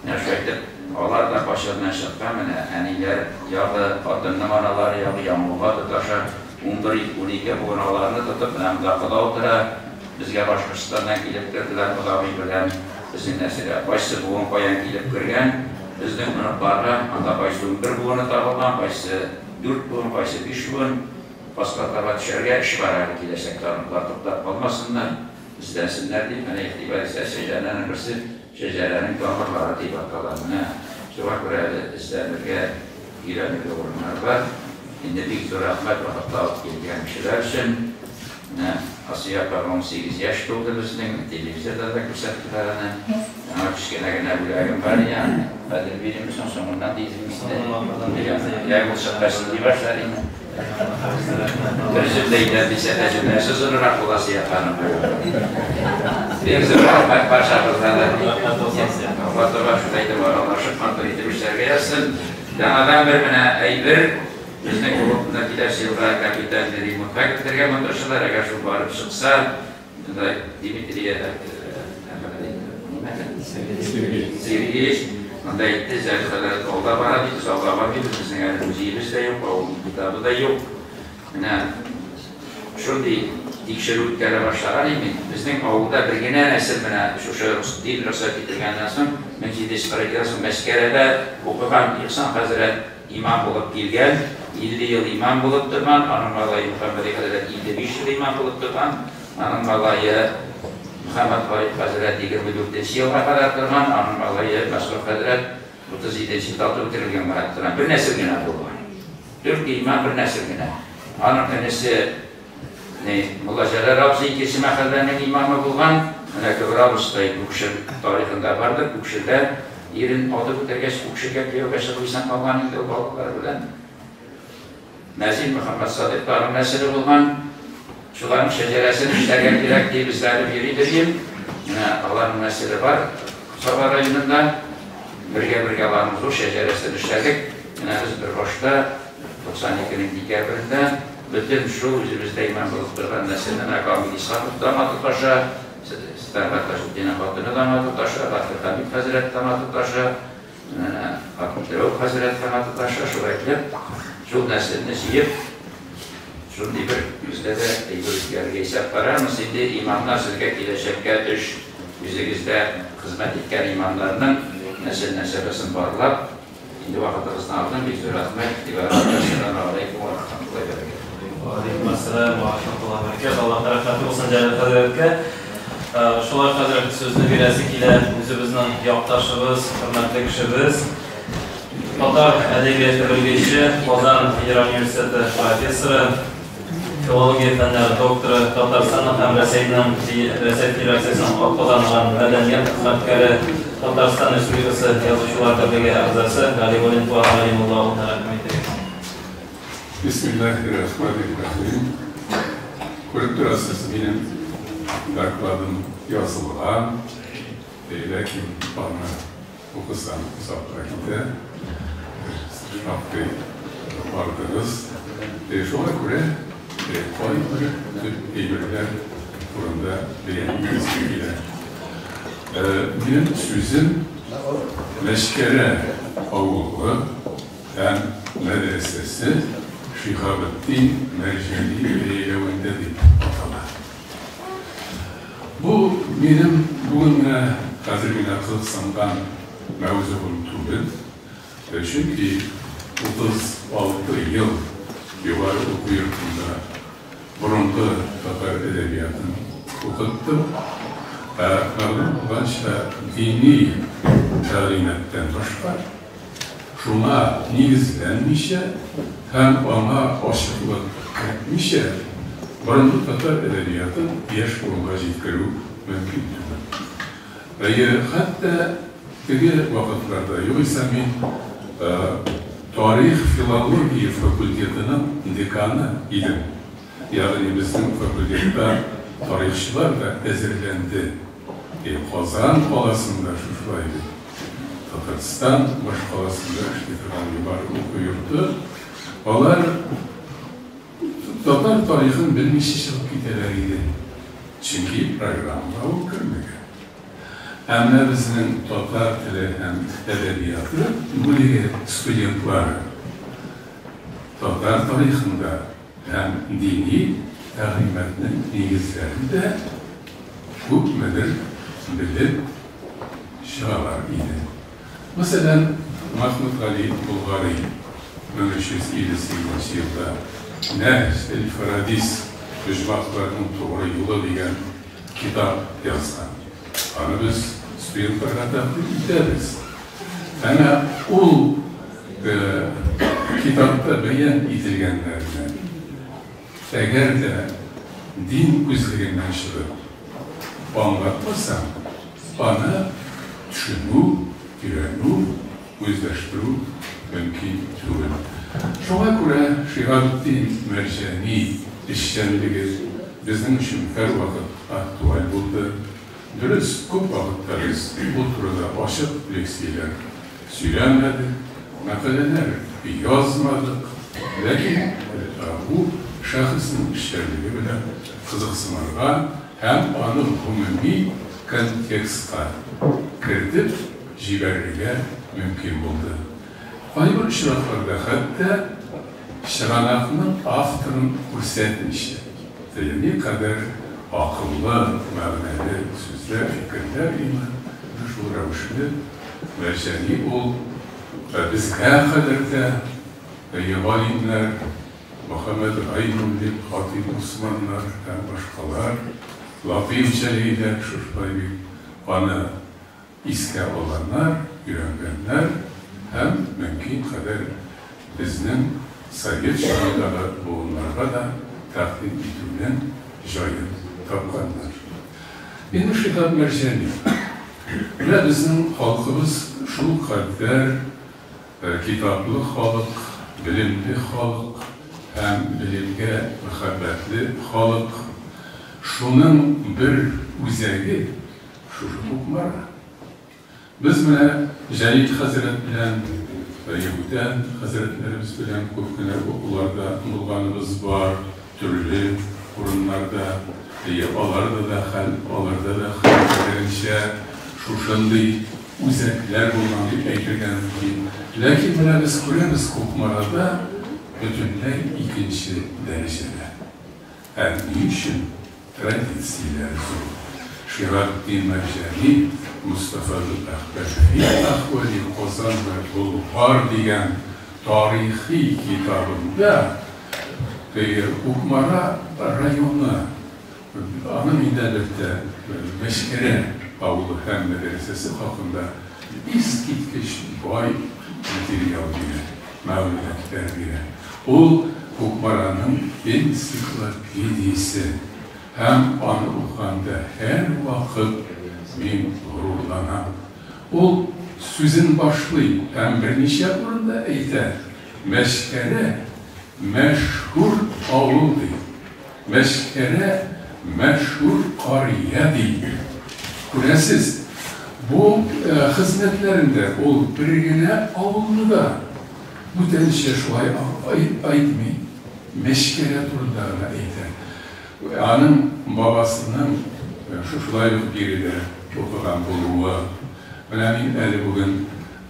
Менә шулай итеп, алар да кайчаннан чыккан, менә әниләр ягы, хатынның аналары ягы Яңгулга тоташа. Унбер, 12 буын аларны тотып, менә монда кода утыра. Безгә Башкортстаннан килеп керделәр кодагый белән безнең нәселгә. Кайсы буын каян килеп кергән, безнең оныкларга анда кайсы 11 буыны табылган, кайсы дүрт буын, кайсы биш буын. Аска таба төшәргә эш бар әле киләчәктә оныклар туктап калмасыннар, эзләнсеннәр дип, менә игътибар итсәгез, шәҗәрәнең берсе шәҗәрәнең тамырлары дип атала. Менә шуңа күрә әле эзләнергә, өйрәнергә урыннар бар. Инде бик зур рәхмәт вакыт табып килгән кешеләр өчен. Менә Асия апага 18 яшь тулды безнең, телевизорда да күрсәттеләр аны. Аңа кечкенә генә бүләгем бар иде, аны хәзер бирим соң, соңыннан дидем инде. Я ул чыккач сөйли башлар инде. Дөресен дә әйтәм дисә дә җөмләсе озынрак була Асия ханым. Бик зур рәхмәт барчагызга да. Алла таба шулай итеп аралашып, матур итеп эшләргә язсын. Яңадан бер менә әйбер. Безнең клубны киләсе елга капитальный ремонтка кертергә маташалар, әгәр шул барып чыкса, монда Дмитрий Сергеевич монда әйтте, Зәлиф хәзрәт алда бара ди, без алга бармыйбыз, безнең әле музеебез дә юк, авылның китабы да юк. Менә шундый тикшерү үткәрә башлаган идем. Безнең авылда бер генә нәсел менә шушы дин рөхсәт ителгәннән соң, 1742 соң Мәскәрәдә укыган Ихсан хәзрәт Имам булып килгән, 50 ел имам булып торган, аның малае Мөхәммәди хәзрәт 55 ел имам булып торган, аның малае Мөхәммәд Гариф хәзрәт 24 нче елга кадәр торган, аның малае Мәсгуд хәзрәт 37 нче елда атып үтерелгән кадәр торган. Бер нәсел генә булган. Дүрт имам бер нәсел генә. Аның энесе Ни, Мулла Җәләл абзый икенче мәхәлләнең имамы булган. Менә Көбер абыстай Күкшел тарихында бардыр. Күкшелдә ирен атып үтергәч, Күкшелгә кияүгә чыгып исән калган инде ул балалары белән. Мәзин Мөхәммәтсадыйк та аның нәселе булган. Шуларның шәҗәрәсен эшләргә кирәк дип эзләнеп йөридер идем. Менә аларның нәселе бар Саба районында. Бергә-бергә аларның зур шәҗәрәсен эшләдек. Менә без бер башта 92 нең декабрендә бөтен шул үзебездә имам булып торган нәселне менә Камил Исхаков та аңа тоташа, Тәлгать Таҗетдинның хатыны да аңа тоташа, Габделхәмит хәзрәт тә аңа тоташа, менә Габдрәүф хәзрәт тә аңа тоташа, шулай итеп, шул нәселне җыеп, шундый бер бездә дә әйбер үткәрергә исәп бар. Анысы инде имамнар сезгә киләчәккә төш, үзегездә хезмәт иткән имамнарның нәсел-нәсәбәсен барлап, Инде вакытыгызны алдым, бик зур рәхмәт, игътибарыгызга. Әссәламү галәйкүм вә рахматуллаһи вә бәрәкәтүһ. Вә алейкум әссәлам вә рахматуллаһи вә бәрәкәтүһ. Аллаһның рәхмәте булсын Җәләл хәзрәткә. Шулай хәзер сүзне бирәсе килә үзебезнең якташыбыз, хөрмәтле кешебез, татар әдәбияты белгече, Казан федераль университеты профессоры, Филология фәннәре докторы, Татарстанның һәм Рәсәйнең Рәсәй Федерациясенең атказанган мәдәният хезмәткәре, Татарстан Республикасы Язучылар берлеге әгъзасы Галимуллин Туфан Галимулла улына рәхим итегез. Бисмиллаһир-рахманир-рахим. Күреп торасыз, минем докладым язылган, ләкин аны Укысам, озакка китә. Шактый бардыгыз. Шуңа күрә кайбер төп әйберләр турында бәян итәсем килә. Минем сүзем Мәчкәрә авылы һәм мәдрәсәсе Шиһабетдин Мәрҗани бәяләвендә дип атала. Бу минем бүген генә, хәзер генә кызыксынган мәүзугым түгел. Чөнки 36 ел югары уку йортында борынгы татар әдәбиятын укыттым. Ә мәгълүм булганча, дини тәгълиматтан башка, шуңа нигезләнмичә һәм аңа ачыклык кертмичә, борынгы татар әдәбиятын яшь буынга җиткерү мөмкин түгел. Әйе, хәтта теге вакытларда, югыйсә мин тарих-филология факультетының деканы идем, ягъни безнең факультетта тарихчылар да әзерләнде. Казан каласында шушылай бит. Татарстан башкаласында эшли торган югары уку йорты, алар татар тарихын белмичә чыгып китәләр иде, чөнки программага ул кермәгән. Ә менә безнең татар теле һәм әдәбияты бүлеге студентлары татар тарихын да һәм дини тәгълиматның нигезләрен дә күпмедер белеп чыгалар иде. Мәсәлән, Мәхмүт Гали Болгари 1358 елда Нәһҗ әл-Фарадис, Оҗмахларның тугры юлы дигән китап язган. Аны без студентларга тәкъдим итәбез. Әнә ул китапта бәян ителгәннәрне, әгәр дә Дин күзлегеннән чыгып аңлатмасаң, аны төшенү, өйрәнү, үзләштерү мөмкин түгел. Шуңа күрә Шиһабетдин Мәрҗани эшчәнлеге безнең өчен һәрвакыт актуаль булды. Дөрес, күп вакытта без бу турыда ачык лекцияләр сөйләмәдек, мәкаләләр язмадык, ләкин бу шәхеснең эшчәнлеге белән кызыксынырга һәм аны гомуми контекстка кертеп җибәрергә мөмкин булды. Кайбер очракларда хәтта чыганакның авторын күрсәтмичә, никадәр акыллы, мәгънәле сүзләр, фикерләр име, шул рәвешле Мәрҗани ул безгә кадәр дә галимнәр, Мөхәммәд Гайнуллин, Хатыйп Усманнар һәм башкалар, Латыйф Җәлиләр шушылай бик аны искә алганнар, өйрәнгәннәр һәм мөмкин кадәр безнең совет чорындагы буыннарга да тәкъдим итүнең җаен тапканнар. Инде Шиһаб Мәрҗани. Менә безнең халкыбыз шулкадәр китаплы халык, белемле халык һәм белемгә мәхәббәтле халык. Шуның бер үзәге шушы Кукмара. Без менә Җәлил хәзрәт белән, Ягүтән хәзрәтләребез белән күп кенә укуларда булганыбыз бар, төрле урыннарда. Аларда да хәл, аларда да хәл кадәренчә шушындый үзәкләр булган дип әйтергә мөмкин. Ләкин менә без күрәбез, Кукмарада бөтенләй икенче дәрәҗәдә. Ә ни өчен? Традицияләр зур. Шиһабетдин Мәрҗани Мостафа әхбәр фи әхвали Казан вә Болгар дигән тарихи китабында теге Кукмара районы, аның инде әлбәттә Мәчкәрә авылы һәм мәдрәсәсе хакында искиткеч бай материал бирә, мәгълүматлар бирә. Ул Кукмараның энциклопедиясе һәм аны укыганда һәрвакыт мин горурланам. Ул сүзен башлый һәм берничә урында әйтә, Мәчкәрә мәшһүр авыл ди, Мәчкәрә мәшһүр карья ди. Күрәсез, бу хезмәтләрендә ул бер генә авылны да бүтәнчә шулай әйтми, Мәчкәрә турында гына әйтә. Аның бабасының шушылай ук биредә укыган булуы. Менә мин әле бүген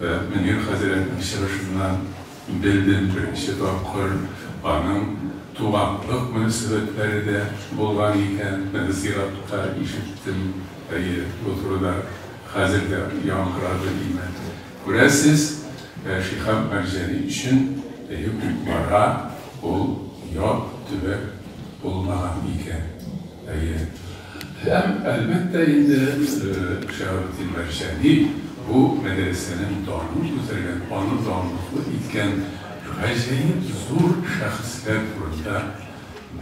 Мөнир хәзрәтнең чыгышыннан белдем беренче тапкыр аның туганлык мөнәсәбәтләре дә булган икән. Менә зиратта ишеттем, әйе, бу турыда хәзер дә яңгырады димә. Күрәсез, Шиһаб Мәрҗани өчен әйе Кукмара ул ят төбәк булмаган икән. Әйе. Һәм, әлбәттә инде, Шиһабетдин Мәрҗани бу мәдрәсәнең данын күтәргән, аны данлыклы иткән гаҗәеп зур шәхесләр турында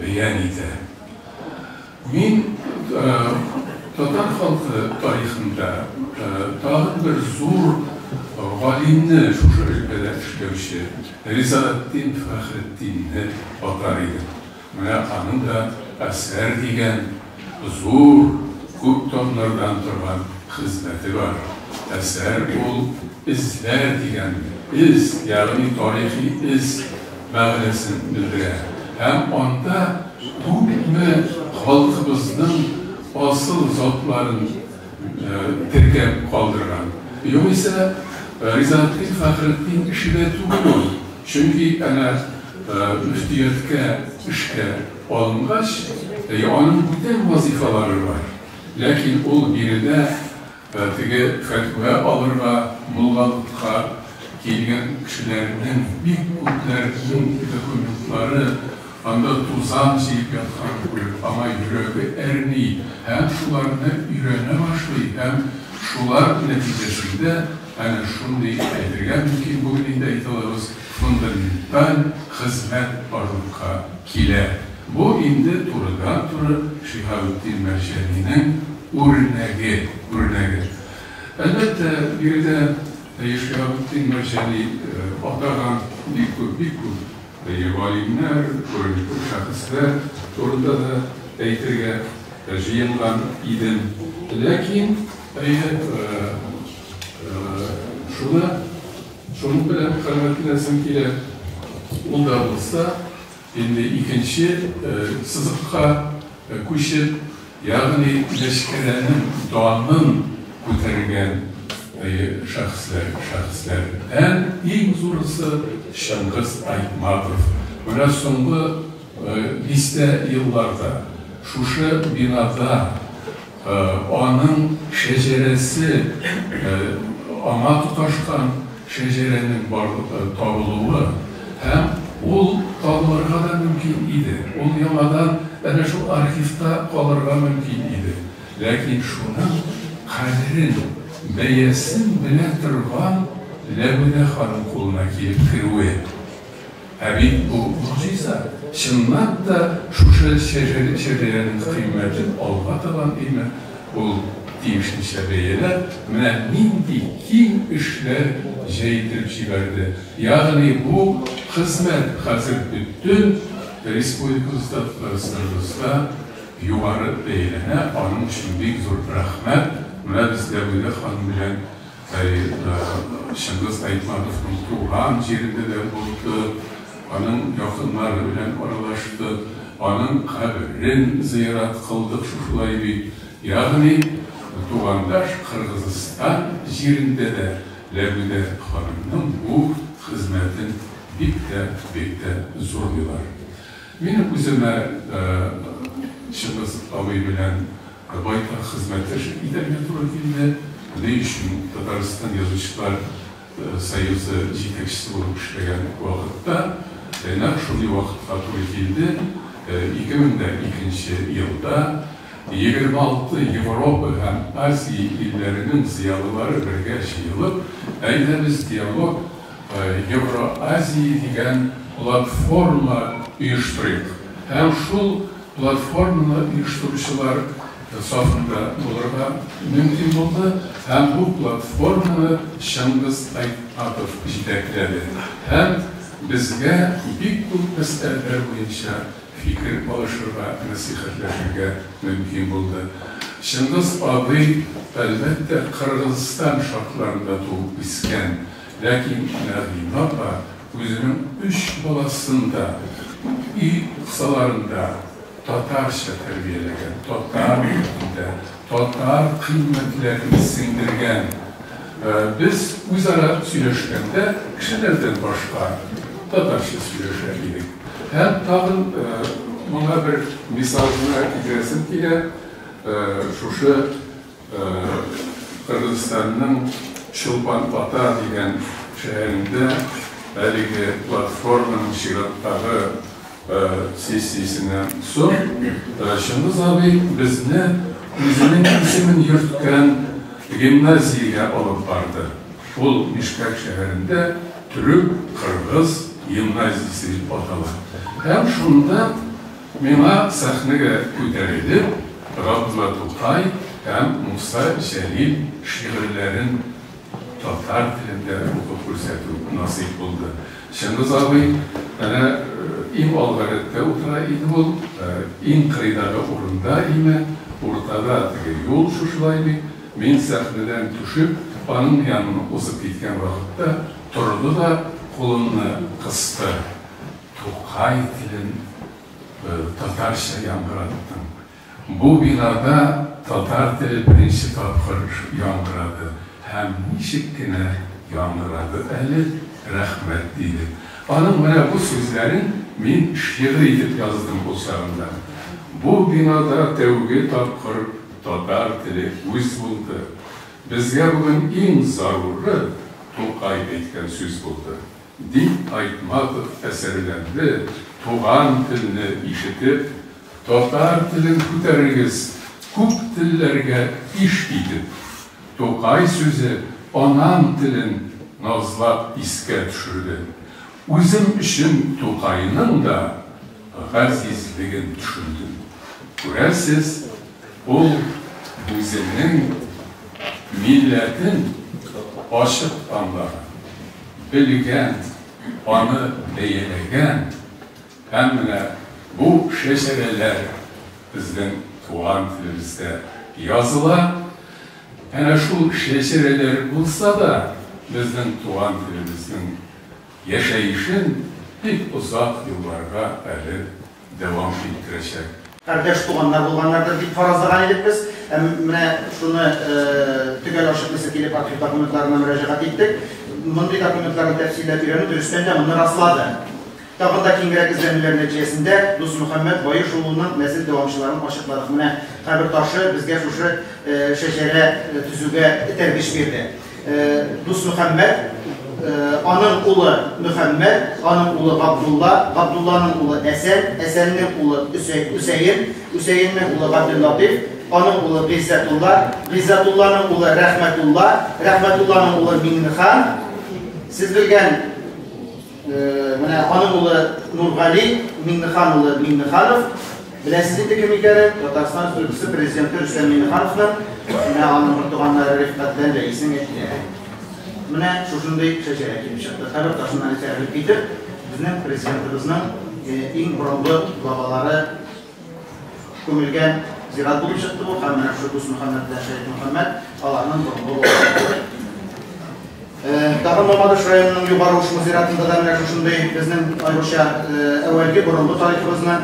бәян итә. Мин татар халкы тарихында тагын бер зур галимне, шушы өлкәдә эшләүче Ризаэтдин Фәхретдинне атар идем. Менә аның да Әсәр дигән зур, күп томнардан торган хезмәте бар. Әсәр ул эзләр дигән эз, ягъни тарихи эз мәгънәсен белдерә. Һәм анда күпме халкыбызның асыл затларын теркәп калдырган. Югыйсә, Ризаэтдин Фәхретдин эше дә түгел ул. Чөнки әнә мөфтияткә эшкә алынгач, аның бүтән вазифалары бар. Ләкин ул биредә теге фәтва алырга, муллалыкка килгән кешеләрнең бик күпләренең документлары анда тузан җыеп ятканын күреп, аңа йөрәге әрни һәм шуларны өйрәнә башлый һәм шулар нәтиҗәсендә әнә шундый әйтергә мөмкин, бүген инде әйтә алабыз, фундаменталь хезмәт барлыкка килә. Бу инде турыдан-туры Шиһабетдин Мәрҗанинең үрнәге, үрнәге. Әлбәттә, биредә Шиһабетдин Мәрҗани атаган бик күп, бик күп галимнәр, күренекле шәхесләр турында да әйтергә җыенган идем. Ләкин, әйе, шуны, шуның белән канәгатьләнәсем килә, ул да булса, инде икенче сызыкка күчеп, ягъни Мәчкәрәнең данын күтәргән шәхесләр, шәхесләрдән иң зурысы Чыңгыз Айтматов. Менә соңгы дистә елларда шушы бинада аның шәҗәрәсе, аңа тоташкан шәҗәрәнең табылуы һәм ул табылырга да мөмкин иде, ул яңадан әнә шул архивта калырга мөмкин иде. Ләкин шуның кадерен, бәясен белә торган Ләбүдә ханым кулына килеп керүе. Ә бит бу могҗиза. Чынлап та шушы шәҗәрәнең кыйммәтен алга табан име, ул тиешенчә бәяләп, менә нинди киң эшләр җәйдереп җибәрде. Ягъни бу хезмәт хәзер бөтен республикабызда, Татарстаныбызда югары бәяләнә, аның өчен бик зур рәхмәт. Менә без Ләбүдә ханым белән Чыңгыз Айтматовның туган җирендә дә булдык, аның якыннары белән аралаштык, аның каберен зыярат кылдык шушылай бит. Ягъни тугандаш Кыргызстан җирендә дә Ләбүдә ханымның бу хезмәтен бик тә, бик тә зурлыйлар. Минем үземә Чыңгыз абый белән байтак хезмәттәшлек итәргә туры килде. Ни өчен Татарстан Язучылар союзы җитәкчесе булып эшләгән вакытта, нәкъ шундый вакытка туры килде, 2002 нче елда 26 Европа һәм Азия илләренең зыялылары бергә җыелып, Әйдәгез, диалог Евроазия дигән платформа оештырыйк һәм шул платформаны оештыручылар сафында булырга мөмкин булды һәм бу платформаны Чыңгыз Айтматов җитәкләде һәм безгә бик күп мәсьәләләр буенча фикер алышырга, нәсыйхәтләшергә мөмкин булды. Чыңгыз абый, әлбәттә, Кыргызстан шартларында туып үскән, ләкин Нәгыймә апа үзенең өч баласын да өй кысаларында татарча тәрбияләгән, татар мохитендә, татар кыйммәтләрен сеңдергән. Без үзара сөйләшкәндә кешеләрдән башка татарча сөйләшә идек. Һәм тагын моңа бер мисал гына китерәсем килә, шушы Кыргызстанның Чулпан-Ата дигән шәһәрендә әлеге платформаның чираттагы сессиясеннән соң Чыңгыз абый безне үзенең исемен йөрткән гимназиягә алып барды. Ул Бишкәк шәһәрендә төрек-кыргыз гимназиясе дип атала. Һәм шунда миңа сәхнәгә күтәрелеп, Габдулла Тукай һәм Муса Җәлил шигырьләрен татар телендә укып күрсәтү насыйп булды. Чыңгыз абый әнә иң алгы рәттә утыра иде ул, иң кырыйдагы урында име, уртада теге юл шушылай бит. Мин сәхнәдән төшеп, аның янына узып киткән вакытта торды да кулымны кысты. Тукай телен татарча яңгыраттың. Бу бинада татар теле беренче тапкыр яңгырады һәм ничек кенә яңгырады әле, рәхмәт, диде. Аның менә бу сүзләрен мин шигырь итеп яздым ул чагында. Бу бинада тәүге тапкыр татар теле үз булды. Безгә бүген иң заруры Тукай әйткән сүз булды. Дип Айтматов әсәрләнде, туган телне ишетеп, татар телен күтәрегез, күп телләргә иш итеп. Тукай сүзе анам телен назлап искә төшерде. Үзем өчен Тукайның да. газизлеген төшендем. Күрәсез, ул үзенең милләтен ачык аңлаган, белгән, аны бәяләгән һәм менә бу шәҗәрәләр безнең туган телебездә языла. Әнә шул шәҗәрәләр булса да, безнең туган телебезнең яшәешен бик озак елларга әле дәвам иттерәчәк. Кардәш туганнар булганнардыр дип фаразлаган идек без. Ә менә шуны төгәл ачыклыйсы килеп архив документларына мөрәҗәгать иттек. Мондый документларны тәфсилләп өйрәнү дөрестән дә моны раслады. Тагын да киңрәк эзләнүләр нәтиҗәсендә Дусмөхәммәт Баеш улының нәсел дәвамчыларын ачыкладык. Менә кабер ташы безгә шушы шәҗәрә төзүгә этәргеч бирде. Дусмөхәммәт, аның улы Мөхәммәт, аның улы Габдулла, Габдулланың улы Әсән, Әсәннең улы Үсәен, Үсәеннең улы Габделлатыйф, аның улы Гыйззәтулла, Гыйззәтулланың улы Рәхмәтулла, Рәхмәтулланың улы Миңнехан, сез белгән менә аның улы Нургали, Миңнехан улы Миңнеханов, беләсез инде кем икәнен, Татарстан Республикасы Президенты Рөстәм Миңнехановның менә аның бертуганнары Рифкать белән Рәиснең әтиләре. Менә шушындый шәҗәрә килеп чыкты. Кабер ташыннан этәрелеп китеп, безнең президентыбызның иң борынгы бабалары күмелгән зират булып чыкты бу, һәм менә шушы Дусмөхәммәт белән Шәрифмөхәммәт аларның борынгы бабалары. Тагын Мамадыш районының Югары Ушмы зиратында да менә шушындый безнең аеруча әүвәлге борынгы тарихыбызны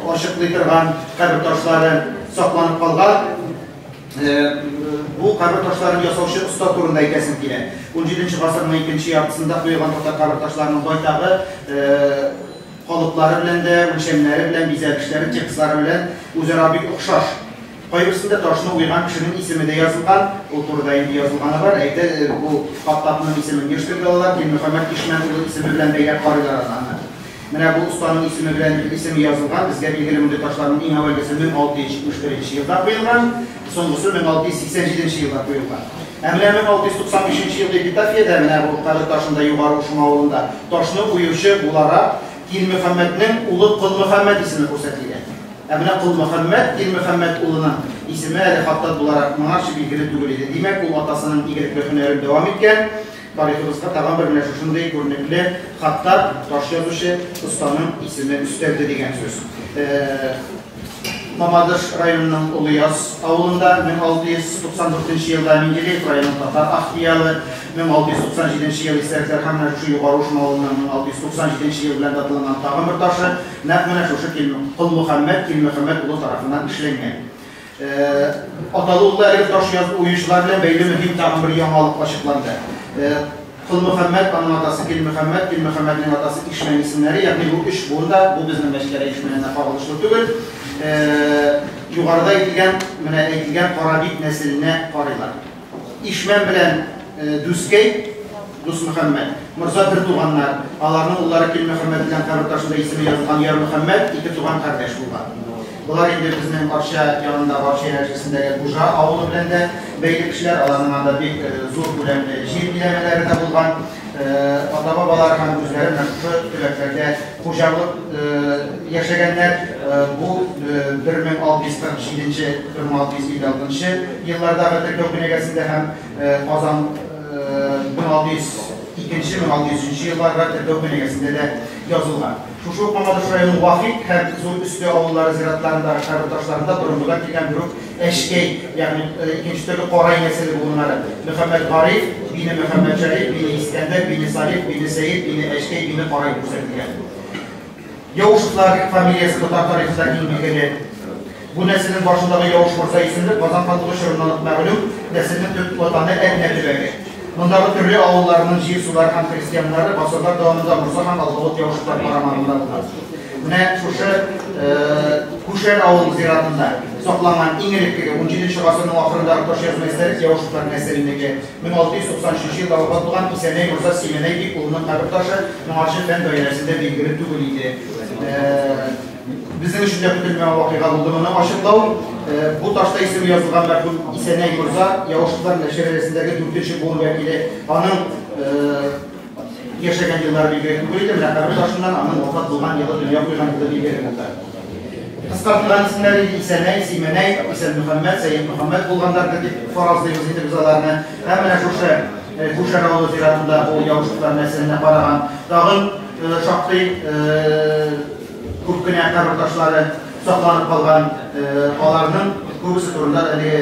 ачыклый торган кабер ташлары сакланып калган. Бу кабер ташларын ясаучы оста турында әйтәсем килә. 17 гасырның икенче яртысында куелган татар кабер ташларының байтагы калыплары белән дә, үлчәмнәре белән, бизәлешләре, текстлары белән үзара бик охшаш. Кайберсендә ташны уйган кешенең исеме дә язылган, ул турыда инде язылганы бар. Әйтә, бу хаттатның исемен еш телгә алалар, Килмөхәммәт Ишмән улы исеме белән бәйләп карыйлар аны. Менә бу останың исеме белән исеме язылган, безгә билгеле мондый ташларның иң әүвәлгесе 1671 елда куелган, соңгысы 1687 елда куелган. Ә менә 1695 елгы эпитафиядә, менә бу кабер ташында Югары Ушма авылында ташны уючы буларак Килмөхәммәтнең улы Колмөхәммәт исеме күрсәтелгән. Ә менә Колмөхәммәт, Килмөхәммәт улының исеме әле хаттат буларак моңарчы билгеле түгел иде. Димәк, ул атасының игелекле һөнәрен дәвам иткән. Тарихыбызга тагын бер менә шушындый күренекле хаттат, таш язучы останың исеме өстәлде дигән сүз. Мамадыш районының Олыяз авылында 1694 елда Менделеев районының Татар Ахтиялы, 1697 ел истәлекләр һәм менә шушы Югары Ушма авылының 1697 ел белән даталанган тагын бер ташы нәкъ менә шушы Колмөхәммәт Килмөхәммәт улы тарафыннан эшләнгән. Аталы-уллы әлеге таш уючылар белән бәйле мөһим тагын бер яңалык ачыкланды. Колмөхәммәт, аның атасы Килмөхәммәт, Килмөхәммәтнең атасы Ишмән исемнәре, ягъни бу өч буын да, бу безнең мәчкәрә Ишмәненә кагылышлы түгел, югарыда әйтелгән, менә әйтелгән Карабик нәселенә карыйлар. Ишмән белән Дүскәй, Дусмөхәммәт, морза бер туганнар, аларның уллары Килмөхәммәт белән кабер ташында исеме язылган Ярмөхәммәт ике туган кардәш булган. Болар инде безнең Арча янындагы Арча янәшәсендәге Бужа авылы белән дә бәйле кешеләр, аларның анда бик зур күләмле җир биләмәләре дә булган. Ата-бабалары һәм үзләре менә шушы төбәкләрдә хуҗа булып яшәгәннәр. Бу 1647-1656 еллардагы теркәү кенәгәсендә һәм Казан 1602-1603 елларда теркәү кенәгәсендә дә язылган. Шушы ук Мамадыш районының Вахит һәм Зур Өсле авыллары зиратларындагы кабер ташларында борынгыдан килгән бер үк Әшкәй, ягъни икенче төрле Карай нәселе буыннары. Мөхәммәт Гариф, бине Мөхәммәт Шәриф, бине Искәндәр, бине Салих, бине Сәет, бине Әшкәй, бине Карай күрсәтелгән. Яушевлар фамилиясе татар тарихында иң билгеле. Бу нәселнең башындагы Яуш морза исемле Казан ханлыгы чорыннан ук мәгълүм нәселнең төп ватаны Әтнә төбәге. Мондагы төрле авылларының җир-сулары һәм крестьяннары гасырлар дәвамында морза һәм алпавыт Яушевлар карамагында булган. Менә шушы Күшәр авылы зиратында сакланган иң элеккеге 17 гасырның ахырындагы таш язма истәлек Яушевлар нәселенеке. 1693 елда вафат булган Исәнәй морза Симәнәй бик улының кабер ташы моңарчы фән даирәсендә билгеле түгел иде. Безнең өчен дә көтелмәгән вакыйга булды моны ачыклау. Бу ташта исеме язылган мәрхүм Исәнәй морза Яушевлар нәшәрәсендәге 4нче буын вәкиле. Аның яшәгән еллары билгеле түгел иде, менә кабер ташыннан аның вафат булган елы, дөнья куйган елы билгеле булды. Кыскартылган исемнәре Исәнәй, Симәнәй, Исәнмөхәммәт, Сәетмөхәммәт булганнардыр дип фаразлыйбыз инде без аларны. Һәм менә шушы Күшәр авылы зиратында бу Яушевлар нәселенә караган тагын шактый күп кенә кабер ташлары сакланып калган. Аларның күбесе турында әлеге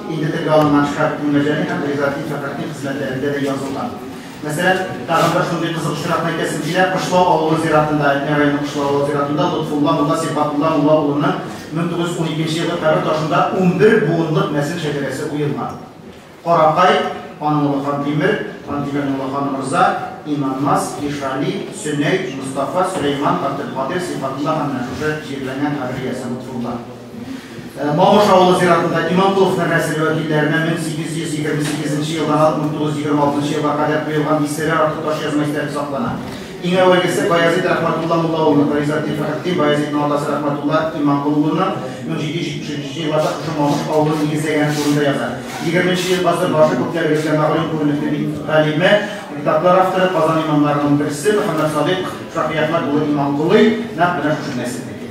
инде телгә алынган Шиһабетдин Мәрҗани һәм Ризаэтдин Фәхретдин хезмәтләрендә дә язылган. Мәсәлән, тагын бер шундый кызык очракны әйтәсем килә, Кышлау авылы зиратында, Әтнә районы Кышлау авылы зиратында Лотфулла мулла Сибгатулла мулла улының 1912 елгы кабер ташында 11 буынлык нәсел шәҗәрәсе уелган. Каракай, аның улы Хантимер, Хантимернең улы Ханморза, Иманмас, Ишали, Сөнәй, Мостафа, Сөләйман, Габделкадир, Сибгатулла һәм менә шушы җирләнгән кабер иясе Лотфулла. Мамыш авылы зиратында Иманкуловлар нәселе вәкилләренә 1828 нче елдан алып 1926 нчы елга кадәр куелган дистәләр артык ташъязма истәлек саклана. Иң әүвәлгесе Баязит Рәхмәтулла мулла улыныкы, Ризатдин Фәхретдин Баязитның атасы Рәхмәтулла Иманкул улының 1773 нче елларда шушы Мамыш авылын нигезләгәне турында яза. Егерменче гасыр башы күпләрегезгә мәгълүм күренекле бит галиме, китаплар авторы, Казан имамнарының берсе Мөхәммәтсадыйк Шаһиәхмәт улы Иманколый нәкъ менә шушы нәселнеке.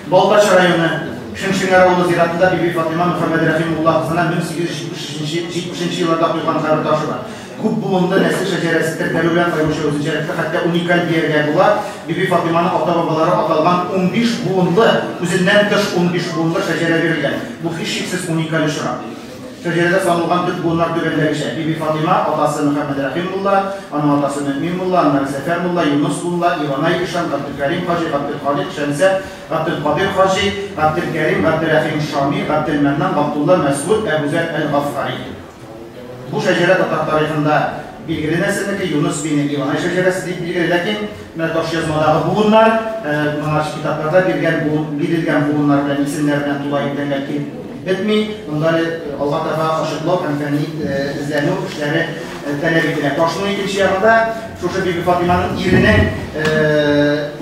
Балтач районы, Шеңшеңәр авылы зиратында Биби Фатыйма Мөхәммәдрәхим мулла кызына 1873 нче елларда куйган кабер ташы бар. Күп буынлы нәсел шәҗәрәсе теркәлү белән аеруча үзенчәлекле, хәтта уникаль дияргә була. Биби Фатыйманың ата-бабалары аталган 15 буынлы, үзеннән тыш 15 буынлы шәҗәрә бирелгән. Бу һичшиксез уникаль очрак. Шәҗәрәдә саналган төп буыннар түбәндәгечә: Биби Фатыйма, атасы Мөхәммәдрәхим мулла, аның атасы Мөэмин мулла, аннары Сәфәр мулла, Юныс мулла, Иванай ишан, Габделкәрим хаҗи, Габделхалик, Шәмсә, Габделкадир хаҗи, Габделкәрим, Габдерәхим Шами, Габделмәннан, Габдулла, Мәсгуд, Әбүзәр әл-Гаффари. Бу шәҗәрә татар тарихында билгеле нәселнеке, Юныс бине Иванай шәҗәрәсе дип билгеле, ләкин менә ташъязмадагы буыннар, моңарчы китапларда биргән бирелгән буыннар белән, исемнәр белән тулаем тәңгәл килеп бетми. Монда әле алга таба ачыклау һәм фәнни эзләнү эшләре таләп ителә. Ташның икенче ягында шушы Биби Фатыйманың иренең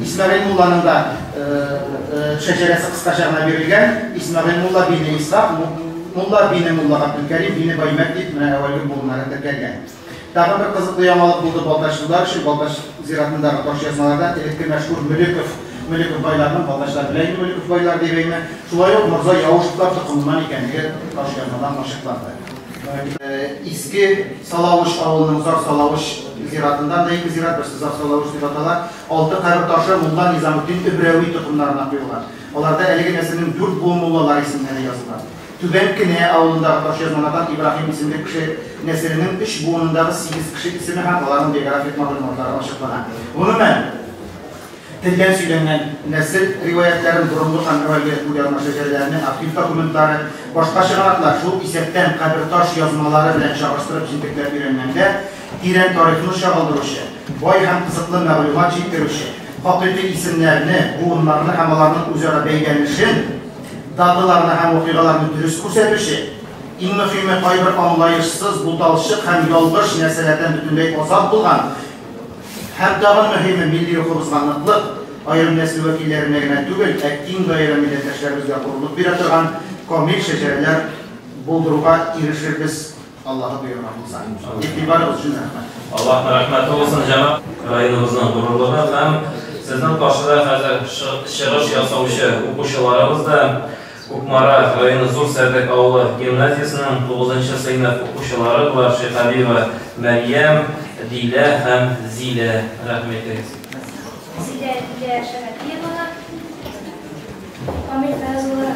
Исмәгыйль мулланың да шәҗәрәсе кыскача гына бирелгән. Исмәгыйль мулла бине Исхак, мулла бине мулла Габделкәрим бине Баймәк дип менә әүвәлге буыннары теркәлгән. Тагын бер кызыклы яңалык булды балтачлылар өчен. Балтач зиратындагы ташъязмалардан элекке мәшһүр Мөлеков, Мөлеков байларының, балтачлар белә инде Мөлеков байлар дип әйме, шулай ук морза Яушевлар токымыннан икәнлеге ташъязмадан ачыкланды. Иске Салавыч авылының Зар Салавыч зиратында да ике зират, берсе Зар Салавыч дип атала, алты кабер ташы мулла Низаметдин Өбрәви токымнарына куелган. Аларда әлеге нәселнең дүрт буын муллалары исемнәре язылган. Түбән Кенә авылындагы ташъязмалардан Ибраһим исемле кеше нәселенең өч буынындагы сигез кеше исеме һәм аларның биографик мәгълүматлары ачыклана. Гомумән, телдән сөйләнгән нәсел риваятьләрен, борынгы һәм әүвәлге кулъязма шәҗәрәләрне, архив документлары, башка чыганаклар, шул исәптән каберташ язмалары белән чагыштырып җентекләп өйрәнгәндә, тирән тарихны чагылдыручы, бай һәм кызыклы мәгълүмат җиткерүче, хакыйкый исемнәрне, буыннарны һәм аларның үзара бәйләнешен, даталарны һәм вакыйгаларны дөрес күрсәтүче, иң мөһиме, кайбер аңлаешсыз, буталчык һәм ялгыш нәрсәләрдән бөтенләй азат булган һәм тагын мөһиме, милли рухыбызга ныклык, аерым нәсел вәкилләренә генә түгел, ә киң даирә милләттәшләребезгә горурлык бирә торган камил шәҗәрәләр булдыруга ирешербез, Аллаһы боерган булса. Игътибарыгыз өчен рәхмәт. Аллаһның рәхмәте булсын, җәмәгать, районыбызның горурлыгы һәм сезнең каршыда хәзер чыгыш ясаучы укучыларыбыз да Кукмара районы Зур Сәрдек авылы гимназиясенең тугызынчы сыйныф укучылары болар, Шиһабиева Мәрьям, Дилә һәм Зилә. Рәхим итегез. Зилә, Дилә Шәрәфиевалар, Камил Фаяз улы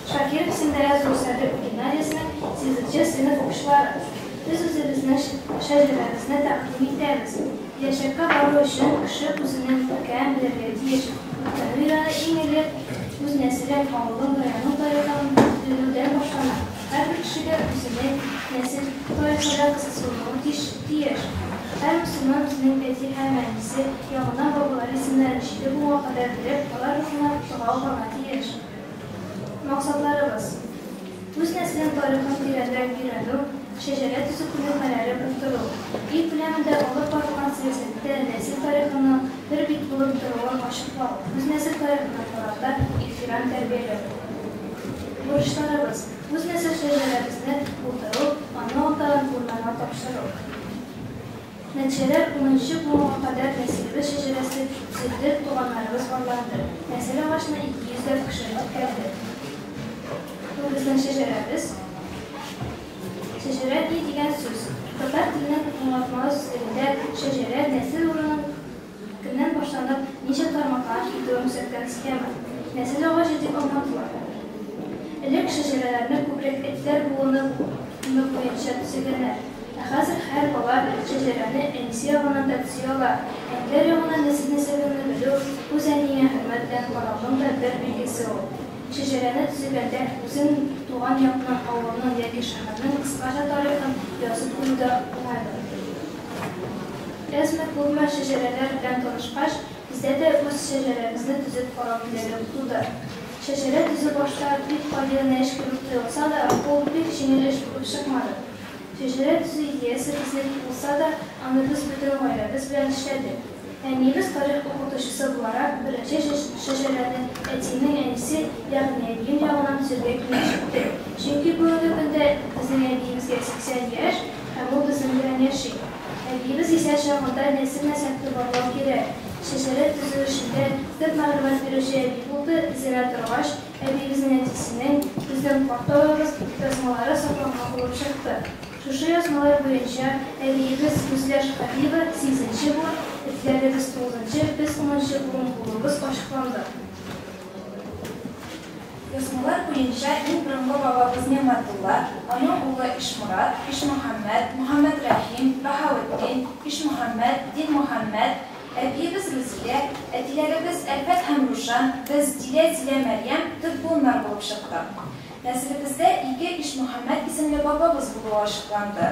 Шакиров исемендәге Зур Сәрдек гимназиясенең сигезенче сыйныф укучылары. Без үзебезнең шәҗәрәбезне тәкъдим итәбез. Киләчәккә бару өчен кеше үзенең үткәнен белергә тиеш. Үткәнен өйрәнү иң элек үз нәселен, авылын, районын тарихын белүдән башлана. Һәрбер кешегә үзенең нәсел тарихы да кызыксынуы тиеш. Һәр мөселман үзенең әти һәм әнисе ягыннан бабалары исемнәрен җиде буынга кадәр белеп, алар рухына дога укырга тиеш. Максатларыбыз. Үз нәселең тарихын тирәнрәк өйрәнү, шәҗәрә төзү күнекмәләре булдыру. Ил күләмендә алып барылган сәясәттә нәсел тарихының бер бит булып торуын ачыклау, үз нәсел тарихына карата ихтирам тәрбияләү. Бурычларыбыз. Үз нәсел шәҗәрәбезне булдыру, аны алдагы буыннарга тапшыру. Нәтиҗәләр унынчы буынга кадәр нәселебез шәҗәрәсе төзелде, туганнарыбыз барланды. Нәсел агачына 200 ләп кеше теркәлде. Бу безнең шәҗәрәбез. Шәҗәрә ни дигән сүз? Татар теленең аңлатмалы сүзлегендә шәҗәрә, нәсел урынын кемнән башланып, ничә тармакланып китүен күрсәткән схема, нәсел агачы дип аңлатыла. Элек шәҗәрәләрне күбрәк әтиләр буыны буенча төзегәннәр. Ә хәзер һәр бала шәҗәрәне әнисе ягыннан да төзи ала. Әниләр ягыннан нәсел-нәсәбеңне белү, үз әниеңә хөрмәт белән карауның да бер билгесе ул. Шәҗәрәне төзегәндә үзең туган якның, авылның яки шәһәрнең кыскача тарихын язып кую да уңайлы. Әзме-күпме шәҗәрәләр белән танышкач, бездә дә үз шәҗәрәбезне төзеп карау теләге туды. Шәҗәрә төзү башта бик гади генә эш кебек тоелса да, ул бик җиңел эш булып чыкмады. Шәҗәрә төзү идеясе безнеке булса да, аны без бөтен гаиләбез белән эшләдек. Әниебез тарих укытучысы буларак, беренче шәҗәрәне әтиемнең әнисе, ягъни әбием ягыннан төзергә киңәш итте. Чөнки бүгенге көндә безнең әбиебезгә 80 яшь һәм ул безнең белән яши. Әбиебез исән чагында нәсел-нәсәпне барлау кирәк. Шәҗәрә төзү эшендә төп мәгълүмат бирүче әби булды, эзләнә торгач, әбиебезнең әтисенең, безнең карт бабабыз, язмалары сакланган булып чыкты. Шушы язмалар буенча әбиебез Гүзәл Шаһиева сигезенче буын, әтиләребез тугызынчы, без унынчы буын булуыбыз ачыкланды. Язмалар буенча иң борынгы бабабыз Нигъмәтулла, аның улы Ишморат, Ишмөхәммәт, Мөхәммәтрәхим, Баһаветдин, Ишмөхәммәт, Динмөхәммәт, әбиебез Рүзилә, әтиләребез Әлфәт һәм Рушан, без, Дилә, Зилә, Мәрьям, төп буыннар булып чыктык. Нәселебездә ике Ишмөхәммәт исемле бабабыз булуы ачыкланды.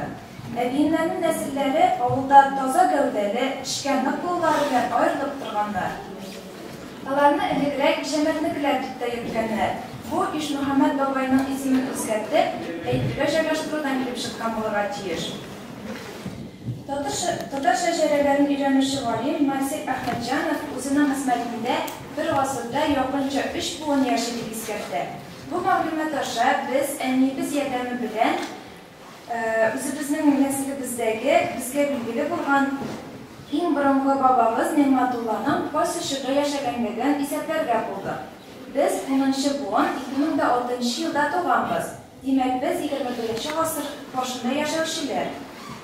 Әбиемнәрнең нәселләре авылда таза гәүдәле, эшкә нык булулары белән аерылып торганнар. Аларны элегрәк Ишәмәтнекеләр дип тә йөрткәннәр. Бу Ишмөхәммәт бабайның исемен үзгәртеп, әйтергә җайлаштырудан килеп чыккан булырга тиеш. Татар шәҗәрәләрен өйрәнүче галим Марсель Әхмәтҗанов үзенең хезмәтендә бер гасырда якынча өч буын яши дип искәртә. Бу мәгълүмат аша без әниебез ярдәме белән үзебезнең нәселебездәге, безгә билгеле булган иң борынгы бабабыз Нигъмәтулланың кайсы чорда яшәгәнлеген исәпләргә булдык. Без, унынчы буын, 2006 нчы елда туганбыз. Димәк, без 21 нче гасыр башында яшәүчеләр.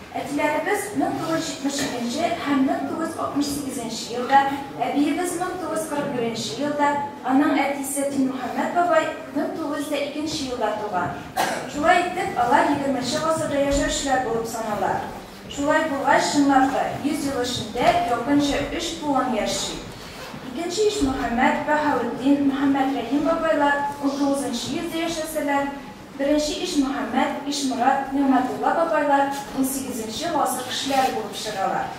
Әтиләребез 1972 нче һәм 1968 нче елда, әбиебез 1941 нче елда, аның әтисе Динмөхәммәт бабай 1902 нче елда туган. Шулай итеп, алар егерменче гасырда яшәүчеләр булып санала. Шулай булгач, чынлап та, 100 ел эчендә якынча өч буын яши. Икенче Ишмөхәммәт, Баһаветдин, Мөхәммәтрәхим бабайлар унтугызынчы йөздә яшәсәләр, Беренче Ишмөхәммәт, Ишморат, Нигъмәтулла бабайлар унсигезенче гасыр кешеләре булып чыгалар.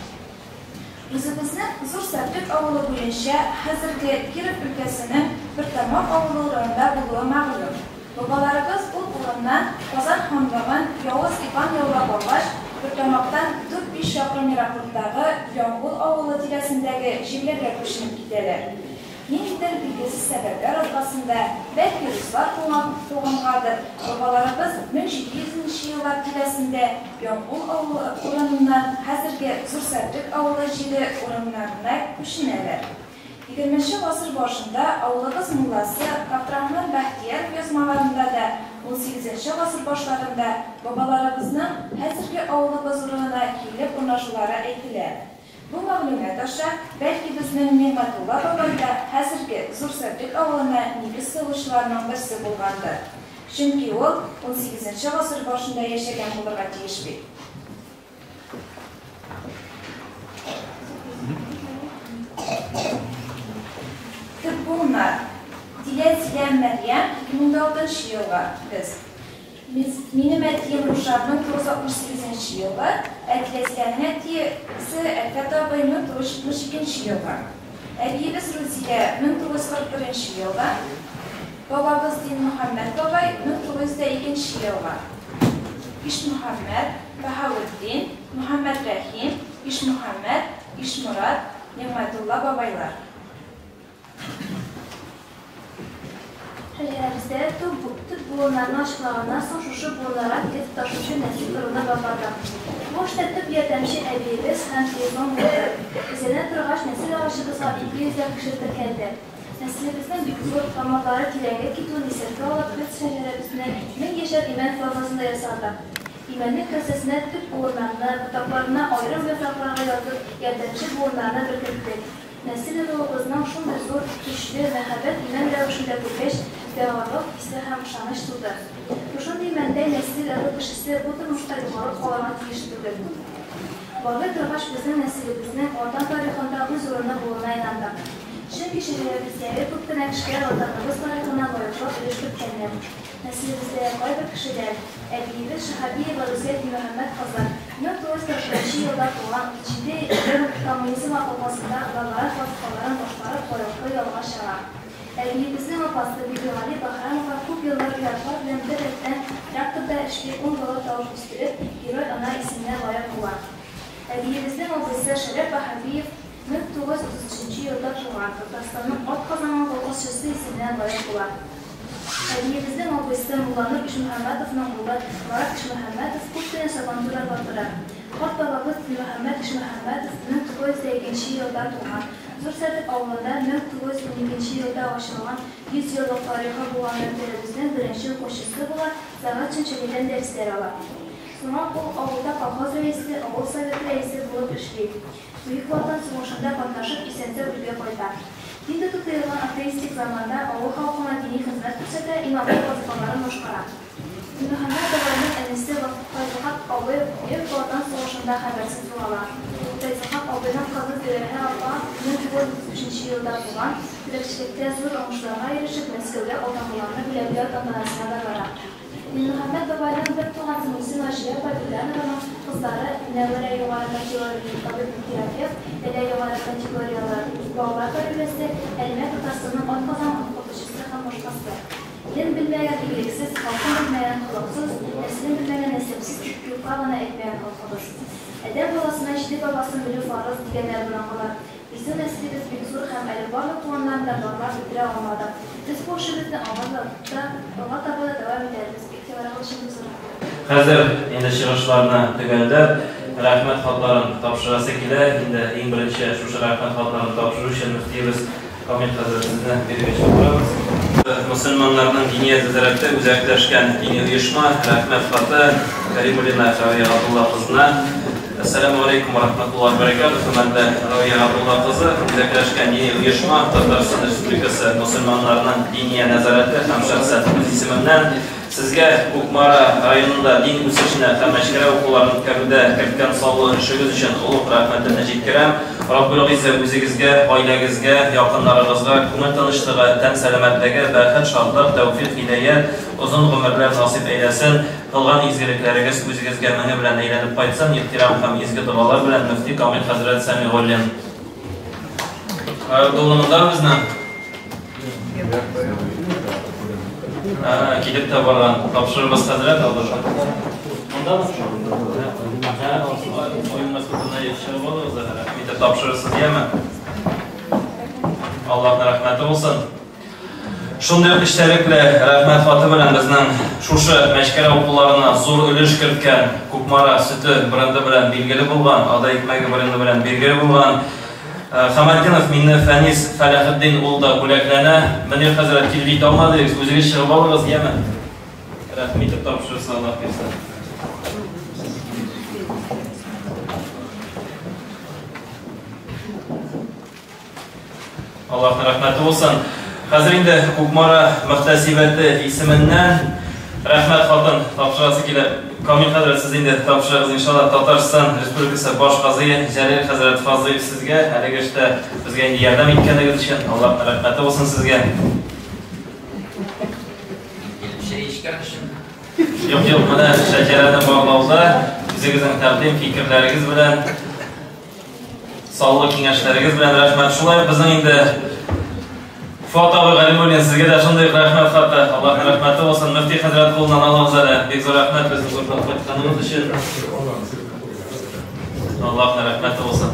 Үзебезнең Зур Сәрдек авылы буенча хәзерге Киров өлкәсенең Бертамак авылы урынында булуы мәгълүм. Бабаларыбыз ул урыннан Казан ханлыгын Явыз Иван яулап алгач, Бертамактан дүрт-биш чакрым ераклыктагы Яңгул авылы тирәсендәге җирләргә күченеп китәләр. Ниндидер билгесез сәбәпләр аркасында, бәлки руслар кугангадыр, бабаларыбыз 1700 нче еллар тирәсендә Яңгул авылы урыныннан хәзерге Зур Сәрдек авылы җире урыннарына күченәләр. Егерменче гасыр башында авылыбыз мулласы Габдрахман Бәхтияров язмаларында да унсигезенче гасыр башларында бабаларыбызның хәзерге авылыбыз урынына килеп урнашулары әйтелә. Бу мәгълүмат аша, бәлки безнең Нигъмәтулла бабай да хәзерге Зур Сәрдек авылына нигез салучыларның берсе булгандыр. Чөнки ул унсигезенче гасыр башында яшәгән булырга тиеш бит. Төп буыннар, Дилә, Зилә, Мәрьям, 2006 нчы елгы, без. Минем әтием Рушат 1968 нче елгы, ә Диләзиләнең әтисе Әлфәт абый 1972 нче елгы. Әбиебез Рузилә 1941 нче елгы, бабабыз Динмөхәммәт бабай 1902 нче елгы. Ишмөхәммәт, Баһаветдин, Мөхәммәтрәхим, Ишмөхәммәт, Ишморат, Нигъмәтулла бабайлар. Шәҗәрәбездә төп буыннарны ачыклаганнан соң, шушы буыннарга килеп тоташучы нәсел ыруны барладык. Бу Бу эштә төп ярдәмче әбиебез һәм телефон булды. Эзләнә торгач, нәсел агачыбызга 200 ләп кеше теркәлде. Нәселебезнең бик зур, тамырлары тирәнгә китүен исәпкә алып, без шәҗәрәбезне 1000 яшәр имән формасында ясадык. Имәннең кәсәсенә төп буыннарны, ботакларына аерым яфракларга язып, ярдәмче буыннарны беркеттек. Нәсел ыруыбызның шундый зур, көчле, мәһабәт имән рәвешендә күргәч, бездә горурлык хисе һәм ышаныч туды. Шушындый имәндәй нәсел-ыру кешесе бу тормышта югалып калырга тиеш түгел. Барлый торгач, безнең нәселебезнең Ватан тарихында үз урыны булуына инандык. Чөнки шәҗәрәбездәге күп кенә кешеләр Ватаныбыз тарихына лаеклы өлеш керткәннәр. Нәселебездәге кайбер кешеләр, әбиебез Шиһабиева Рүзә Динмөхәммәт кызы, 1941 елда туган, 37 ел Коммунизма колхозында лаборант вазыйфаларын башкарып лаеклы ялга чыга. Әбиебезнең апасы Бибигали Баһрамова күп еллар ир-атлар белән бер рәттән тракторда эшли, ун бала табып үстереп, Герой-ана исеменә лаек була. Әбиебезнең абыйсы Шәрәф Ваһабиев 1933 елда туган, Татарстанның атказанган колхозчысы исеменә лаек була. Әбиебезнең абыйсы Мулланур Ишмөхәммәтовның улы Марат Ишмөхәммәтов күп кенә Сабантуйлар батыры. Карт бабабыз Динмөхәммәт Ишмөхәммәтов 1902 елда туган, Зур Сәрдек авылында 1912 елда ачылган 100 еллык тарихы булган мәктәбебезнең беренче укучысы була, сәгать төшенчәләрдән дәресләр ала. Соңрак ул авылда колхоз рәисе, авыл советы рәисе булып эшли. Бөек Ватан сугышында катнашып, исән-сау өйгә кайта. Дин тоту тыелган атеистик заманда авыл халкына дини хезмәт күрсәтә, имамлык вазыйфаларын башкара. Динмөхәммәт бабайның энесе Фәйзелхак абый Бөек Ватан сугышында хәбәрсез югала. Фәйзелхак абыйның кызы Зөләйха апа 1935 елда туган, терлекчелектә зур уңышларга ирешеп, Мәскәүгә алдынгыларны бүләкләү тантанасына да бара. Динмөхәммәт бабайның бертуган сеңлесе Наҗия апа Диләнованың кызлары Минәвәрә югары категорияле табиб-терапевт, Ләлә югары категорияле балалар табибәсе, Әлмә Татарстанның атказанган укытучысы һәм башкасы. Илен белмәгән игелексез, халкын белмәгән холыксыз, нәселен белмәгән нәсәпсез дип юкка гына әйтмәгән халкыбыз. Адәм баласына җиде бабасын белү фарыз, дигәннәр борынгылар. Безнең нәселебез бик зур һәм әле барлык туганнарны да барлап бетерә алмадык. Без бу эшебезне алга да алга таба да дәвам итәрбез. Игътибарыгыз өчен бик зур рәхмәт. Хәзер инде чыгышларны төгәлләп, рәхмәт хатларын тапшырасы килә. Инде иң беренче шушы рәхмәт хатларын тапшыру өчен мөфтиебез Камил хәзрәт сезне бирегә чакырабыз. Мөселманнарның диния нәзарәте үзәкләшкән дини оешма рәхмәт хаты Каримуллина Равия Габдулла кызына. Әссәламү алейкум ва рахматуллаһи ва баракатуһ, хөрмәтле Равия Габдулла кызы, үзәкләшкән дини оешма Татарстан Республикасы мөселманнарының диния нәзарәте һәм шәхсән үз исемемнән сезгә Кукмара районында дин үсешенә һәм мәчкәрә укуларын үткәрүдә керткән саллы өлешегез өчен олуг рәхмәтемне җиткерәм. Раббул Гыйззә үзегезгә, гаиләгезгә, якыннарыгызга күңел тынычлыгы, тән сәламәтлеге, бәхет, шатлык, тәүфыйк, һидаять, озын гомерләр насыйп әйләсен. Кылган изгелекләрегез үзегезгә меңе белән әйләнеп кайтсын. Ихтирам һәм изге догалар белән мөфти Камил хәзрәт Сәмигуллин. Габдулла монда безнең? Килеп тә барган. Тапшырыбыз хәзрәт алды. Мондамы? Чыгып алыгыз әле. Рәхмәт тапшырырсыз, яме? Аллаһның рәхмәте булсын. Шундый ук эчтәлекле рәхмәт хаты белән безнең шушы Мәчкәрә укуларына зур өлеш керткән Кукмара сөте бренды белән билгеле булган, Ада икмәге бренды белән билгеле булган Хаматдинов мине Фәнис Фәләхетдин ул да бүләкләнә. Мөнир хәзрәт килеп җитә алмады, үзегез чыгып алыгыз, яме? Рәхим итеп тапшырса, Аллаһ бирсә. Аллаһның рәхмәте булсын. Хәзер инде Кукмара мөхтәсибәте исеменнән рәхмәт хатын тапшырасы килә. Камил хәзрәт, сез инде тапшырыгыз иншалла. Татарстан Республикасы баш казые Җәлил хәзрәт Фазлыев сезгә әлеге эштә безгә инде ярдәм иткәнегез өчен Аллаһның рәхмәте булсын сезгә. Чәй эчкән өчен. Юк, юк, менә шәҗәрәне барлауда үзегезнең тәкъдим фикерләрегез белән саллы киңәшләрегез белән рәхмәт. Шулай ук безнең инде Фуат абый Галимуллин, сезгә дә шундый ук рәхмәт хаты. Аллаһның рәхмәте булсын. Мөфти хәзрәт кулыннан алыгыз әле. Бик зур рәхмәт безне зурлап кайтканыгыз өчен. Аллаһның рәхмәте булсын.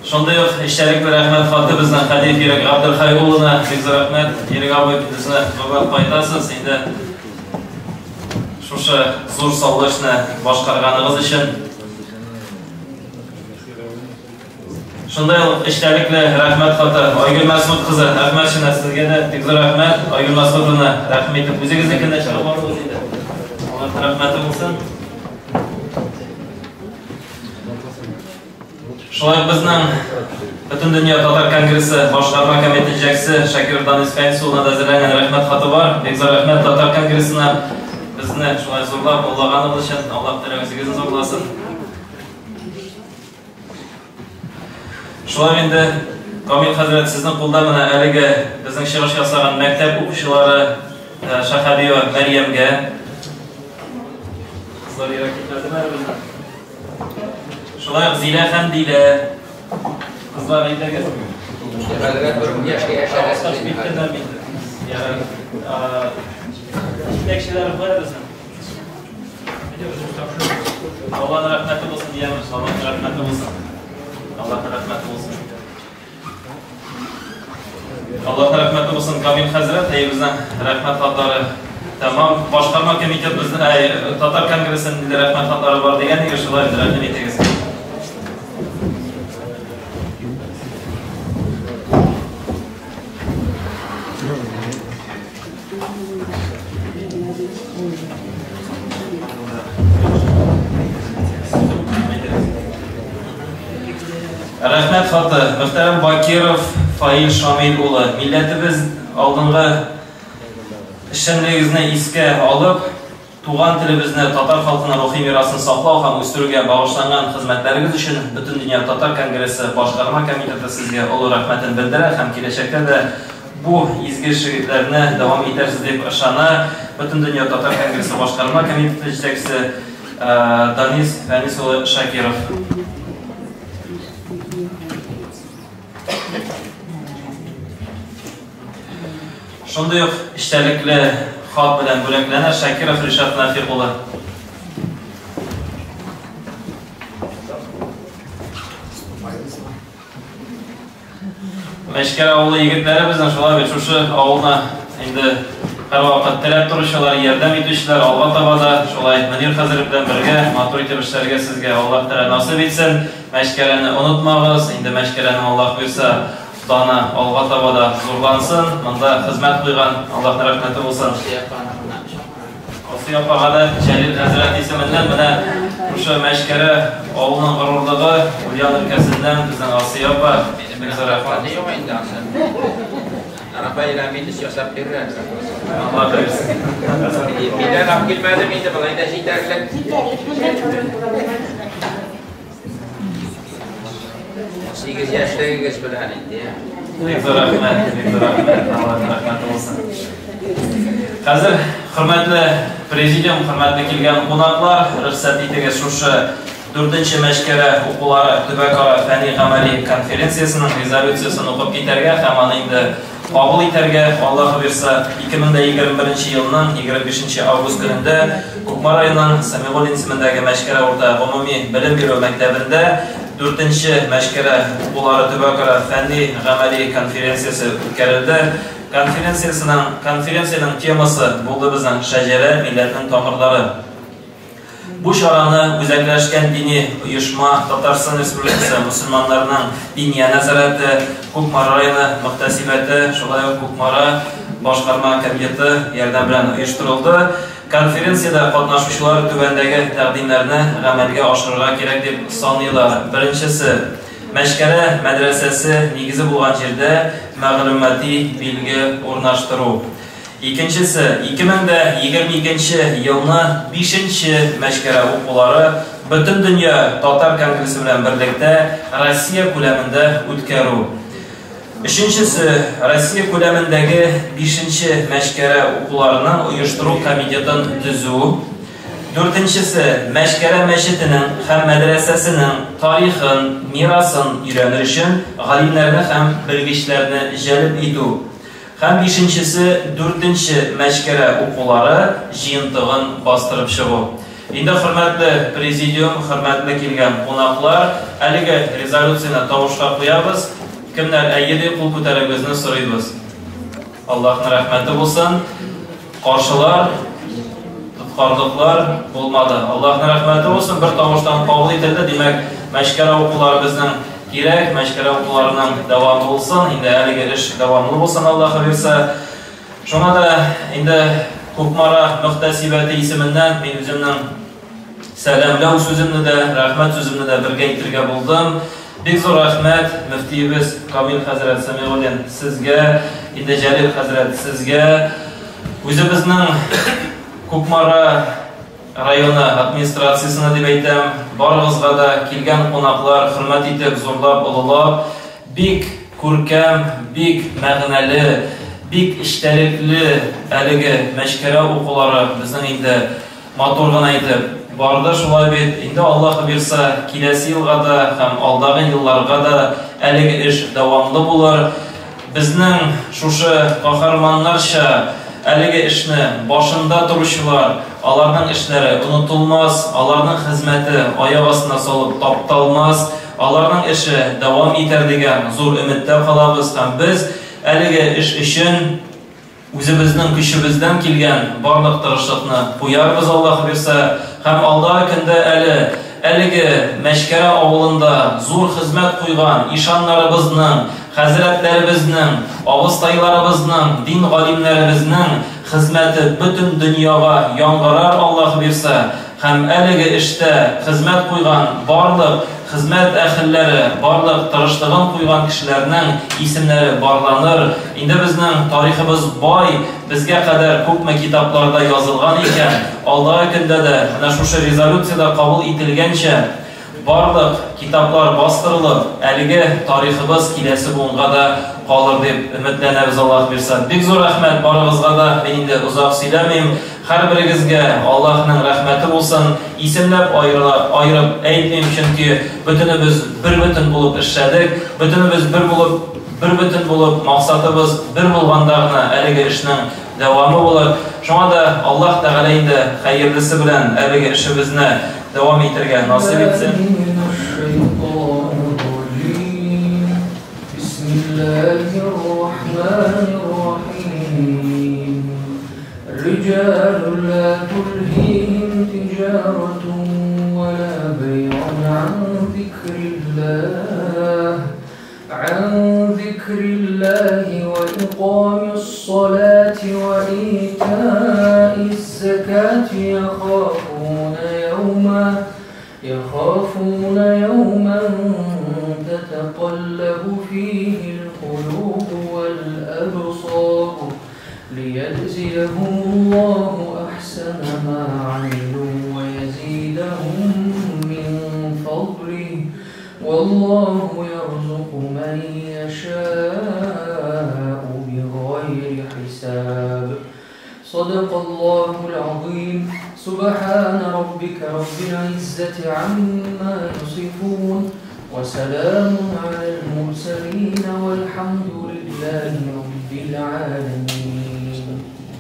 Шундый ук эчтәлекле рәхмәт хаты безнең Хәдиф Ирек Габделхай улына. Бик зур рәхмәт. Ирек абый, безне зурлап кайтасыз. Инде Шушы зур саллы эшне башкарганыгыз өчен. Шундай ук эчтәлекле рәхмәт хаты Айгөл Мәсгут кызы Әхмәтшина сезгә дә бик зур рәхмәт. Айгөл Мәсгутовна, рәхим итеп үзегезнекен дә чыгып алыгыз инде. Аллаһның рәхмәте булсын. Шулай ук безнең Бөтендөнья татар конгрессы башкарма комитеты җитәкчесе Шакиров Данис Фәнис улына да әзерләнгән рәхмәт хаты бар. Бик зур рәхмәт татар конгрессына безне шулай зурлап олылаганыгыз өчен. Аллаһ Тәгалә үзегезне зурласын. Шулай инде, Камил хәзрәт, сезнең кулда менә әлеге безнең чыгыш ясаган мәктәп укучылары Шәһабиева Мәрьямгә. Кызлар ерак китмәдеме әле безнең? Шулай ук Зилә һәм Дилә. Кызлар, әйдәгез. Хәзрәт бер ун яшькә яшәрәсез инде. Ярар. Җитәкчеләр бар безнең. Аллаһның рәхмәте булсын диябез. Аллаһның рәхмәте булсын. Аллаһның рәхмәте булсын. Аллаһның рәхмәте булсын, Камил хәзрәт, әй безнең рәхмәт хатлары тәмам. Башкарма комитет безнең, әй, татар конгрессының инде рәхмәт хатлары бар дигән иде, шулай инде рәхим итегез. Рәхмәт хаты, мөхтәрәм Бакиров Фаил Шамил улы, милләтебез алдынгы эшчәнлегегезне искә алып, туган телебезне, татар халкының рухи мирасын саклау һәм үстерүгә багышланган хезмәтләрегез өчен Бөтендөнья татар конгрессы башкарма комитеты сезгә олы рәхмәтен белдерә һәм киләчәктә дә бу изге эшләрне дәвам итәрсез дип ышана Бөтендөнья татар конгрессы башкарма комитеты җитәкчесе Данис Фәнис улы Шакиров. Шундый ук эчтәлекле хат белән бүләкләнә Шакиров Ришат Нафик улы. Мәчкәрә авылы егетләре безнең шулай бит, шушы авылны инде һәрвакыт терәп торучылар, ярдәм итүчеләр, алга таба да шулай Мөнир хәзрәт белән бергә матур итеп эшләргә сезгә Аллаһ Тәгалә насыйп итсен. Мәчкәрәне онытмагыз, инде Мәчкәрәнең Аллаһ боерса даны алга таба да зурлансын. Монда хезмәт куйган Аллаһның рәхмәте булсын. Асия апага да Җәлил хәзрәт исеменнән менә шушы Мәчкәрә авылының горурлыгы, Ульян өлкәсеннән безнең Асия апа. Бик зур рәхмәт. Юк инде аны. Рафаэль Аминов ясап бирер. Алла бирсен. Миннән алып килмәдем инде, болай да җитәрлек. 8 яшьлегегез белән инде. Бик зур рәхмәт, бик зур рәхмәт. Аллаһның рәхмәте булсын. Хәзер, хөрмәтле президиум, хөрмәтле килгән кунаклар, рөхсәт итегез шушы 4нче Мәчкәрә укулары төбәкара фәнни-гамәли конференциясенең резолюциясен укып китәргә һәм аны инде кабул итәргә. Аллаһ боерса, 2021 елның 25 август көнендә Кукмара районының Сәмигуллин исемендәге Мәчкәрә урта гомуми белем бирү мәктәбендә 4нче Мәчкәрә укулары төбәкара фәнни-гамәли конференциясе үткәрелде. Конференциясенең конференциянең темасы булды безнең Шәҗәрә, милләтнең тамырлары. Бу чараны үзәкләшкән дини оешма Татарстан Республикасы мөселманнарының Диния нәзарәте, Кукмара районы мөхтәсибәте, шулай ук Кукмара башкарма комитеты ярдәм белән оештырылды. Конференциядә катнашучылар түбәндәге тәкъдимнәрне гамәлгә ашырырга кирәк дип саныйлар. Беренчесе, Мәчкәрә мәдрәсәсе нигезе булган җирдә мәгълүмати билге урнаштыру. Икенчесе, 2022 елны бишенче Мәчкәрә укулары Бөтендөнья татар конгрессы белән берлектә Россия күләмендә үткәрү. Өченчесе, Россия күләмендәге бишенче Мәчкәрә укуларының оештыру комитетын төзү. Дүртенчесе, Мәчкәрә мәчетенең һәм мәдрәсәсенең тарихын, мирасын өйрәнер өчен галимнәрне һәм белгечләрне җәлеп итү. Һәм бишенчесе, дүртенче Мәчкәрә укулары җыентыгын бастырып чыгу. Инде, хөрмәтле президиум, хөрмәтле килгән кунаклар, әлеге резолюцияне тавышка куябыз. Кемнәр әйе ди, кул күтәрүегезне сорыйбыз. Аллаһның рәхмәте булсын. Каршылар, карлыклар булмады. Аллаһның рәхмәте булсын, бер тавыштан кабул ителде. Димәк, мәшкәрә укулары безнең кирәк, мәшкәрә укуларының дәвамы булсын. Инде әлеге эш дәвамлы булсын, Аллаһ бирсә. Шуңа да инде Кукмара мөхтәсибәте исеменнән мин үземнең сәламләү сүземне дә, рәхмәт сүземне дә бергә әйтергә булдым. Бик зур рәхмәт, мөфтиебез Камил хәзрәт Сәмигуллин сезгә, инде Җәлил хәзрәт сезгә. Үзебезнең Кукмара районы администрациясенә дип әйтәм, барыгызга да килгән кунаклар хөрмәт итеп, зурлап, олылап, бик күркәм, бик мәгънәле, бик эчтәлекле әлеге мәшкәрә укулары безнең инде матур гына итеп барды шулай бит. Инде Аллаһ бирса, киләсе елга да һәм алдагы елларга да әлеге эш дәвамлы булыр. Безнең шушы каһарманнарча әлеге эшне башында торучылар, аларның эшләре онытылмас, аларның хезмәте аяк астына салып тапталмас, аларның эше дәвам итәр дигән зур өметтә калабыз һәм без әлеге эш өчен үзебезнең көчебездән килгән барлык тырышлыкны куярбыз, Аллаһ бирсә, һәм алдагы көндә әле әлеге Мәчкәрә авылында зур хезмәт куйган ишаннарыбызның, хәзрәтләребезнең, абыстайларыбызның, дин галимнәребезнең хезмәте бөтен дөньяга яңгырар, Аллаһ бирсә, һәм әлеге эштә хезмәт куйган барлык хезмәт әһелләре, барлык тырышлыгын куйган кешеләрнең исемнәре барланыр. Инде безнең тарихыбыз бай, безгә кадәр күпме китапларда язылган икән, алдагы көндә дә менә шушы резолюциядә кабул ителгәнчә, барлык китаплар бастырылып, әлеге тарихыбыз киләсе буынга да калыр дип өметләнәбез, Аллаһ бирсә. Бик зур рәхмәт барыгызга да, мин инде озак сөйләмим. Һәрберегезгә Аллаһның рәхмәте булсын. Исемләп аерыла, аерып әйтмим, чөнки бөтенебез бер бөтен булып эшләдек, бөтенебез бер булып, бер бөтен булып, максатыбыз бер булганда гына әлеге эшнең дәвамы булыр. Шуңа да Аллаһ Тәгалә инде хәерлесе белән әлеге эшебезне дәвам итәргә насыйп итсен. رجال لا تلهيهم تجارة ولا بيع عن ذكر الله وإقام الصلاة وإيتاء الزكاة يخافون يوما تتقلب فيه القلوب والأبصار ليجزيهم الله أحسن ما عملوا ويزيدهم من فضله والله يرزق من يشاء بغير حساب. صدق الله العظيم. سبحان ربك رب العزة عما يصفون وسلام على المرسلين والحمد لله رب العالمين.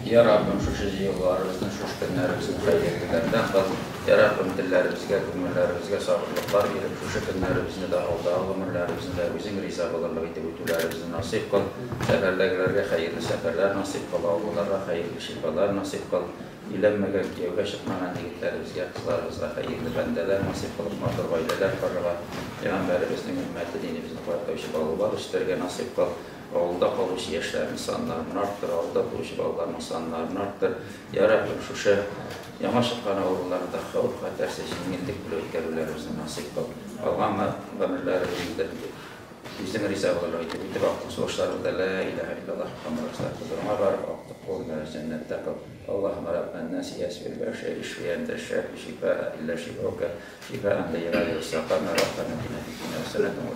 Ya Rabbim шушы җыелуларыбызны, шушы көннәребезне хәерлеләрдән кыл. Я Раббым, телләребезгә, күңелләребезгә сабырлыклар биреп, шушы көннәребезне дә, алдагы гомерләребезне дә үзең риза булырлык итеп үтүләребезне насыйп кыл. Сәфәрләгеләргә хәерле сәфәрләр насыйп кыл, авыруларга хәерле шифалар насыйп кыл. Өйләнмәгән, кияүгә чыкмаган егетләребезгә, кызларыбызга хәерле бәндәләр насыйп кылып, матур гаиләләр корырга, Пәйгамбәребезнең өммәте динебезне куәтләүче балалар үстерергә насыйп кыл. Авылда калучы яшьләрнең саннарын арттыр, авылда туучы балаларның саннарын арттыр. Я Раббым, шушы яңа чыккан авыруларны да хәвеф-хәтәрсез җиңеллек белән үткәрүләребезне насыйп кыл. Калган гомерләребезне үзең риза булырлык итеп үтеп, актык сулышларыбызда ла илаһа иллаллаһ Мухаммад Расулуллаһ хозурыңа барып, актык кулыңны җәннәттә кыл. Аллаһумма раббан нас ясфил баши ишфи анта шафи шифаа илля шифаука шифаан ла югадиру сақама раббана атина фид дуня хасанатан